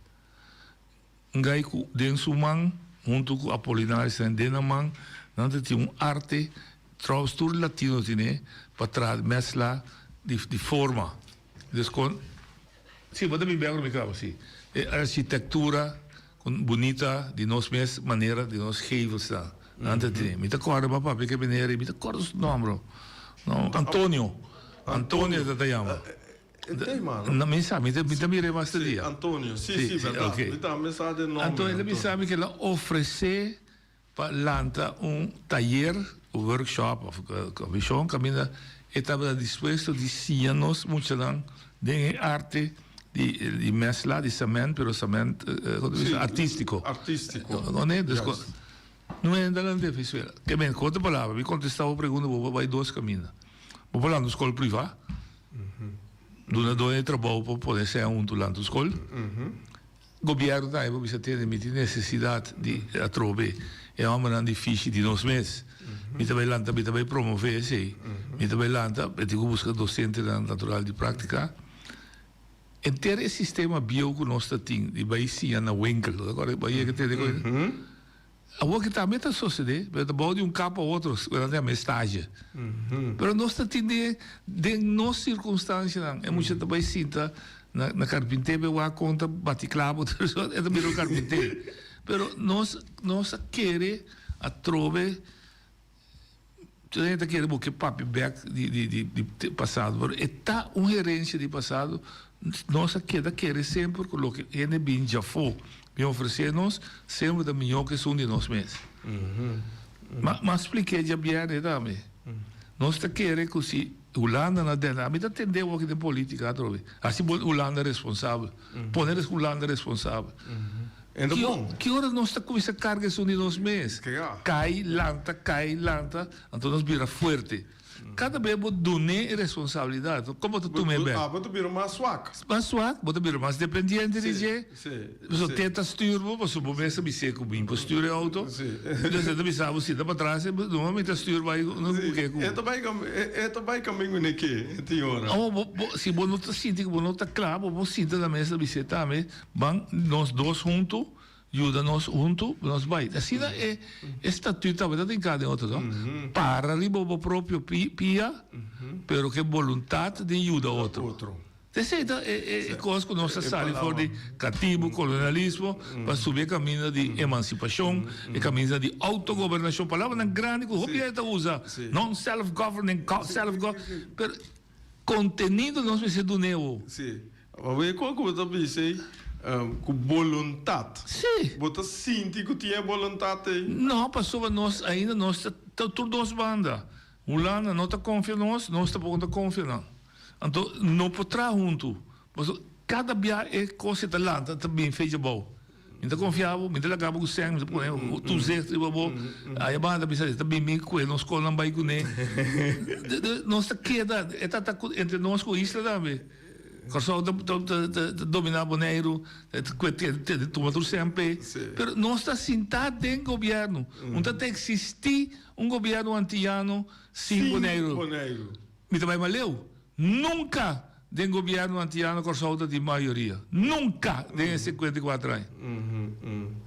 Un gai ku den su man, huntu ku Apolinaris nan den nan man, nan ta tin un arte, trouwens tur latino tine, pa traha mèsla di di forma. Dus kon, si, bo ta bin bèk ora mi kaba, si. E architektura. Con bunita di nos mes manera di nos gevels ta. Nan ta tene. Mi ta corda pa papia ke meneer ei, mi ta corda su nomber. No, Antonio. Antonio ta ta yama. No, mi sa, mi ta mi ta mira e mas te dia. Antonio, si, si, berdad. Mi tambe sa den nomber. Anto el a bisa mi ke el a ofrece Pa lanta un tayer, workshop of comishon kaminda e tabata dispuesto di siña nos muchanan den e arte di mesla, di cement, pero cement artistico. Artistico. No hende a lanta e Venezuela. Ke men, ku otro palabra, mi kontestá bo pregunta, bo por bai dos kaminda. Bo por lanta un skol privá, duna doño di trabou pa pone sèn huntu lanta un skol. Gobierno ta bo bisa tende mi tin necesidad di atrobe e hombernan di fishi di nos mes. Mi ta bay lanta mi ta bay promove esey. Mi ta bay lanta mi tin cu busca docentenan natural di practica. Henter e sistema bieu cu nos ta tin di bay siña na winkel, bo ta acorda bo a yega tende cu Awor ki tambe ta sosode, pero ta bou di un kap pa otro, ku nan ta yama e stage. Pero nos ta tin den den nos sirkunstansianan, e mucha ta bai sinta na na karpinté bai wak kon ta bati klabo tur esot, e ta bira un karpinté. Pero nos nos a kere atrobe. Tur hende ta kere bo ke papia bek di di di di pasado, pero e ta un herencia di pasado. Nos a keda kere semper ku loke hende bin djafó bin ofresé nos semper ta mihó ku esun di nos mes. Ma m'a splik'é djabièrnè tambe. Nos ta kere ku si Hulanda na dende, ami ta tende awor den politica atrobe, hasi bo Hulanda responsabel, pone Hulanda responsabel. Ki ora nos ta kuminsá karga esun di nos mes? Kai, lanta, kai, lanta, anto nos bira fuerte. Kada bes bo dun'é e responsabilidat, kon bo ta tum'é bek? Bo ta bira mas swak. Mas swak, bo ta bira mas dependiente di dje. Pasobra te ta stuur bo, pasobra bo mes ta bis'é ku bin por stuur e outo. Entonces e ta bisa bo sinta patras, no mi ta stuur bai no ku ke ku. E ta bai e ta bai kamingo ne ke, e tin ora. Awor bo bo si bo no ta sinti ku bo no ta kla, bo por sinta na mes ta bis'é tambe. Ban nos dos huntu, yuda nos huntu, nos bai. Asina e e statuut tabata tin kada den otro, no? Para riba bo propio pia, pero ku e boluntat di yuda otro. Esei ta e e kos ku nos a sali for di katibu, kolonialismo, pa subi e kaminda di emansipashon, e kaminda di outogobernashon. Palabranan grandi ku hopi hende ta usa, non self-governing, self-gov, pero Contenido nos mester dun'é wo. Sí. Awor con cu bo ta bisa ei cu boluntad. Sí. Bo ta sinti cu tin e boluntad ei? No, pasobra nos ainda nos ta tur dos banda. Hulanda no ta confia nos, nos tampoco no ta confia nan. Anto no por traha hunto. Pasobra cada bia e cos ei ta lanta ta bin fecha abao. Mi ta konfia bo, mi ta laga bo ku sèn, mi ta pone toezicht riba bo. Aya banda ta bisa, e ta bin bin kue nos konan bai kuné. Nos ta keda, e ta ta entre nos ku isla tambe. Kòrsou ta ta dominá Boneiru, ta kue tuma tur sèn p'e. Pero nos ta sintá den gobièrnu. Un ta ta eksistí un gobièrnu antiyano sin Boneiru. Mi ta bai maleu. Nunka den gobierno antiano Kòrsou ta tin mayoria. Nunka den e 54 aña.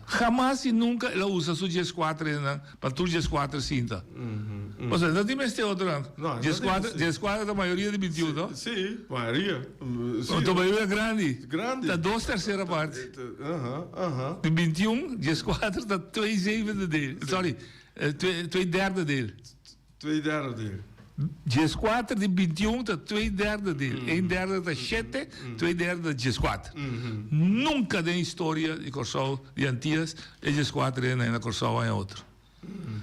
Hamas i nunka el a usa su dieskuater hendenan pa tur dieskuater sinta. Pasobra no tin mester otronan. Dieskuater, dieskuater ta mayoria di bintiun, no? Sí, mayoria. Anto mayoria grandi. Grandi. Ta dos tersera parti. Di bintiun, dieskuater ta twee zevende deel. Sorry, twee derde deel. Twee derde deel. 14 di 21 ta twee derde deel. Een derde ta shete, twee derde ta 14. Nunka den historia di Kòrsou, di Antias, e 14 hende na Kòrsou haña otro.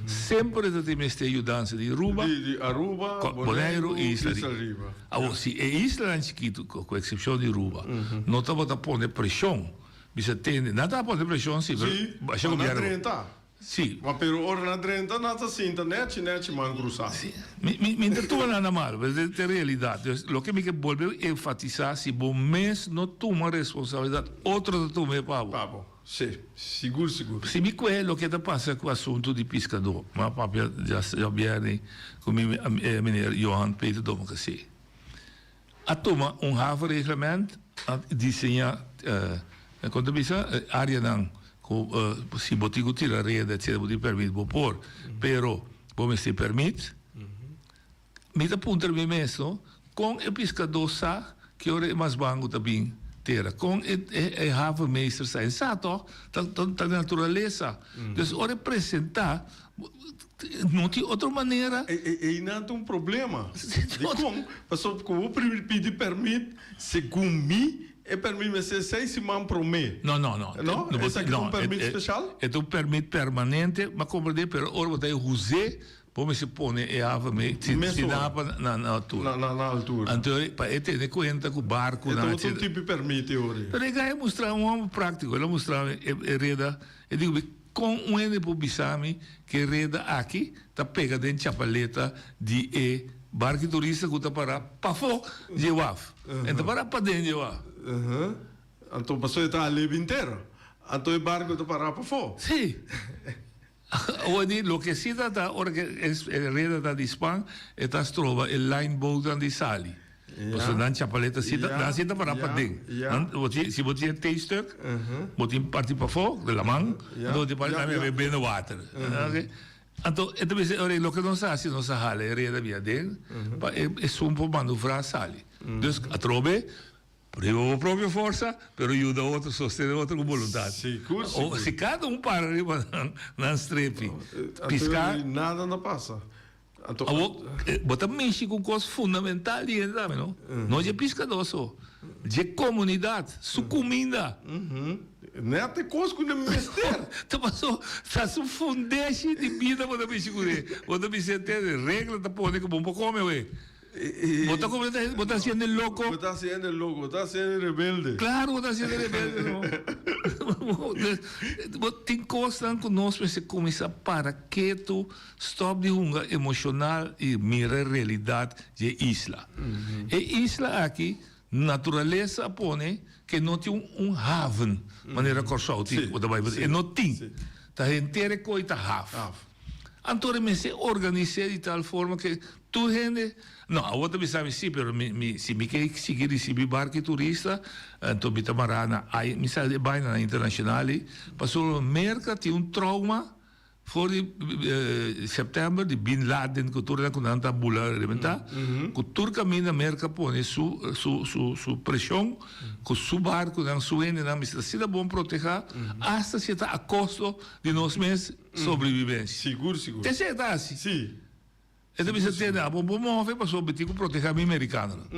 Semper e ta tin mester yudansa di Aruba, Di Aruba, Boneiru i Isla Isla Riba. Riba. Awor, si e islanan chikitu, ku eksepshon di Aruba, no tabata pone preshon, bisa tende, nan tabata pone preshon si, pero Sí, basha pa nan gobièrnu. drenta. Sí. Ma pero ora nan drenta, nan ta sinta nèchi nèchi man krusá. Sí. Mi, mi, mi ta tuma nada malo, pero ta e realidat. Dus, loke mi ke bolbe enfatisá, si bo mes no tuma responsabilidat, otro ta tum'é pa bo. Pa bo. Sí, sigur sigur. Si mi kue loke ta pasa ku asuntu di piskadó, mi a papia djabièrnè ku mi meneer Johan Peter Domacassé. A tuma un havenreglement, a diseñá kon ta bisa áreanan ku si bo tin ku tira reda etcetera bo tin pèrmit bo por, pero bo mester pèrmit. Mi ta puntra mi mes no, kon e piskadó sa ki ora e masbangu ta bin tera? Kon e e havenmeester sa? E sa tòg, ta ta naturalesa. Dus ora e presentá, no tin otro manera. E e einan ta un problema. Dikon? Pasobra ku bo pidi pèrmit, segun mi, e pèrmit mester seis siman promé. No, no, no. No? Esaki ta un pèrmit speshal? E ta un pèrmit permanente, mi a komprendé, pero ora bo ta e huz'é Bo mester pone e haven me si Mesora. si na pa na na altura. Na na na altura. Anto pa e tene kuenta ku barku E nan tabata un etcetera. tipi permiti ori. Pero e guy a mustra un homber práktiko. El a mustra mi e e reda. E diku mi, kon un hende por bisa mi ku e reda aki ta pega den chapaleta di e barki turista ku ta pará pafó dje waf. E ta pará paden dje waf. Anto pasobra e ta aleb intero. Anto e barku ta pará pafó. Sí. Awor di loke si ta ta ora ke e reda ta di span e ta stroba e line boatnan di sali. Pasobra nan chapaleta si ta nan si ta para paden. Nan bo tin si bo tin e T-stuk bo tin parti pafó di laman anto bo tin parti nan bebe binnen water. Anto e ta bisa ora loke nos a hasi nos a hala e reda bia aden pa esun por manovrá sali. Dus atrobe Riba bo propio forsa, pero yuda otro, sostene otro ku boluntat. Sigur, sigur. Si kada un para riba nan strepi, piska. Anto nada no pasa. Anto. Awor, bo ta mishi ku un kos fundamental di hende tambe, no? No dje piskadó so, dje komunidat, su kuminda. Nèt e kos ku nan mester. Ta paso, ta su fundeshi di bida bo ta mishi kuné. Bo ta mishi te regla ta pone ku bo no por kome awe. Bo ta como bo ta haciendo el loco. Bo ta haciendo el loco, bo ta haciendo el rebelde. Claro, bo ta haciendo el rebelde, no. Bo tin cosnan cu nos mester cuminsa para ketu, stop di hunga emocional y mira e realidad dje isla. E isla aki, naturalesa a pone ke no tin un haven manera Corsou tin, bo ta bay, e no tin. Ta henter e coy ta haf. Anto e mester organis'é di tal forma ke tur hende, no, awor ta bisa mi si, pero mi, mi, si mi ke sigui risibí barku di turista, anto mi ta mará na ai, mi sa e bainanan internashonal ei, pasobra Merka tin un trauma for di sèptèmber di Bin Laden ku tur ku nan ta bula rebentá, ku tur kaminda Merka pone su, su, su, su preshon ku su barkunan, su hendenan mester ta asina bon protehá, asta si e ta a kosto di nos mes. Sobrevivencia. Sigur, sigur. Te esei ta hasi. Si. E ta bisa tende, abo bo move pasobra mi tin ku proteha mi merikanonan.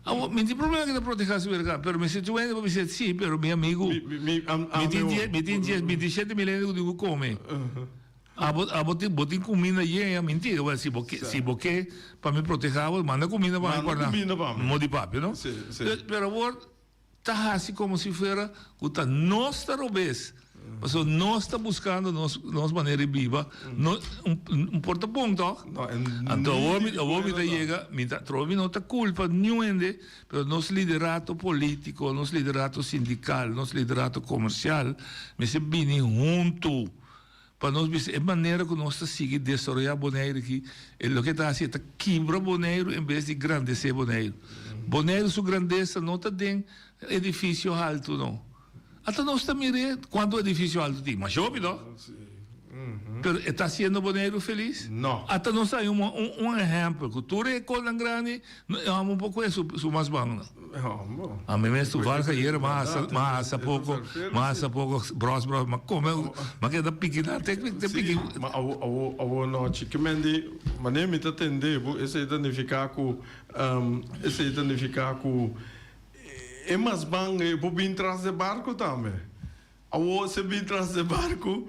Abo, mi tin problema ku ta proteha su merikano, pero mi sinti un hende pa bisa si, pero mi amigu, Mi, mi, am, mi tin die, mi tin dies, bintishete mil hende ku tin ku kome. Abo, abo tin, bo tin kuminda yeña, mintira, wèl, si bo ke, si bo ke pa mi proteha bo, manda kuminda pa mi Manda por nan. kuminda pa mi. Modi papia, no? Si, si. Pero awor, Ta hasi komo si fuera ku ta nos ta robes, pasobra nos ta buskando nos nos manera di biba, no un por ta bon tòg? Anto awor mi awor mi ta yega, mi ta trobe mi no ta kulpa niun hende, pero nos liderato polítiko, nos liderato sindikal, nos liderato komersial mester bini huntu Pa nos bisa e manera ku nos ta sigui desaroyá Boneiru aki, e loke ta hasi e ta kibra Boneiru en bes di grandesé Boneiru. Boneiru su grandesa no ta den edifisio haltu no. Ata nos ta mir'é kuantu edifisio haltu tin, masha hopi no. Pero e ta hasiendo Boneiru felis? No. Ata nos hay un un ehempel ku tur e kosnan grandi e hòmber un poko e su su mas bang no. Ami mes toevallig ayer m'a hasa m'a hasa poko m'a hasa poko bros bros m'a kome m'a keda piki nan te te piki. Si, ma awo awo awo nochi ke men di manera mi ta tende bo esei ta nifiká ku esei ta nifiká ku e mas bang e por bin tras de barko tambe. Awor se bin tras de barku,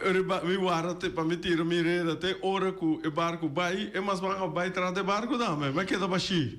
riba mi warda te pa mi tira mi reda te ora ku e barku bai, e mas ban a bai tras de barku tambe, mi a keda bashí.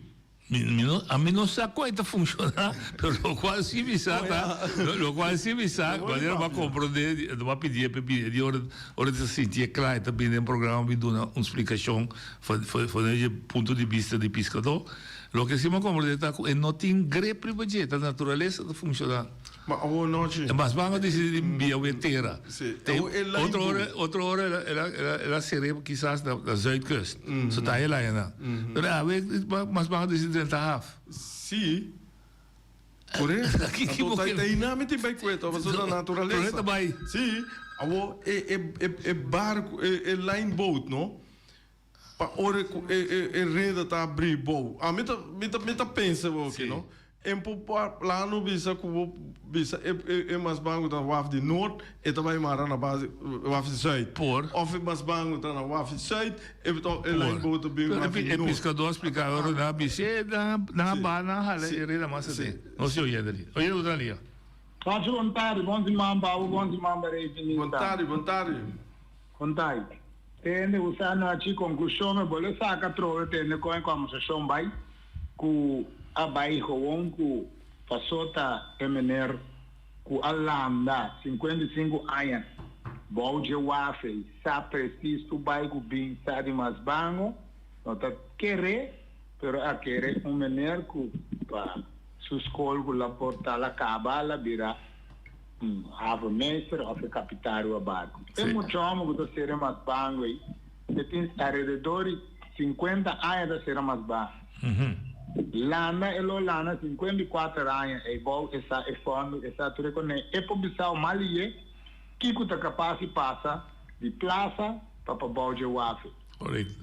Mi, mi no, ami no sa kon e ta funshoná, pero lokual si mi sa ta, lokual si mi sa, manera bo a komprondé, bo a pidié p'e bini, di ora, ora ta sintié kla e ta bini den programa bin duna un splikashon for, for, for e punto di bista di piskadó. Loke si mi a komprondé ta ku e no tin grip riba dje, ta naturalesa ta funshoná. Ma awor nochi. E mas ban a disidi di bia wee tera. Si. Awor e lijn Otro ora, otro ora el a, el a, el a, el a ser'é kisas na, na Zuidkust. So ta e laya nan. Pero awe mas ban a disidi drenta haf. Si. Korekto. Anto ta ta einan mi tin bai kue to, pasobra ta naturalesa. Prome ta bai. Si. Awor e, e, e, e barku, e, e lijnboot no. Pa ora ku e e e reda ta abrí bou. Ami ta mi ta mi ta pensa bo oke no. En por plano bisa ku bo bisa e e e mas ban ku ta na waf di noord e ta bai mara na base waf di zuid. Por. Of e mas ban ku ta na waf di zuid e ta e lijn bou ta bin waf di E noord. piskadó a splika ora nan a bisa e nan nan a baha nan a hala e reda mas aden. Nos si oyendo li. Oyendo ku ta lia. Pachi bon tardi, bon siman pa bo, bon siman pa Rey Finista. Bon tardi, bon tardi. Bon tardi. Tende ku sa nochi konklushon mi bole saka atrobe tende kon e kòmbersashon bai ku a bai gewon ku pasó ta e mener ku a landa 55 aña bou dje wafe i sa presis tur bai ku bin sa di mas bango no ta kere pero a kere un mener ku pa su skol ku la por ta la kaba la bira Un havenmeester of e kapitario a barku. E mucha hòmber ku ta sera mas bangu ei, e tin alrededor di sinkuenta aña ta sera mas bangu. Landa e lo landa 54 aña ei bou e sa e fòndu, e sa tur e koné. E por bisao mal lié kiko ta kapas di pasa di plasa pa pa bou dje wafe.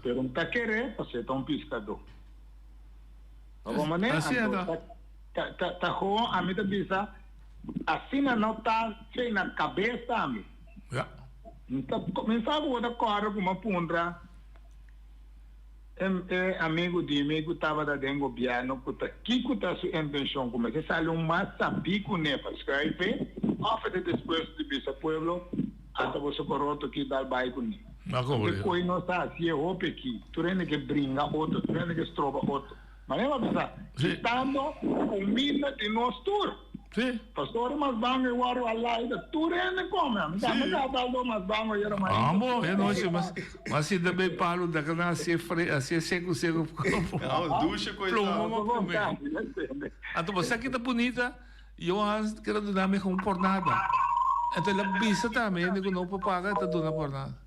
Pero N ta keré pasobra e ta un piskadó. Pa bo manera anto ta ta ta gewoon ami ta bisa. Asina no ta chei na kabes tambe. Ja. Mi ta kuminsá ku bo ta kòrda ku mi a puntra e e amigu di mi ku tabata den gobièrnu ku ta kiko ta su intenshon ku mester sali un mas sabí kuné pa skruif e òf e ta dispuesto di bisa pueblo ata boso koroto ki dal bai kuné. Te koe nos ta hasié hopi aki. Tur hende ke bringa otro, tur hende ke stroba otro. Manera bo a bisa, kitando kuminda di nos tur. Pastor mas bango e wòrdu a laida tur hende kome. Ami tambe ta dal mas bango ayera mainta. Amo, e nochi mas mas sinta bei palu da kana hasie fre hasie seku seku. Ah, dushe koe ta. Plomo kome. Anto bo sa ki ta bunita? Johan keda duna mi un pornada. Anto el a bisa tambe hende ku no por paga e ta duna pornada.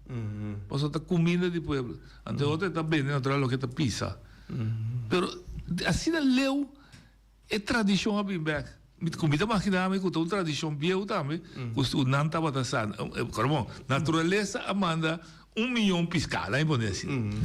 Pasobra ta kuminda di pueblo. Anto e otro e ta bende natural loke ta pisa. Pero asina leu e tradishon a bin bek. Ku mi ta magina mi ku ta un tradishon bieu tambe ku nan tabata sa. Kòrda bon, naturalesa a manda un miyon piská, laña pone asina.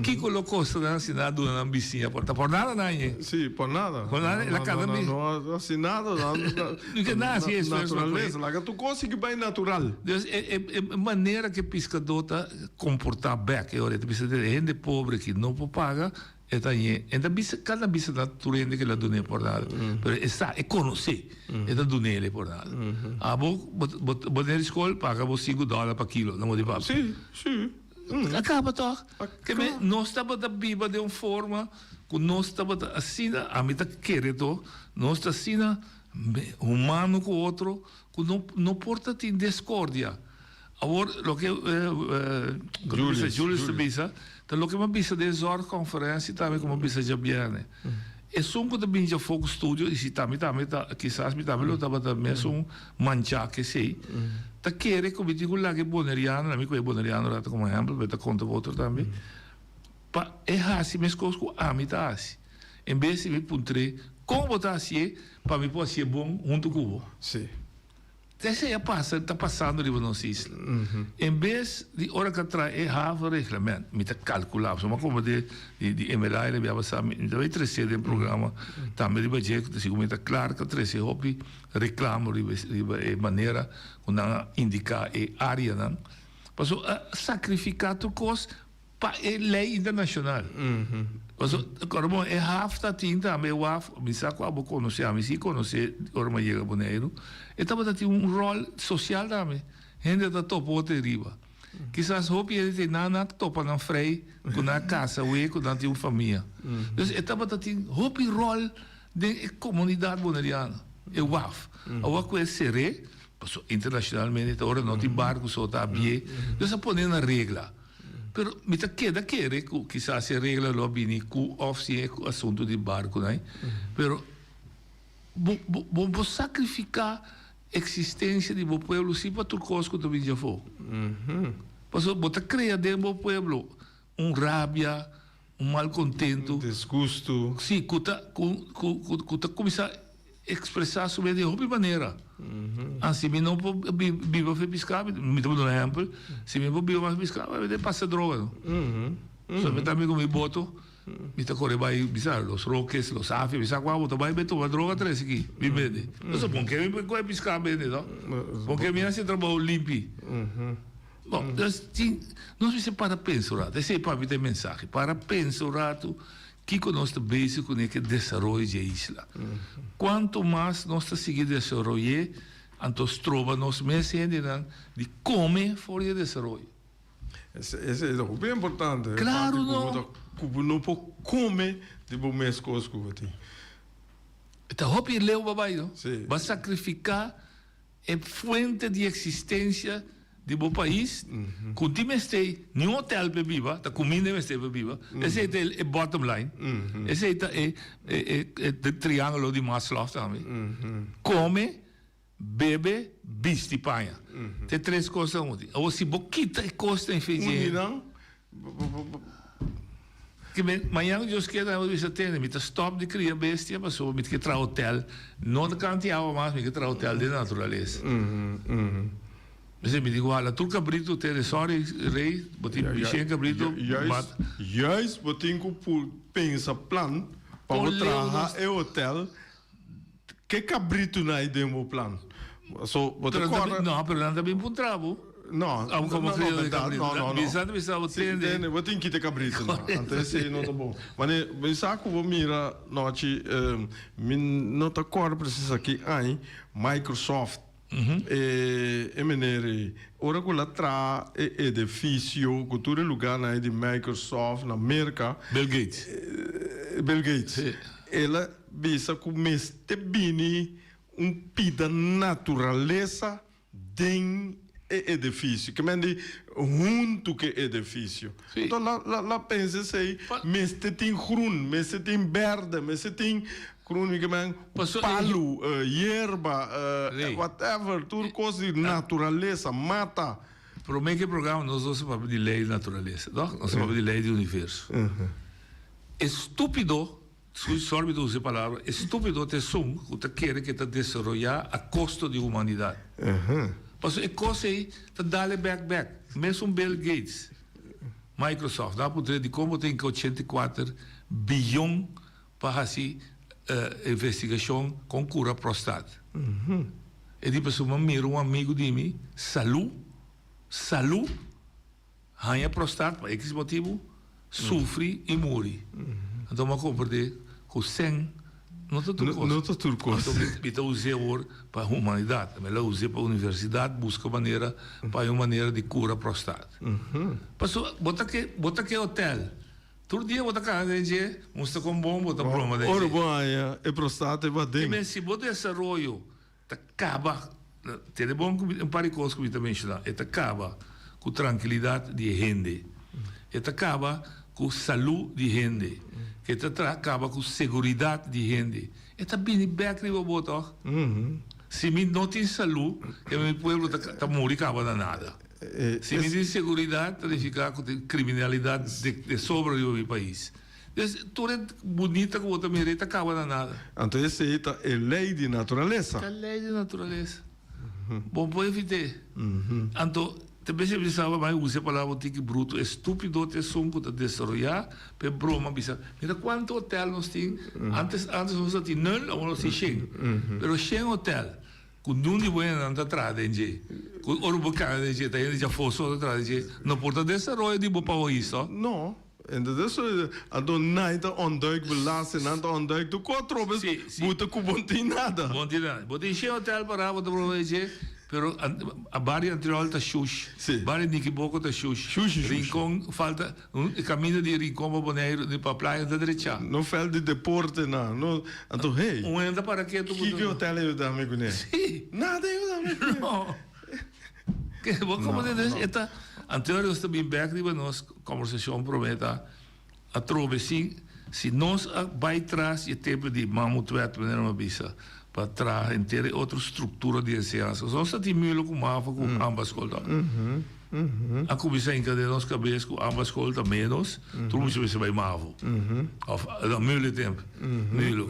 Kiko lo kosta nan si nan a duna nan bisiña por ta por nada nan ye. Si, por nada. Por nada, el a kada bi. No a hasi nada. No ke nada hasi esfuerso. Naturalesa, laga tur kos sigui bai natural. Dus e manera ku e piskadó ta komportá bèk e ora e ta bisa e hende pobre ki no por paga e ta ñe e ta bisa kada bisa na tur hende ke la dun'é por nada pero e sa e konosé e ta dun'é por nada abo bo bo ta na skol paga bo sinku dòler pa kilo na modo di papia Si si a kaba tòg ke men nos tabata biba den un forma ku nos tabata asina ami ta kere to nos ta asina humano ku otro ku no no por ta tin deskordia. Awor loke Julius, Julius ta bisa, ta loke mi a bisa den zorgconferencia tambe como a bisa djabierne. Esun cu ta bini djafó cu studio, y si tambe tambe ta, kisas mi tambe lo tabata mesun manchá cu esey, ta kere cu mi tin cu laga e boneriano, laga mi coge e boneriano rato como ehempel, pero ta conta pa otro tambe, pa e haci mescos cu ami ta haci. En bes di mi puntr'é, con bo ta hacié pa mi por hacié bon hunto cu bo? Sí. Esei a pasa, ta pasando riba nos isla. En bes di ora ku a traha e havenreglement, mi ta kalkulá, pasobra mi a komprendé di di Emeline a bia pasá, mi ta bai tresé den programa tambe riba dje, ku ta sigur mi ta klar ku a trese hopi reklamo riba riba e manera ku nan a indiká e áreanan. Pasobra a sakrifiká tur kos Pa e ley internacional. Paso, acorda bon, e haf ta tin tambe, e waf, mi sa cu abo conoce, ami si conoce ora mi a yega Boneiru, e tabata tin un rol social tambe. Hende ta topa otro riba. Kisas hopi hende tin nan a topa nan frei cu nan a casa awe, cu nan tin un famia. Dus e tabata tin hopi rol den e comunidad boneriano, e waf. Awor cu e cere, paso internacionalmente ta ora no tin barco so ta abie, dus a pone na regla. Pero mi ta keda kere ku kisas e regla lo a bini ku òf sin e asuntu di barkunan, pero bo bo bo por sakrifiká eksistensia di bo pueblo si pa tur kos ku ta bini djafó. Pasobra bo ta krea den bo pueblo un rabia, un malkontentu. Disgustu. Si, ku ta ku ku ku ta kuminsá Expresá su mes di hopi manera. An si mi no por biba fe piská, mi ta pone un ehèmpel, si mi por biba mas piská, mi ta pasa droga no. So mi ta mi ku mi boto, mi ta kore bai bisa Los Roques, Los Afia, mi sa kua bo ta bai bai tuma droga trese aki, mi bende. Pasobra bon ke mi kohe piská bende no. Bon ke mi hasi trabou limpi. Bon, dus tin, nos mester para pensa un ratu. Esei pa mi ta e mensahe, para pensa un ratu. Kiko nos ta bezig kuné ku e desaroyo dje isla? Kuantu mas nos ta sigui desaroy'é, anto stroba nos mes hendenan di kome for di e desaroyo. Esei ta hopi importante. Klaru no. Ku bo no por kome di bo mes kos ku bo tin. E ta hopi leu pa bai no. Bo a sakrifiká E fuente di existencia di bo pais cu tin mester ni un hotel p'e biba, ta cuminda e mester p'e biba, esey ta e bottom line, esey ta e e triangulo di Maslow tambe, come, bebe, bisti paña, ta e tres cosnan cu bo tin. Awor si bo kita e cosnan ei fe dje. Mañan Dios kier nan bisa tende mi ta stop di cria bestia pasobra mi ta kier traha hotel no ta canti awa mas mi kier traha hotel den naturalesa mi mi tin cu hala tur cabrito tende sorry rey bo tin shen cabrito Juist juist bo tin cu pensa plan pa bo traha e hotel Ke kabritunan ei den bo plan? So, bo ta kòrda. No, pero nan ta bin puntra bo. No, no, no, no, no, no. Bisa ta bisa bo tende. Tende, bo tin kita kabritunan. Anto esei no ta bon. Mane, mi sa ku bo mira nochi, mi no ta kòrda presis aki aña, Microsoft, e e meneer ei, ora ku el a traha e edifisio ku tur e lugarnan ei di Microsoft na Merka. Bill Gates. Bill Gates. El a bisa ku mester bini un pida naturalesa den e edifisio, ke men di huntu ku e edifisio. Anto la la la pensa esei, mester tin grun, mester tin berde, mester tin grun, ke men palu, yerba, whatever, tur kos di naturalesa, mata. Prome ku e programa nos dos a papia di lei di naturalesa, toch? Nos a papia di lei di universo. E stupido Sorry mi ta usa e palabra, estupido ta esun ku ta kere ku e ta desaroyá a kosto di humanidat. Pasobra e kos ei ta dal e bèk bèk. Mesun Bill Gates, Microsoft, nan a puntra dikon bo ta hinka 84 biyon pa hasi investigashon kon kura prostat. E di pasobra mi a mira un amigu di mi salú, salú. Haña prostat pa ekis motibu, sufri i muri. Anto mi a komprendé ku sèn no ta tur kos. No ta tur kos. Anto mi ta us'é awor pa humanidat. Mi la us'é pa universidat buska manera pa haña un manera di kura prostat. Pasobra bo ta ke bo ta ke hotel. Tur dia bo ta kana den dje, mustra kon bon bo ta broma den dje. Ora bo haña e prostat e baden. Te si bo desaroyo Ta kaba, tene bon ku un par di kos ku mi ta menshoná, e ta kaba ku trankilidat di e hende, e ta kaba ku salú di hende, e ta traha kaba ku seguridat di hende, e ta bini bèk riba bo tòg? Si mi no tin salú, e mi pueblo ta ta muri kaba na nada. Si mi tin seguridat ta nifiká ku tin kriminalidat de sobra riba mi pais. Dus tur e bunita ku bo ta mira ei ta kaba na nada. Anto esei ta e lei di naturalesa. Ta lei di naturalesa. Bo por evit'é. Anto, te bes e bisa bai usa e palabra un tiki bruto, estúpido ta esun ku ta desaroyá pa e broma bisa, mira kuantu hotel nos tin, antes antes nos a tin nul, awor nos tin shen. Pero shen hotel ku nun di bo hendenan ta traha den dje, ku ora bo kana den dje ta hende djafó so ta traha den dje, no por ta desaroyo di bo pais to. No. Entonces anto nan ta ontduik belasting, nan ta ontduik tur kos atrobe bo ta ku bo no tin nada. Bo no tin nada. Bo tin shen hotel pará bo ta proba dje, pero a bario Antriol ta shush, bario Nikiboko ta shush, Rincon falta, e kaminda di Rincon pa Boneiru, pa playa no ta drechá. No veld di deporte nan, no, anto hey. Un hende ta para ketu ku. Kiko hotel a yuda mi kuné? Nada a yuda mi kuné. No. Bo komo ta e ta, anterior nos ta bin bek riba nos Kombersashon promé ta atrobe si si nos a bai tras di e tempu di Mammoetwet, manera mi a bisa, pa traha henter e otro struktura di enseñansa. Nos ta tin milo ku Mavo ku ambas skol ta. A kuminsá hinka den nos kabes ku ambas skol ta ménos, tur mucha mester bai Mavo. Òf no, milo e tempu, milo.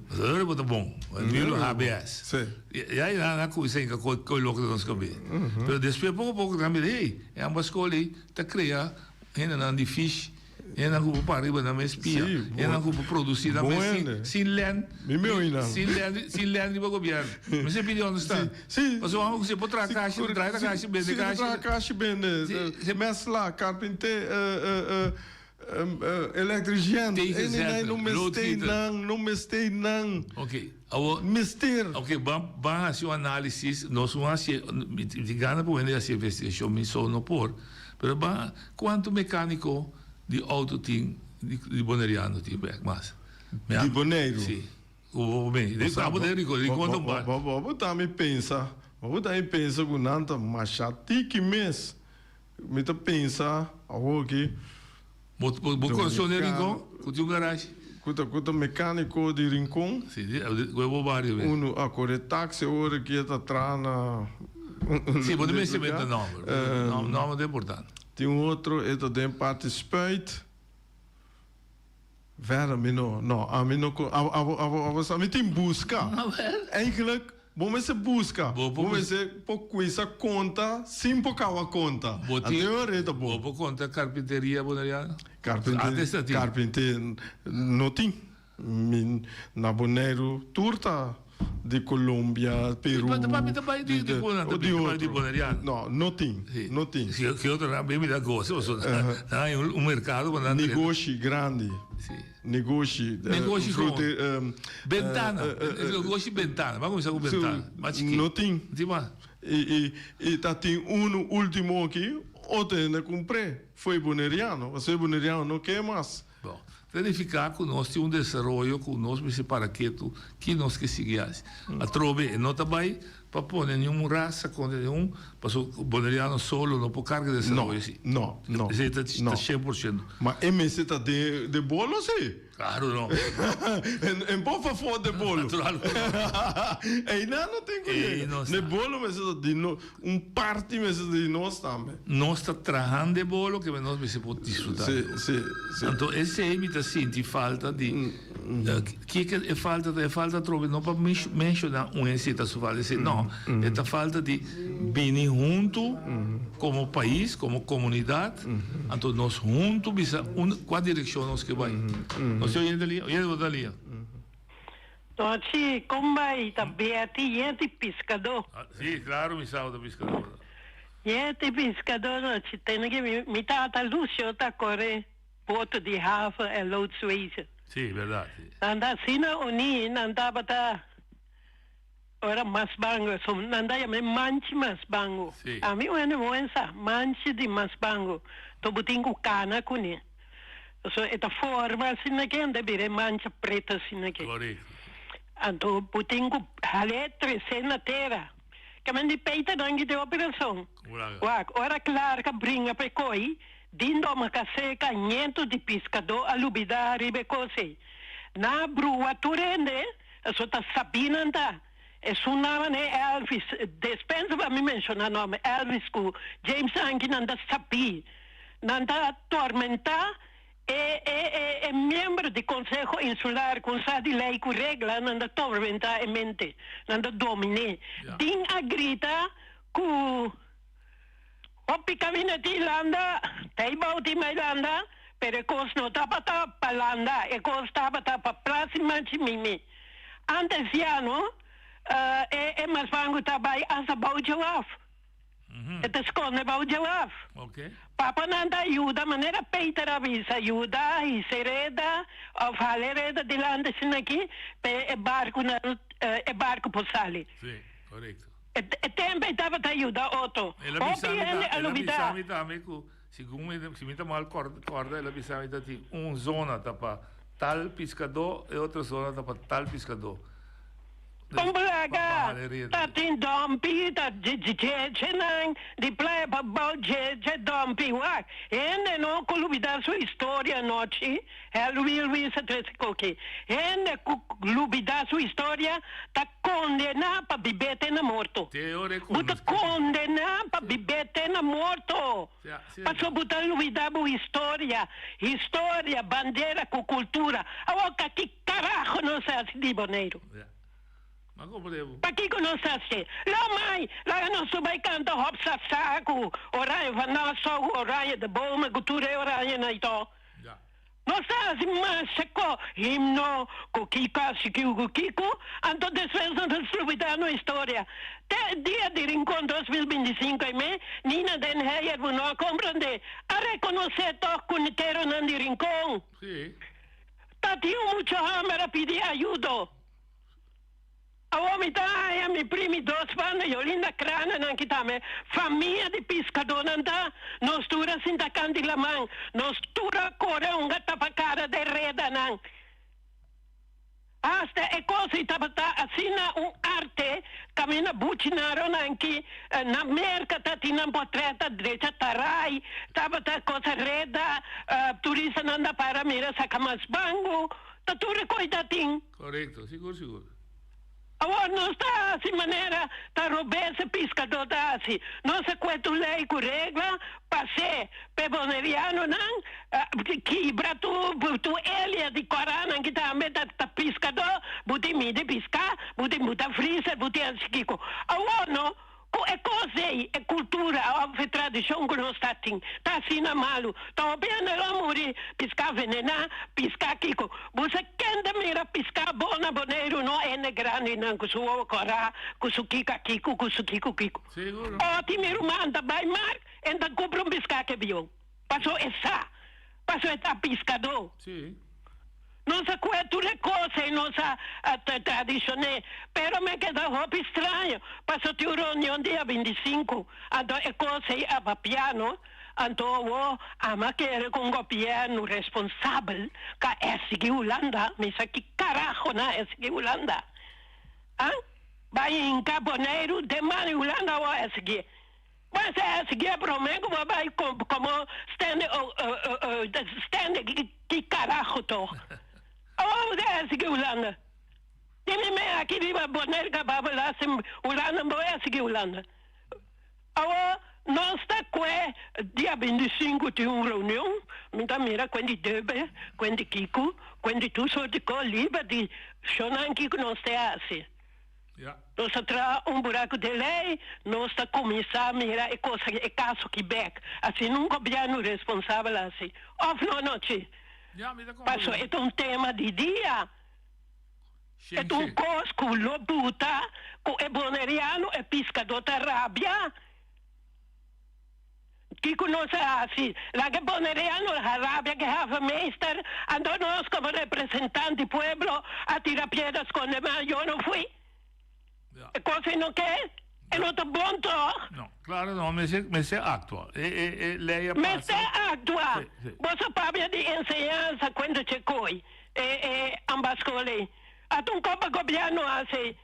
Pasobra bo ta bon, milo HBS. Ya nan a kuminsá hinka koi loko den nos kabes. Pero despues poko poko nan a mira, hey, e ambas skol ei Ta krea hendenan di fish, hendenan ku por para riba nan mes pia, hendenan ku por produsi nan mes sin sin lèn, sin lèn, sin lèn riba gobièrnu. Mi siempre pidi understand. Pasobra amo ku si por traha kashi, traha ta kashi, bende kashi. Traha kashi bende, mèsla, karpinté, Electrician, Tegenzetter, no mester loodgieter. nan, no mester nan. Ok, awor. Mester. Ok, ban ban hasi un análisis, nos un hasi, mi tin gana pa wende hasi investigashon, mi so no por, pero ban kuantu mekániko di outo tin di di boneriano tin bek mas? Di Boneiru? Si, ku bo por mei. Abo den Rincon, Rincon ta un bar. Bo bo ta mi pensa, bo ta mi pensa ku nan ta masha tiki mes. Mi ta pensa awor ki. Bo bo conoce un Rincon cu tin un garage? Cu ta cu ta mecanico di Rincon. Si, di cu e bo bario be. Uno a core taxi awor ki e ta traha na. Si, bo ta mester menta nomber. Nomber ta importante. Tin un otro e ta den parti spuit. Verder mi no, no, ami no con, abo, abo, abo, abo sa, mi tin busca. Eigenlijk, bo mester busca. Bo por Bo mester por cuminsa conta sin por caba conta. Bo tin, Anto e reta bo. bo por conta carpinteria boneriano? Carpinte, Antes ta tin. carpinte no tin. Mi na Boneiru tur ta di Colombia, Peru, Pa mi ta bai di di di di di otro. Boneriano. No, no tin, no tin. Si ki otro nan bin mi ta gosa pasobra nan hay un merkado pa nan drenta. Negoshi grandi. Si. Negoshi. Negoshi komo? Frute, Bentana, negoshi bentana, ban kuminsá ku bentana, mas chikí. No tin. No tin mas. I i ta tin unu ultimo aki, otro hende a kumpr'é, foi boneriano, pasobra e boneriano no ke mas. Bon, ta nifiká ku nos tin un desaroyo ku nos mester para ketu ki nos ke sigui hasi. Atrobe e no ta bai pa pone niun rasa kontra niun, pasobra boneriano solo no por karga desaroyo asi. No, no, no. Esei ta 100%. Ma e mester ta den de bolo si. Claro no. En por fafó de bolo. Natural ku no. Einan no tin ku yega. De bolo mester ta di nos. Un parti mester ta di nos tambe. Nos ta trahando e bolo ke nos mester por disfruta Si, di bolo. si, si. Anto esei mi ta sinti falta di kiko e falta ta? E falta atrobe no pa menshoná un hende si ta su falta esei no. E ta falta di bini huntu komo pais, komo komunidat, anto nos huntu bisa unda kua direkshon nos ke bai. Nos tin oyente lia? Oyente bo ta lia? Nochi, kon bai? Ta Betty yenti piskadó. Sí, klaro mi sa bo ta piskadó. Yenti piskadó nochi. Tene ke mi mi tata Lucio ta kore boto di haven en loodswezen. Sí, bèrdat, sí. Nan ta asina uní, nan tabata ora mas bango, so nan ta yam'é manchi mas bango. Sí. Ami un hende moen sa, manchi di mas bango, to bo tin ku kana kuné. Pasobra e ta forma asina ke anto e bira e mancha preto asina ke. Korekto. Anto bo tin ku hal'é tres'é na tera. Kamen di peitanan ki tin hopi rason. Wak, ora Clark a bringa pa e koi, Dindo Makaseka, ñetu di piskadó a lubidá riba e kos ei. Nan a brua tur hende, pasobra ta sabí nan ta. Esun nan manera Elvis, despensa pa mi menshoná nòmber, Elvis ku James Anky nan ta sabí. Nan ta tormentá. E e e e miembro di Konseho Insular ku sa di lei ku regla nan ta tormentá e mente, nan ta dominé. Din a grita ku hopi kaminda tin landa, ta e bou tin mai landa, pero e kos no tabata pa landa, e kos tabata pa plasi machi mimi. Antes ya no, e e masbangu ta bai asta bou dje waf. E ta skonde bou dje waf. Papanan ta yuda manera Peter a bisa, yuda hisa e reda of hala e reda dilanti asina aki pa e barkunan e barku por sali. Sí, korekto. E tempu ei tabata yuda otro. El a bisa Hopi mi hende ta, a el a lubidá. bisa mi tambe ku segun mi, si mi ta mal kòrda, el a bisa mi ta tin un zona ta pa tal piskadó, e otro zona ta pa tal piskadó. Un plaga ta tin dòmpi ta djechenan di playa pa bou djeche dòmpi wak hende no ku lubida su historia anochi Helwi Luis a trese koki hende ku lubida su historia ta kondena pa bibé te na morto bo ta kondena pa bibé te na morto paso bo ta lubida bo historia historia bandera ku kultura awor kaki Carajo nos a haci di Boneiru? Pakico nos a haci? Lo mai, laga nos tur bay canta hop sa sa cu Oranje van Nassau, cu Oranje de Bomen, cu tur e Oranjenan y todo. Nos a haci masha co himno, cu kico haci kico cu kico, anto despues nos a slubida nos historia. Te dia di Rincon 2025 ey me, Nina den Heyer bo no a comprende, a reconoce toch cuneteronan di Rincon. Ta tin un mucha hòmber a pidi ayudo. Awor mi ta haña mi primi dos banda Yolinda Krananan ki tambe famia di piskadónan ta. Nos tur a sinta kant di laman. Nos tur a kore hunga tapa kara den redanan. Hasta e kos ei tabata asina un arte kaminda buchinaronan ki na Merka ta tin nan portret ta drecha tarai, tabata kos reda, turistanan ta para mira saka mas bangu, ta tur e kos ta tin. Korekto, sigur sigur. Awor nos ta hasi manera ta robes e piskadó ta hasi. Nos a kue tur lei ku regla pas'é p'e bonerianonan kibra tur tur elia di koranan ki tambe ta ta piskadó, bo tin midi piská, bo tin buta freezer, bo tin hasi kiko. Awor no Ku e kos ei, e kultura òf e tradishon ku nos ta tin, ta asina malu. Ta hopi hende lo a muri piská venená, piská kiko. Bo sa ken ta mira piská bo na Boneiru no hende grandinan ku su wowo kòrá, ku su kiko kiko, ku su kiko kiko. Oti mi ruman ta bai mar en ta kumpra un piská ke bion. Paso e sa, paso e ta piskadó. Nos a kue tur e kos ei nos a tradishoné, pero mi a keda hopi straño, paso tin un reunion dia 25, anto e kos ei a papia no, anto awo ami a kere ku un gobièrnu responsabel ka esigi Hulanda, mi sa ki karaho nan a esigi Hulanda, ah? Bai hinka Boneiru den man di Hulanda awo a esigié. Bo a sigui prome ku bo bai komo stende stende ki karaho to. Awor bo a sigui Hulanda. Di mi me aki riba Bonaire kaba bo lasten Hulanda bo a sigui Hulanda. Awor nos ta kue dia 25 tin un reunion mi ta mira kuen di debe kuen di kiko kuen di tur sort di kos liber di shownan kiko nos te hasi. Nos a traha un buraku den lei, nos ta kuminsá mira e kos aki, e kaso aki bèk. Asina un gobièrnu responsabel hasi. Òf no, Nochi? Pasobra e ta un tema di dia. E ta un kos ku lo buta ku e boneriano, e piskadó ta rabia. Kiko nos a hasi? Laga e boneriano ha rabia ku e havenmeester, anto nos komo representant di pueblo a tira piedra skonde ma yo no fui. E kos ei no ke? E no ta bon tòg? No, klaro no, mester mester aktua. E e e lei a pasa. Mester aktua! Sí, sí. Boso papia di enseñansa kuenta chekoi e e ambas skol ei. Ata un kop pa gobièrnu hasi.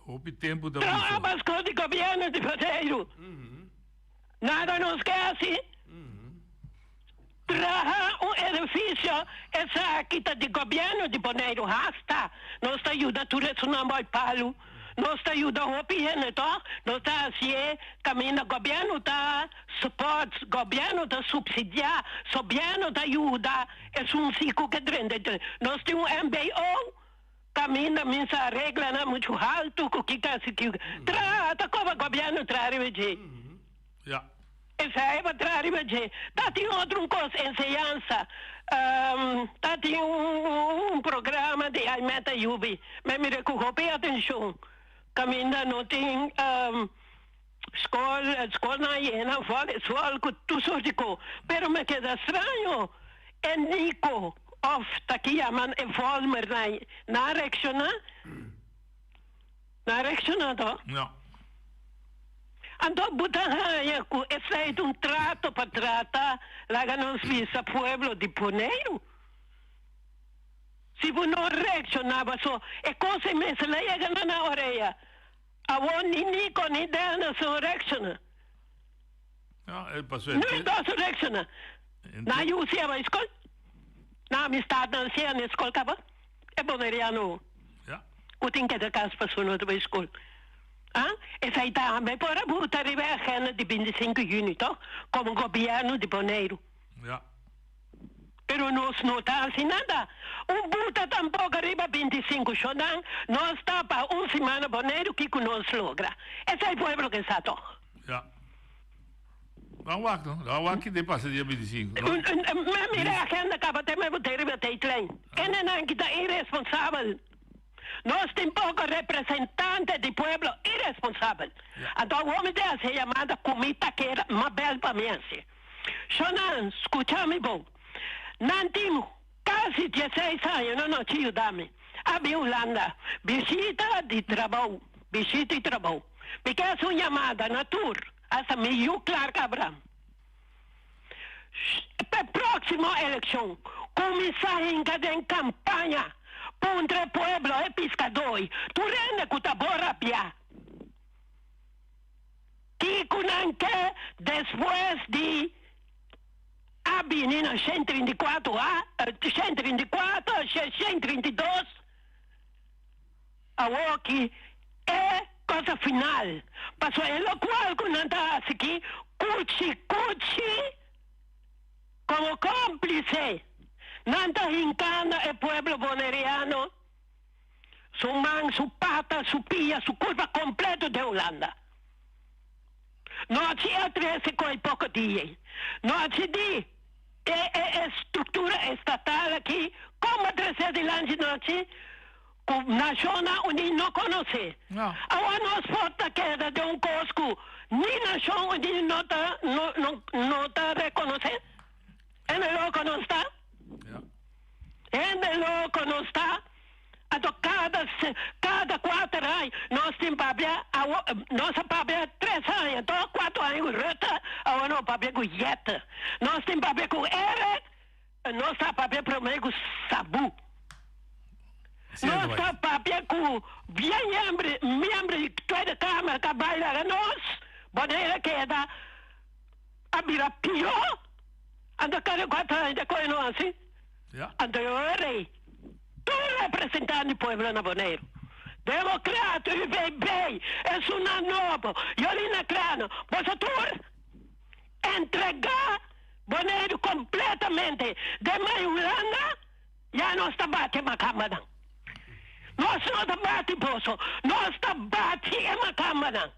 Hopi tempu ta Tro bisa. ambas skol di gobièrnu di Boneiru. Nada nos ke hasi. Traha un edifisio, esaki ta di gobièrnu di Boneiru. Hasta nos ta yuda tur esunnan bou palu. Nos ta yuda hopi hende toch? Nos ta hacié caminda gobierno ta support, gobierno ta subsidia, sobièrno ta yuda esun si cu ke drenta. Nos tin un mbo caminda min sa reglanan mucho halto cu ki casi ki traha ta coba gobierno traha riba dje. Ja. Esei pa traha riba dje. Ta tin otro un kos, enseñansa. Ta tin un programa di Aimeta Yubi. Mi mira ku hopi atenshon. Kaminda no tin skol, skolnan yena vòl e vòl ku tur sort di ko. Pero mi keda straño e Nico òf ta ki yaman e Volmernan nan a reakshoná. Nan a reakshoná to? No. Anto bo ta haña ku esei ta un trato pa trata laga nos bisa pueblo di Boneiru? Si bo no reakshoná paso e kos ei mester la yega na nan orea. Awor ni Nico ni Delna so reakshoná. No, e paso Ni dos reakshoná. Nan yu siña bai skol. Nan amistadnan siña na e skol kaba. E boneriano ku tin keda kas paso no ta bai skol. Ah, esei tambe por a buta riba e agenda di bintisinko juni toch, komo gobièrnu di Boneiru. Ja. Pero nos no ta hasi nada. Un buta tampoko riba bintisinko shonan, nos ta pa un simana Boneiru kiko nos logra. Esei pueblo ke sa toch. Ja. Ban wak no, ban wak ki te pasa dia bintisinko no. Mi a mira e agenda kaba te mi bot'é riba tijdlijn. Kendenan ki ta iresponsabel. Nos tin poko representante di pueblo iresponsabel. Anto awor mi ta hasi e yamada ku mi ta kere mabel pa mi hasi. Shonan, skucha mi bon. Nan tin kasi dieseis aña no nochi yuda mi. A bin Hulanda bishita di trabou, bishita di trabou. Mi ke hasi un yamada na tur, hasta mi yu Clark Abraham. P'e próksimo elekshon, kuminsá hinka den kampaña puntra e pueblo, e piskadói, tur hende ku ta bo rabiá. Kiko nan ke despues di a bini na 134 a, 134, 132? Awoki e cosa final, pasobra e locual cu nan ta haci aki cuchi cuchi como complice, nan ta hincando e pueblo Boneriano su man, su pata, su pia, su curpa completo den Hulanda. No haci e trece coy poco dia, no haci di e e structura estatal aki como trece dilanti no haci. Ku Nashonnan Uní no konosé. Awor nos por ta keda den un kos ku ni Nashon Uní no ta no ta rekonosé? Hende loko nos ta? Hende loko nos ta? Anto kada kada kuater aña nos tin papia awor nos a papia tres aña anto kuater aña ku Rutte awor nos papia ku Jette nos tin papia ku Eric Nos ta papia prome ku Sabu. Nos ta papia ku bien miembro miembro di Tweede Kamer ka bai laga nos. Bonaire keda a bira pio. Anto kada kuater aña ta kohe nos asi. Anto yo e rei. Tur representante di pueblo na Boneiru. Democraat, UVB, esunnan nobo, Jolina Crano, boso tur. Entregá Boneiru kompletamente den man Hulanda, ya nos ta bati e makambanan. Nos no ta bati boso, nos ta bati e makambanan.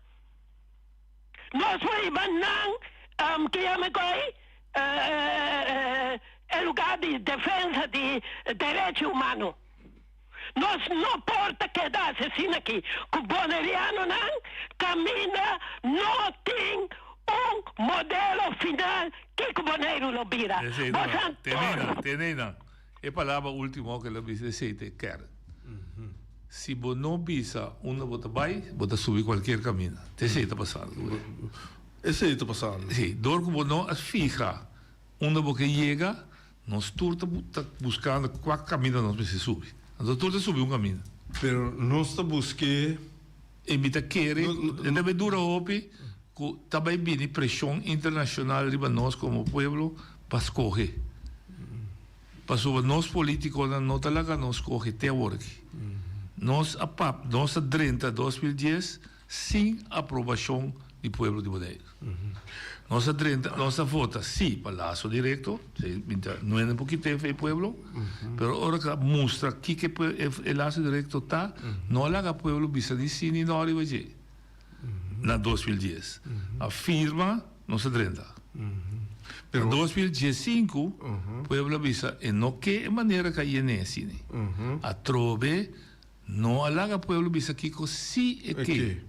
Nos por hiba nan, ke yama koi, e lugá di defensa di derecho humano. Nos no por ta keda asesina aki ku bonerianonan kaminda no tin un modelo final kiko Boneiru lo bira. Esei Bo ta san Tenena, tur. tenena. E palabra ultimo ku el a bisa esei ta e kern. Si bo no bisa unda bo ta bai, bo ta subi kualkier kaminda. Ta esei ta pasando ku bo. Esei ta pasando. Si, dor ku bo no a fiha unda bo ke yega, Nos tur ta ta buscando cua caminda nos mester subi. Anto tur ta subi un caminda. Pero nos ta busque. E mi ta kere, e ta bay dura hopi cu ta bay bini presion internacional riba nos como pueblo pa scoge. Pasobra nos politiconan no ta laga nos scoge te awor aki. Nos a pap, nos a drenta 2010 sin aprobashon di pueblo di Boneiru. Nos a drenta, nos a vota sí pa laso direkto, no hende por kit'é fe e pueblo, pero ora ku a mustra kiko e laso direkto ta, no a laga pueblo bisa ni sí ni no riba dje na 2010. A firma, nos a drenta. Na 2015 pueblo a bisa e no ke e manera ku a yen'é asina. Atrobe No a laga pueblo bisa kiko si e ke.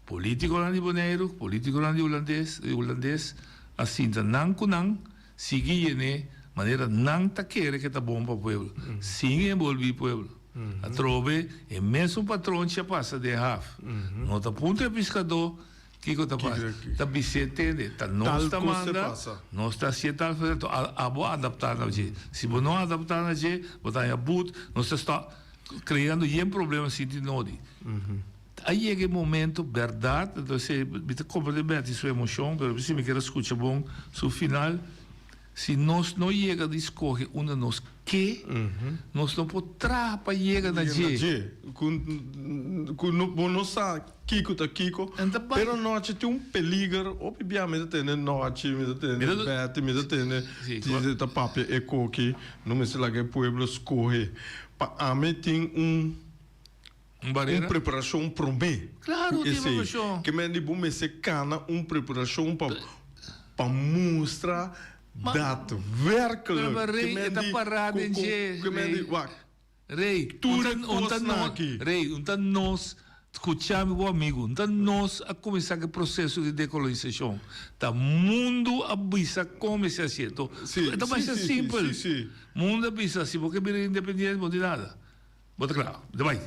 Politiconan di Boneiru, politiconan di Hulandes, di Hulandes a sinta nan cu nan sigui yene manera nan ta kere ke ta bon pa pueblo, sin envolvi pueblo. Atrobe e mesun patronchi a pasa den haf. No ta puntra e piscador kiko ta pasa. Ta bis'é tende, ta nos ta manda, nos ta hacié tal cosa, abo a adapta na dje. Si bo no adapta na dje, bo ta haña but, nos ta sta creando yen problema sin tin nodi. A yega e momento, berdad, entonces mi ta comprende Betty su emocion, pero si mi kier a scucha bon su final, Si nos no yega di scoge unda nos ke, nos no por traha pa yega na dje. Cu bo no sa kico ta kico, pero nochi tin un peliger, hopi bia mi ta tende nochi, mi ta tende Betty, mi ta tende Tite ta papia e koki, no mester laga e pueblo scoge. Pa ami tin un un preparacion prome cu esey. Ke men di bo mester cana un preparacion pa pa mustra daadwerkelijk. Ke men di cu ke men di wak tur e cosnan aki. Rey, un ta nos, scucha mi bo amigo, un ta nos a cuminsa cu e proceso di decolonisacion. Ta mundo a bisa con mester hacié. E ta masha simpel. Mundo a bisa si bo ke bira independiente bo no tin nada. Bo ta kla? Mi ta bai.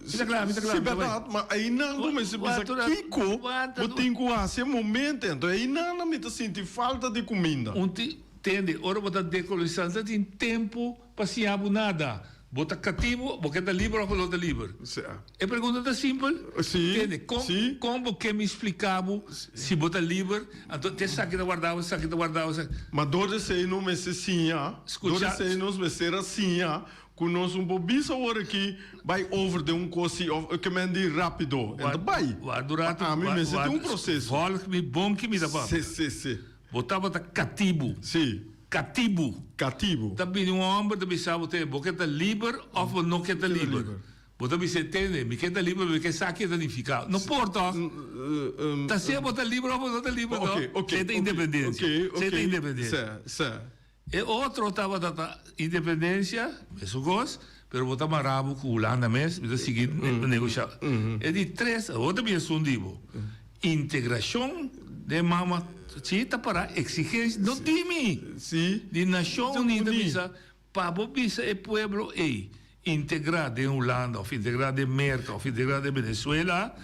Mi ta kla, mi ta kla. Si bèrdat, ma einan bo mester bisa kiko bo tin ku hasi e momento. Anto einan mi ta sinti falta di kuminda. Un ti tende, ora bo ta dekolonisá no ta tin tempu pa siña bo nada. Bo ta katibu, bo ke ta liber òf bo no ta liber? E pregunta ta simpel. Tende, kon kon bo ke mi splika bo si bo ta liber? Anto te esaki ta warda bo, esaki ta warda bo, esaki. Ma dor di esei nos mester siña, dor di esei nos mester a siña Ku nos un por bisa awor aki bai over den un kos si of ke men di rapido en ta bai. Pa ami mester tin un proseso. Volg mi bon ki mi ta papia. Si si si. Bo tabata katibu. Si. Katibu. Katibu. Ta bini un homber ta bisa bo te bo ke ta liber of bo no ke ta liber. Bo ta bisa e tende mi ke ta liber mi ke sa ke ta nifica. No por toch. Ta sea bo ta liber of bo no ta liber toch. Esei ta independencia. Esei ta independencia. Si si. E otro tabata ta independencia, mesun cos, pero bo ta mara bo cu Hulanda mes, mi ta sigui negocia. E di tres, awor ta bin esun di bo, integracion den mama, si ta para exigencia, no di mi, di Nacion Uni ta bisa, pa bo bisa e pueblo ey integra den Hulanda of integra den Merca of integra den Venezuela,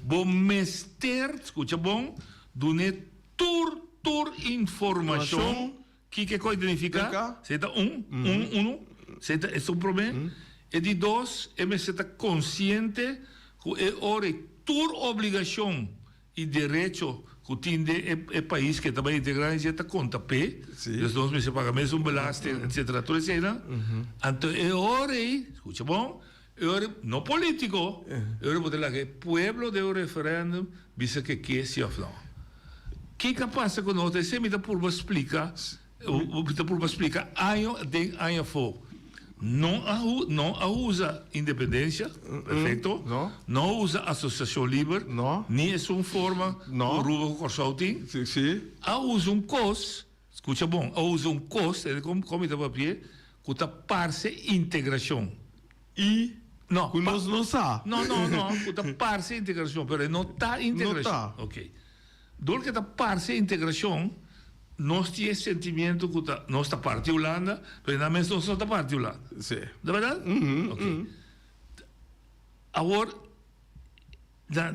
bo mester, scucha bon, dun'e Tur tur informashon kiko e kos ta nifiká, esei ta un, un, unu, esei ta esun promé. E di dos, e mester ta konsiente ku e ora ei tur obligashon i derecho ku tin den e e pais ku e ta bai integrá den dje ta konta p'e. Dus nos mester paga mesun belasting, etsetera, tur eseinan. Anto e ora ei, skucha bon, E ora, no politico, e ora bo ta laga e pueblo den un referendum bisa ke ke si of no. Kiko a pasa ku nos? Esei mi ta purba splika, mi ta purba splika año aden año afó. No a no a usa independencia, perfecto, no a usa asociacion liber, ni esun forma ku Aruba ku Kòrsou tin. A usa un kos, skucha bon, a usa un kos, kon mi ta papia, Ku ta parse integrashon. I No, ku nos no sa. No, no, no, ku ta parse integrashon, pero e no ta integrashon. No ta. Ok. Dor ku e ta parse integrashon, nos tin e sentimiento ku ta nos ta parti Hulanda, pero na mes nos no ta parti Hulanda. Si. Ta bèrdat? Ok. Awor. Na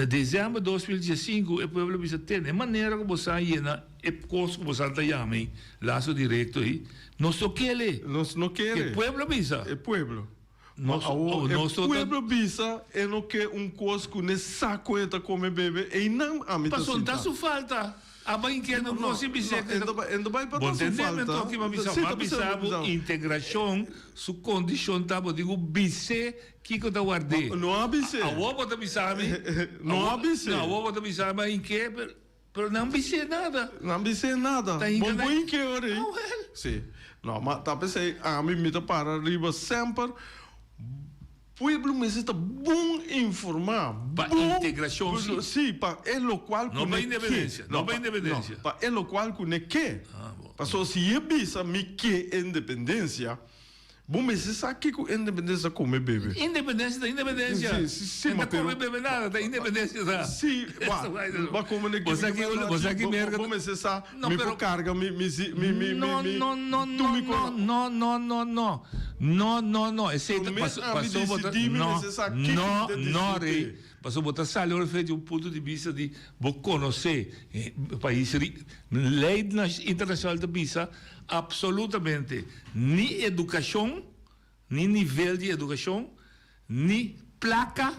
december 2015 e pueblo bisa tene e manera cu bo sa yena e cos cu bo sa ta yama ei lazo directo ei nos no kere. Nos no kere. E pueblo bisa. E pueblo. Ma awor e pueblo bisa e no ke un cos cu ne sa cu e ta come bebe einan ami ta sinta. Pasobra ta su falta. Aba inke no no si bis'é No, e no bai pa Bo ta su entendé mi falta. anto ki bo a bisa? Sí, Bo a ta bisa bisa, bo bisa. integrashon su kondishon ta bo tin ku bis'é kiko ta ward'é. No a bis'é. Awor bo ta bisa mi. No a bis'é. No, awor bo ta bisa mi a inke, pero pero nan bis'é nada. Nan bis'é nada. Ta hinka Bo na bo inke ora ei. Ah wèl. Sí. No, ma ta p'esei ami mi ta para riba semper. Pueblo mester ta bon informá. Pa bon integracion si. Si, pa e locual cu No pa ne ke. independencia, no pa independencia. No, pa e locual cu ne ke. Ah, bo. Pasobra si e bisa mi ke independencia, bo mester sa kico independencia ta come bebe. Independencia ta independencia. Si, si, si, E ma ta come pero bebe nada, ta independencia ta. Si, wa, ba come ne Bo sa ki, bo sa ki merca. Bo mester sa, No, mi pero por carga mi, mi, mi, mi, No, mi, no, no, tu no, mi no, cono. no, no, no, no. No, no, no, esei ta Promé paso ami paso bo ta disidí mi no, mester sa kiko no, mi ta no disidí. Rey, paso bo ta sali ora fe di un punto di bista di bo konosé e pais ri lei internashonal ta bisa absolutamente ni edukashon ni nivel di edukashon ni plaka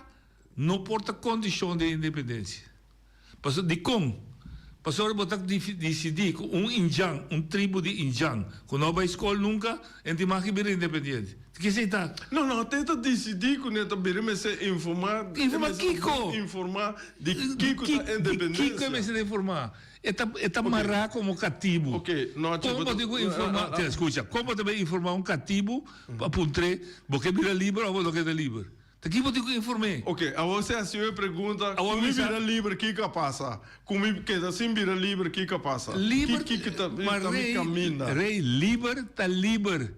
no por ta kondishon di independensia. Pasobra dikon? Pasobra bo ta disidí ku un indjan, un tribu di indjan ku no a bai skol nunka, en tin mag di bira independiente. Ki esei ta? No, no, te ta disidí ku ne ta bira mester informá. Informá kiko? Informá di kiko ta independensia. Di kiko e mester informá? E ta, e ta mará komo katibu. Oké, no, Kon bo tin ku informá? Te, skucha, kon bo ta bai informá un katibu pa puntr'é, bo ke bira liber òf bo no ke ta liber? Ta ki bo tin ku inform'é? Ok, awor si hasi e pregunta, Awor ku mi mi sa- bira liber kiko a pasa? Ku mi keda sin bira liber kiko a pasa? Liber, Ki kiko ta, ma ta mi rei, kaminda? rei liber ta liber.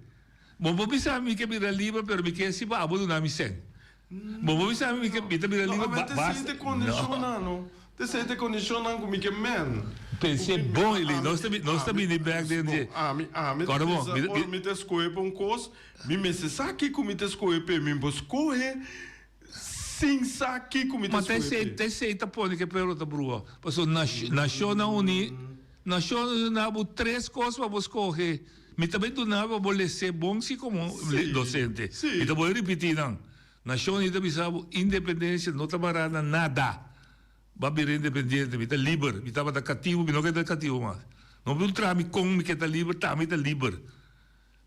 Bo por bisa mi ke bira liber pero mi ke si pa abo duna mi sèn. Bo por bisa mi ke mi ta bira No, liber a ba ver, te basta. sey te kondishonnan no. Te sey te kondishonnan ku mi ke men. Pens'é bon Eli, nos ta nos ta bini bèk den dje. Ami, ami ta Kòrda bon, bisa mi ta ora mi ta skohe pa un kos, Mi mester sa kiko mi ta skohe p'e. Mi por skohe sin sa kiko mi ta Ma ta skohe esei, p'e. ta esei ta pone ku e pueblo ta brua. Pasobra Nashonnan Uní, Nashonnan Uní duna bo tres kos pa bo skohe. Mi ta bai duna bo pa bo les'é bon si komo dosente. Mi ta bolbe ripití nan. Nashon Uní ta bisa bo independensia no ta mará na nada. Bo a bira independiente, mi ta liber. Mi tabata katibu, mi no ke ta katibu mas. No por traha mi kon mi ke ta liber, ta mi ta liber.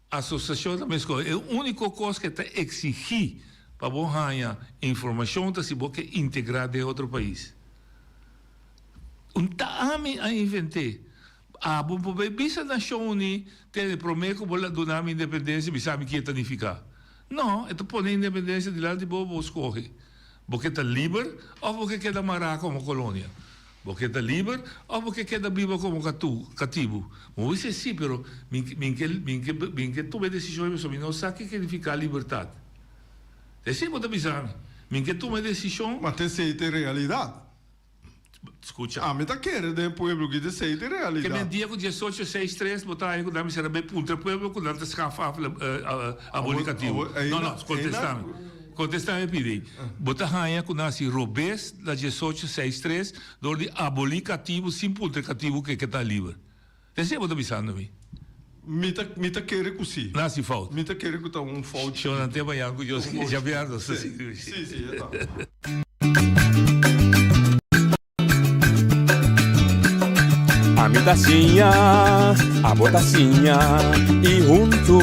Asosiashon ta meskos. E úniko kos ke ta eksigí pa bo haña informashon ta si bo ke integrá den otro pais. Un ta ami a invent'é. Abo por bai bisa Nashon Uní tene promé ku bo duna mi independensia bisa mi ke ta nifiká. No, e ta pone independensia dilanti bo, bo skohe. Bo ke ta liber òf bo ke keda mará komo kolonia? Bo ke ta liber of bo ke keda biba komo katu, katibu? Bo bisa si, pero mi mi ke mi ke mi ke tuma e desishon ei pasobra mi no sa ke signifiká libertat. Ta esei bo ta bisa mi. Mi ke tuma e desishon. Ma ta esei ta e realidat. Skucha. Ami ta kere den e pueblo ki ta esei ta e Ke realidat. men dia ku diesocho seis tres bo ta haña ku nan mester a bai puntra e pueblo ku nan ta skaf af aboli katibu. No, no, kontestá mi. Contesta mi pidi. Bo ta haña cu nan haci robes na diesocho seis tres door di aboli catibu sin puntra e catibu ke ke ta liber. Esey bo ta bisando mi? Mi ta mi ta kere cu si. Nan haci fout. Mi ta kere cu ta un fout. Sho nan te mañan cu yo Javier nos ta sigui. Si, si, e ta. Ami ta siña, abo ta siña y huntu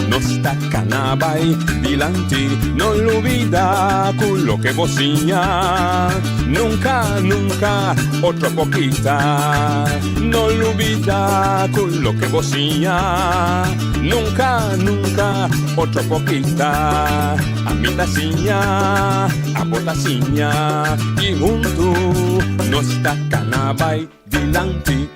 nos ta cana bay dilanti. No lubida cu loke bo siña nunca, nunca otro por kita. No lubida cu loke bo siña nunca, nunca otro por kita. Ami ta siña, abo ta siña y huntu nos ta cana bay dilanti.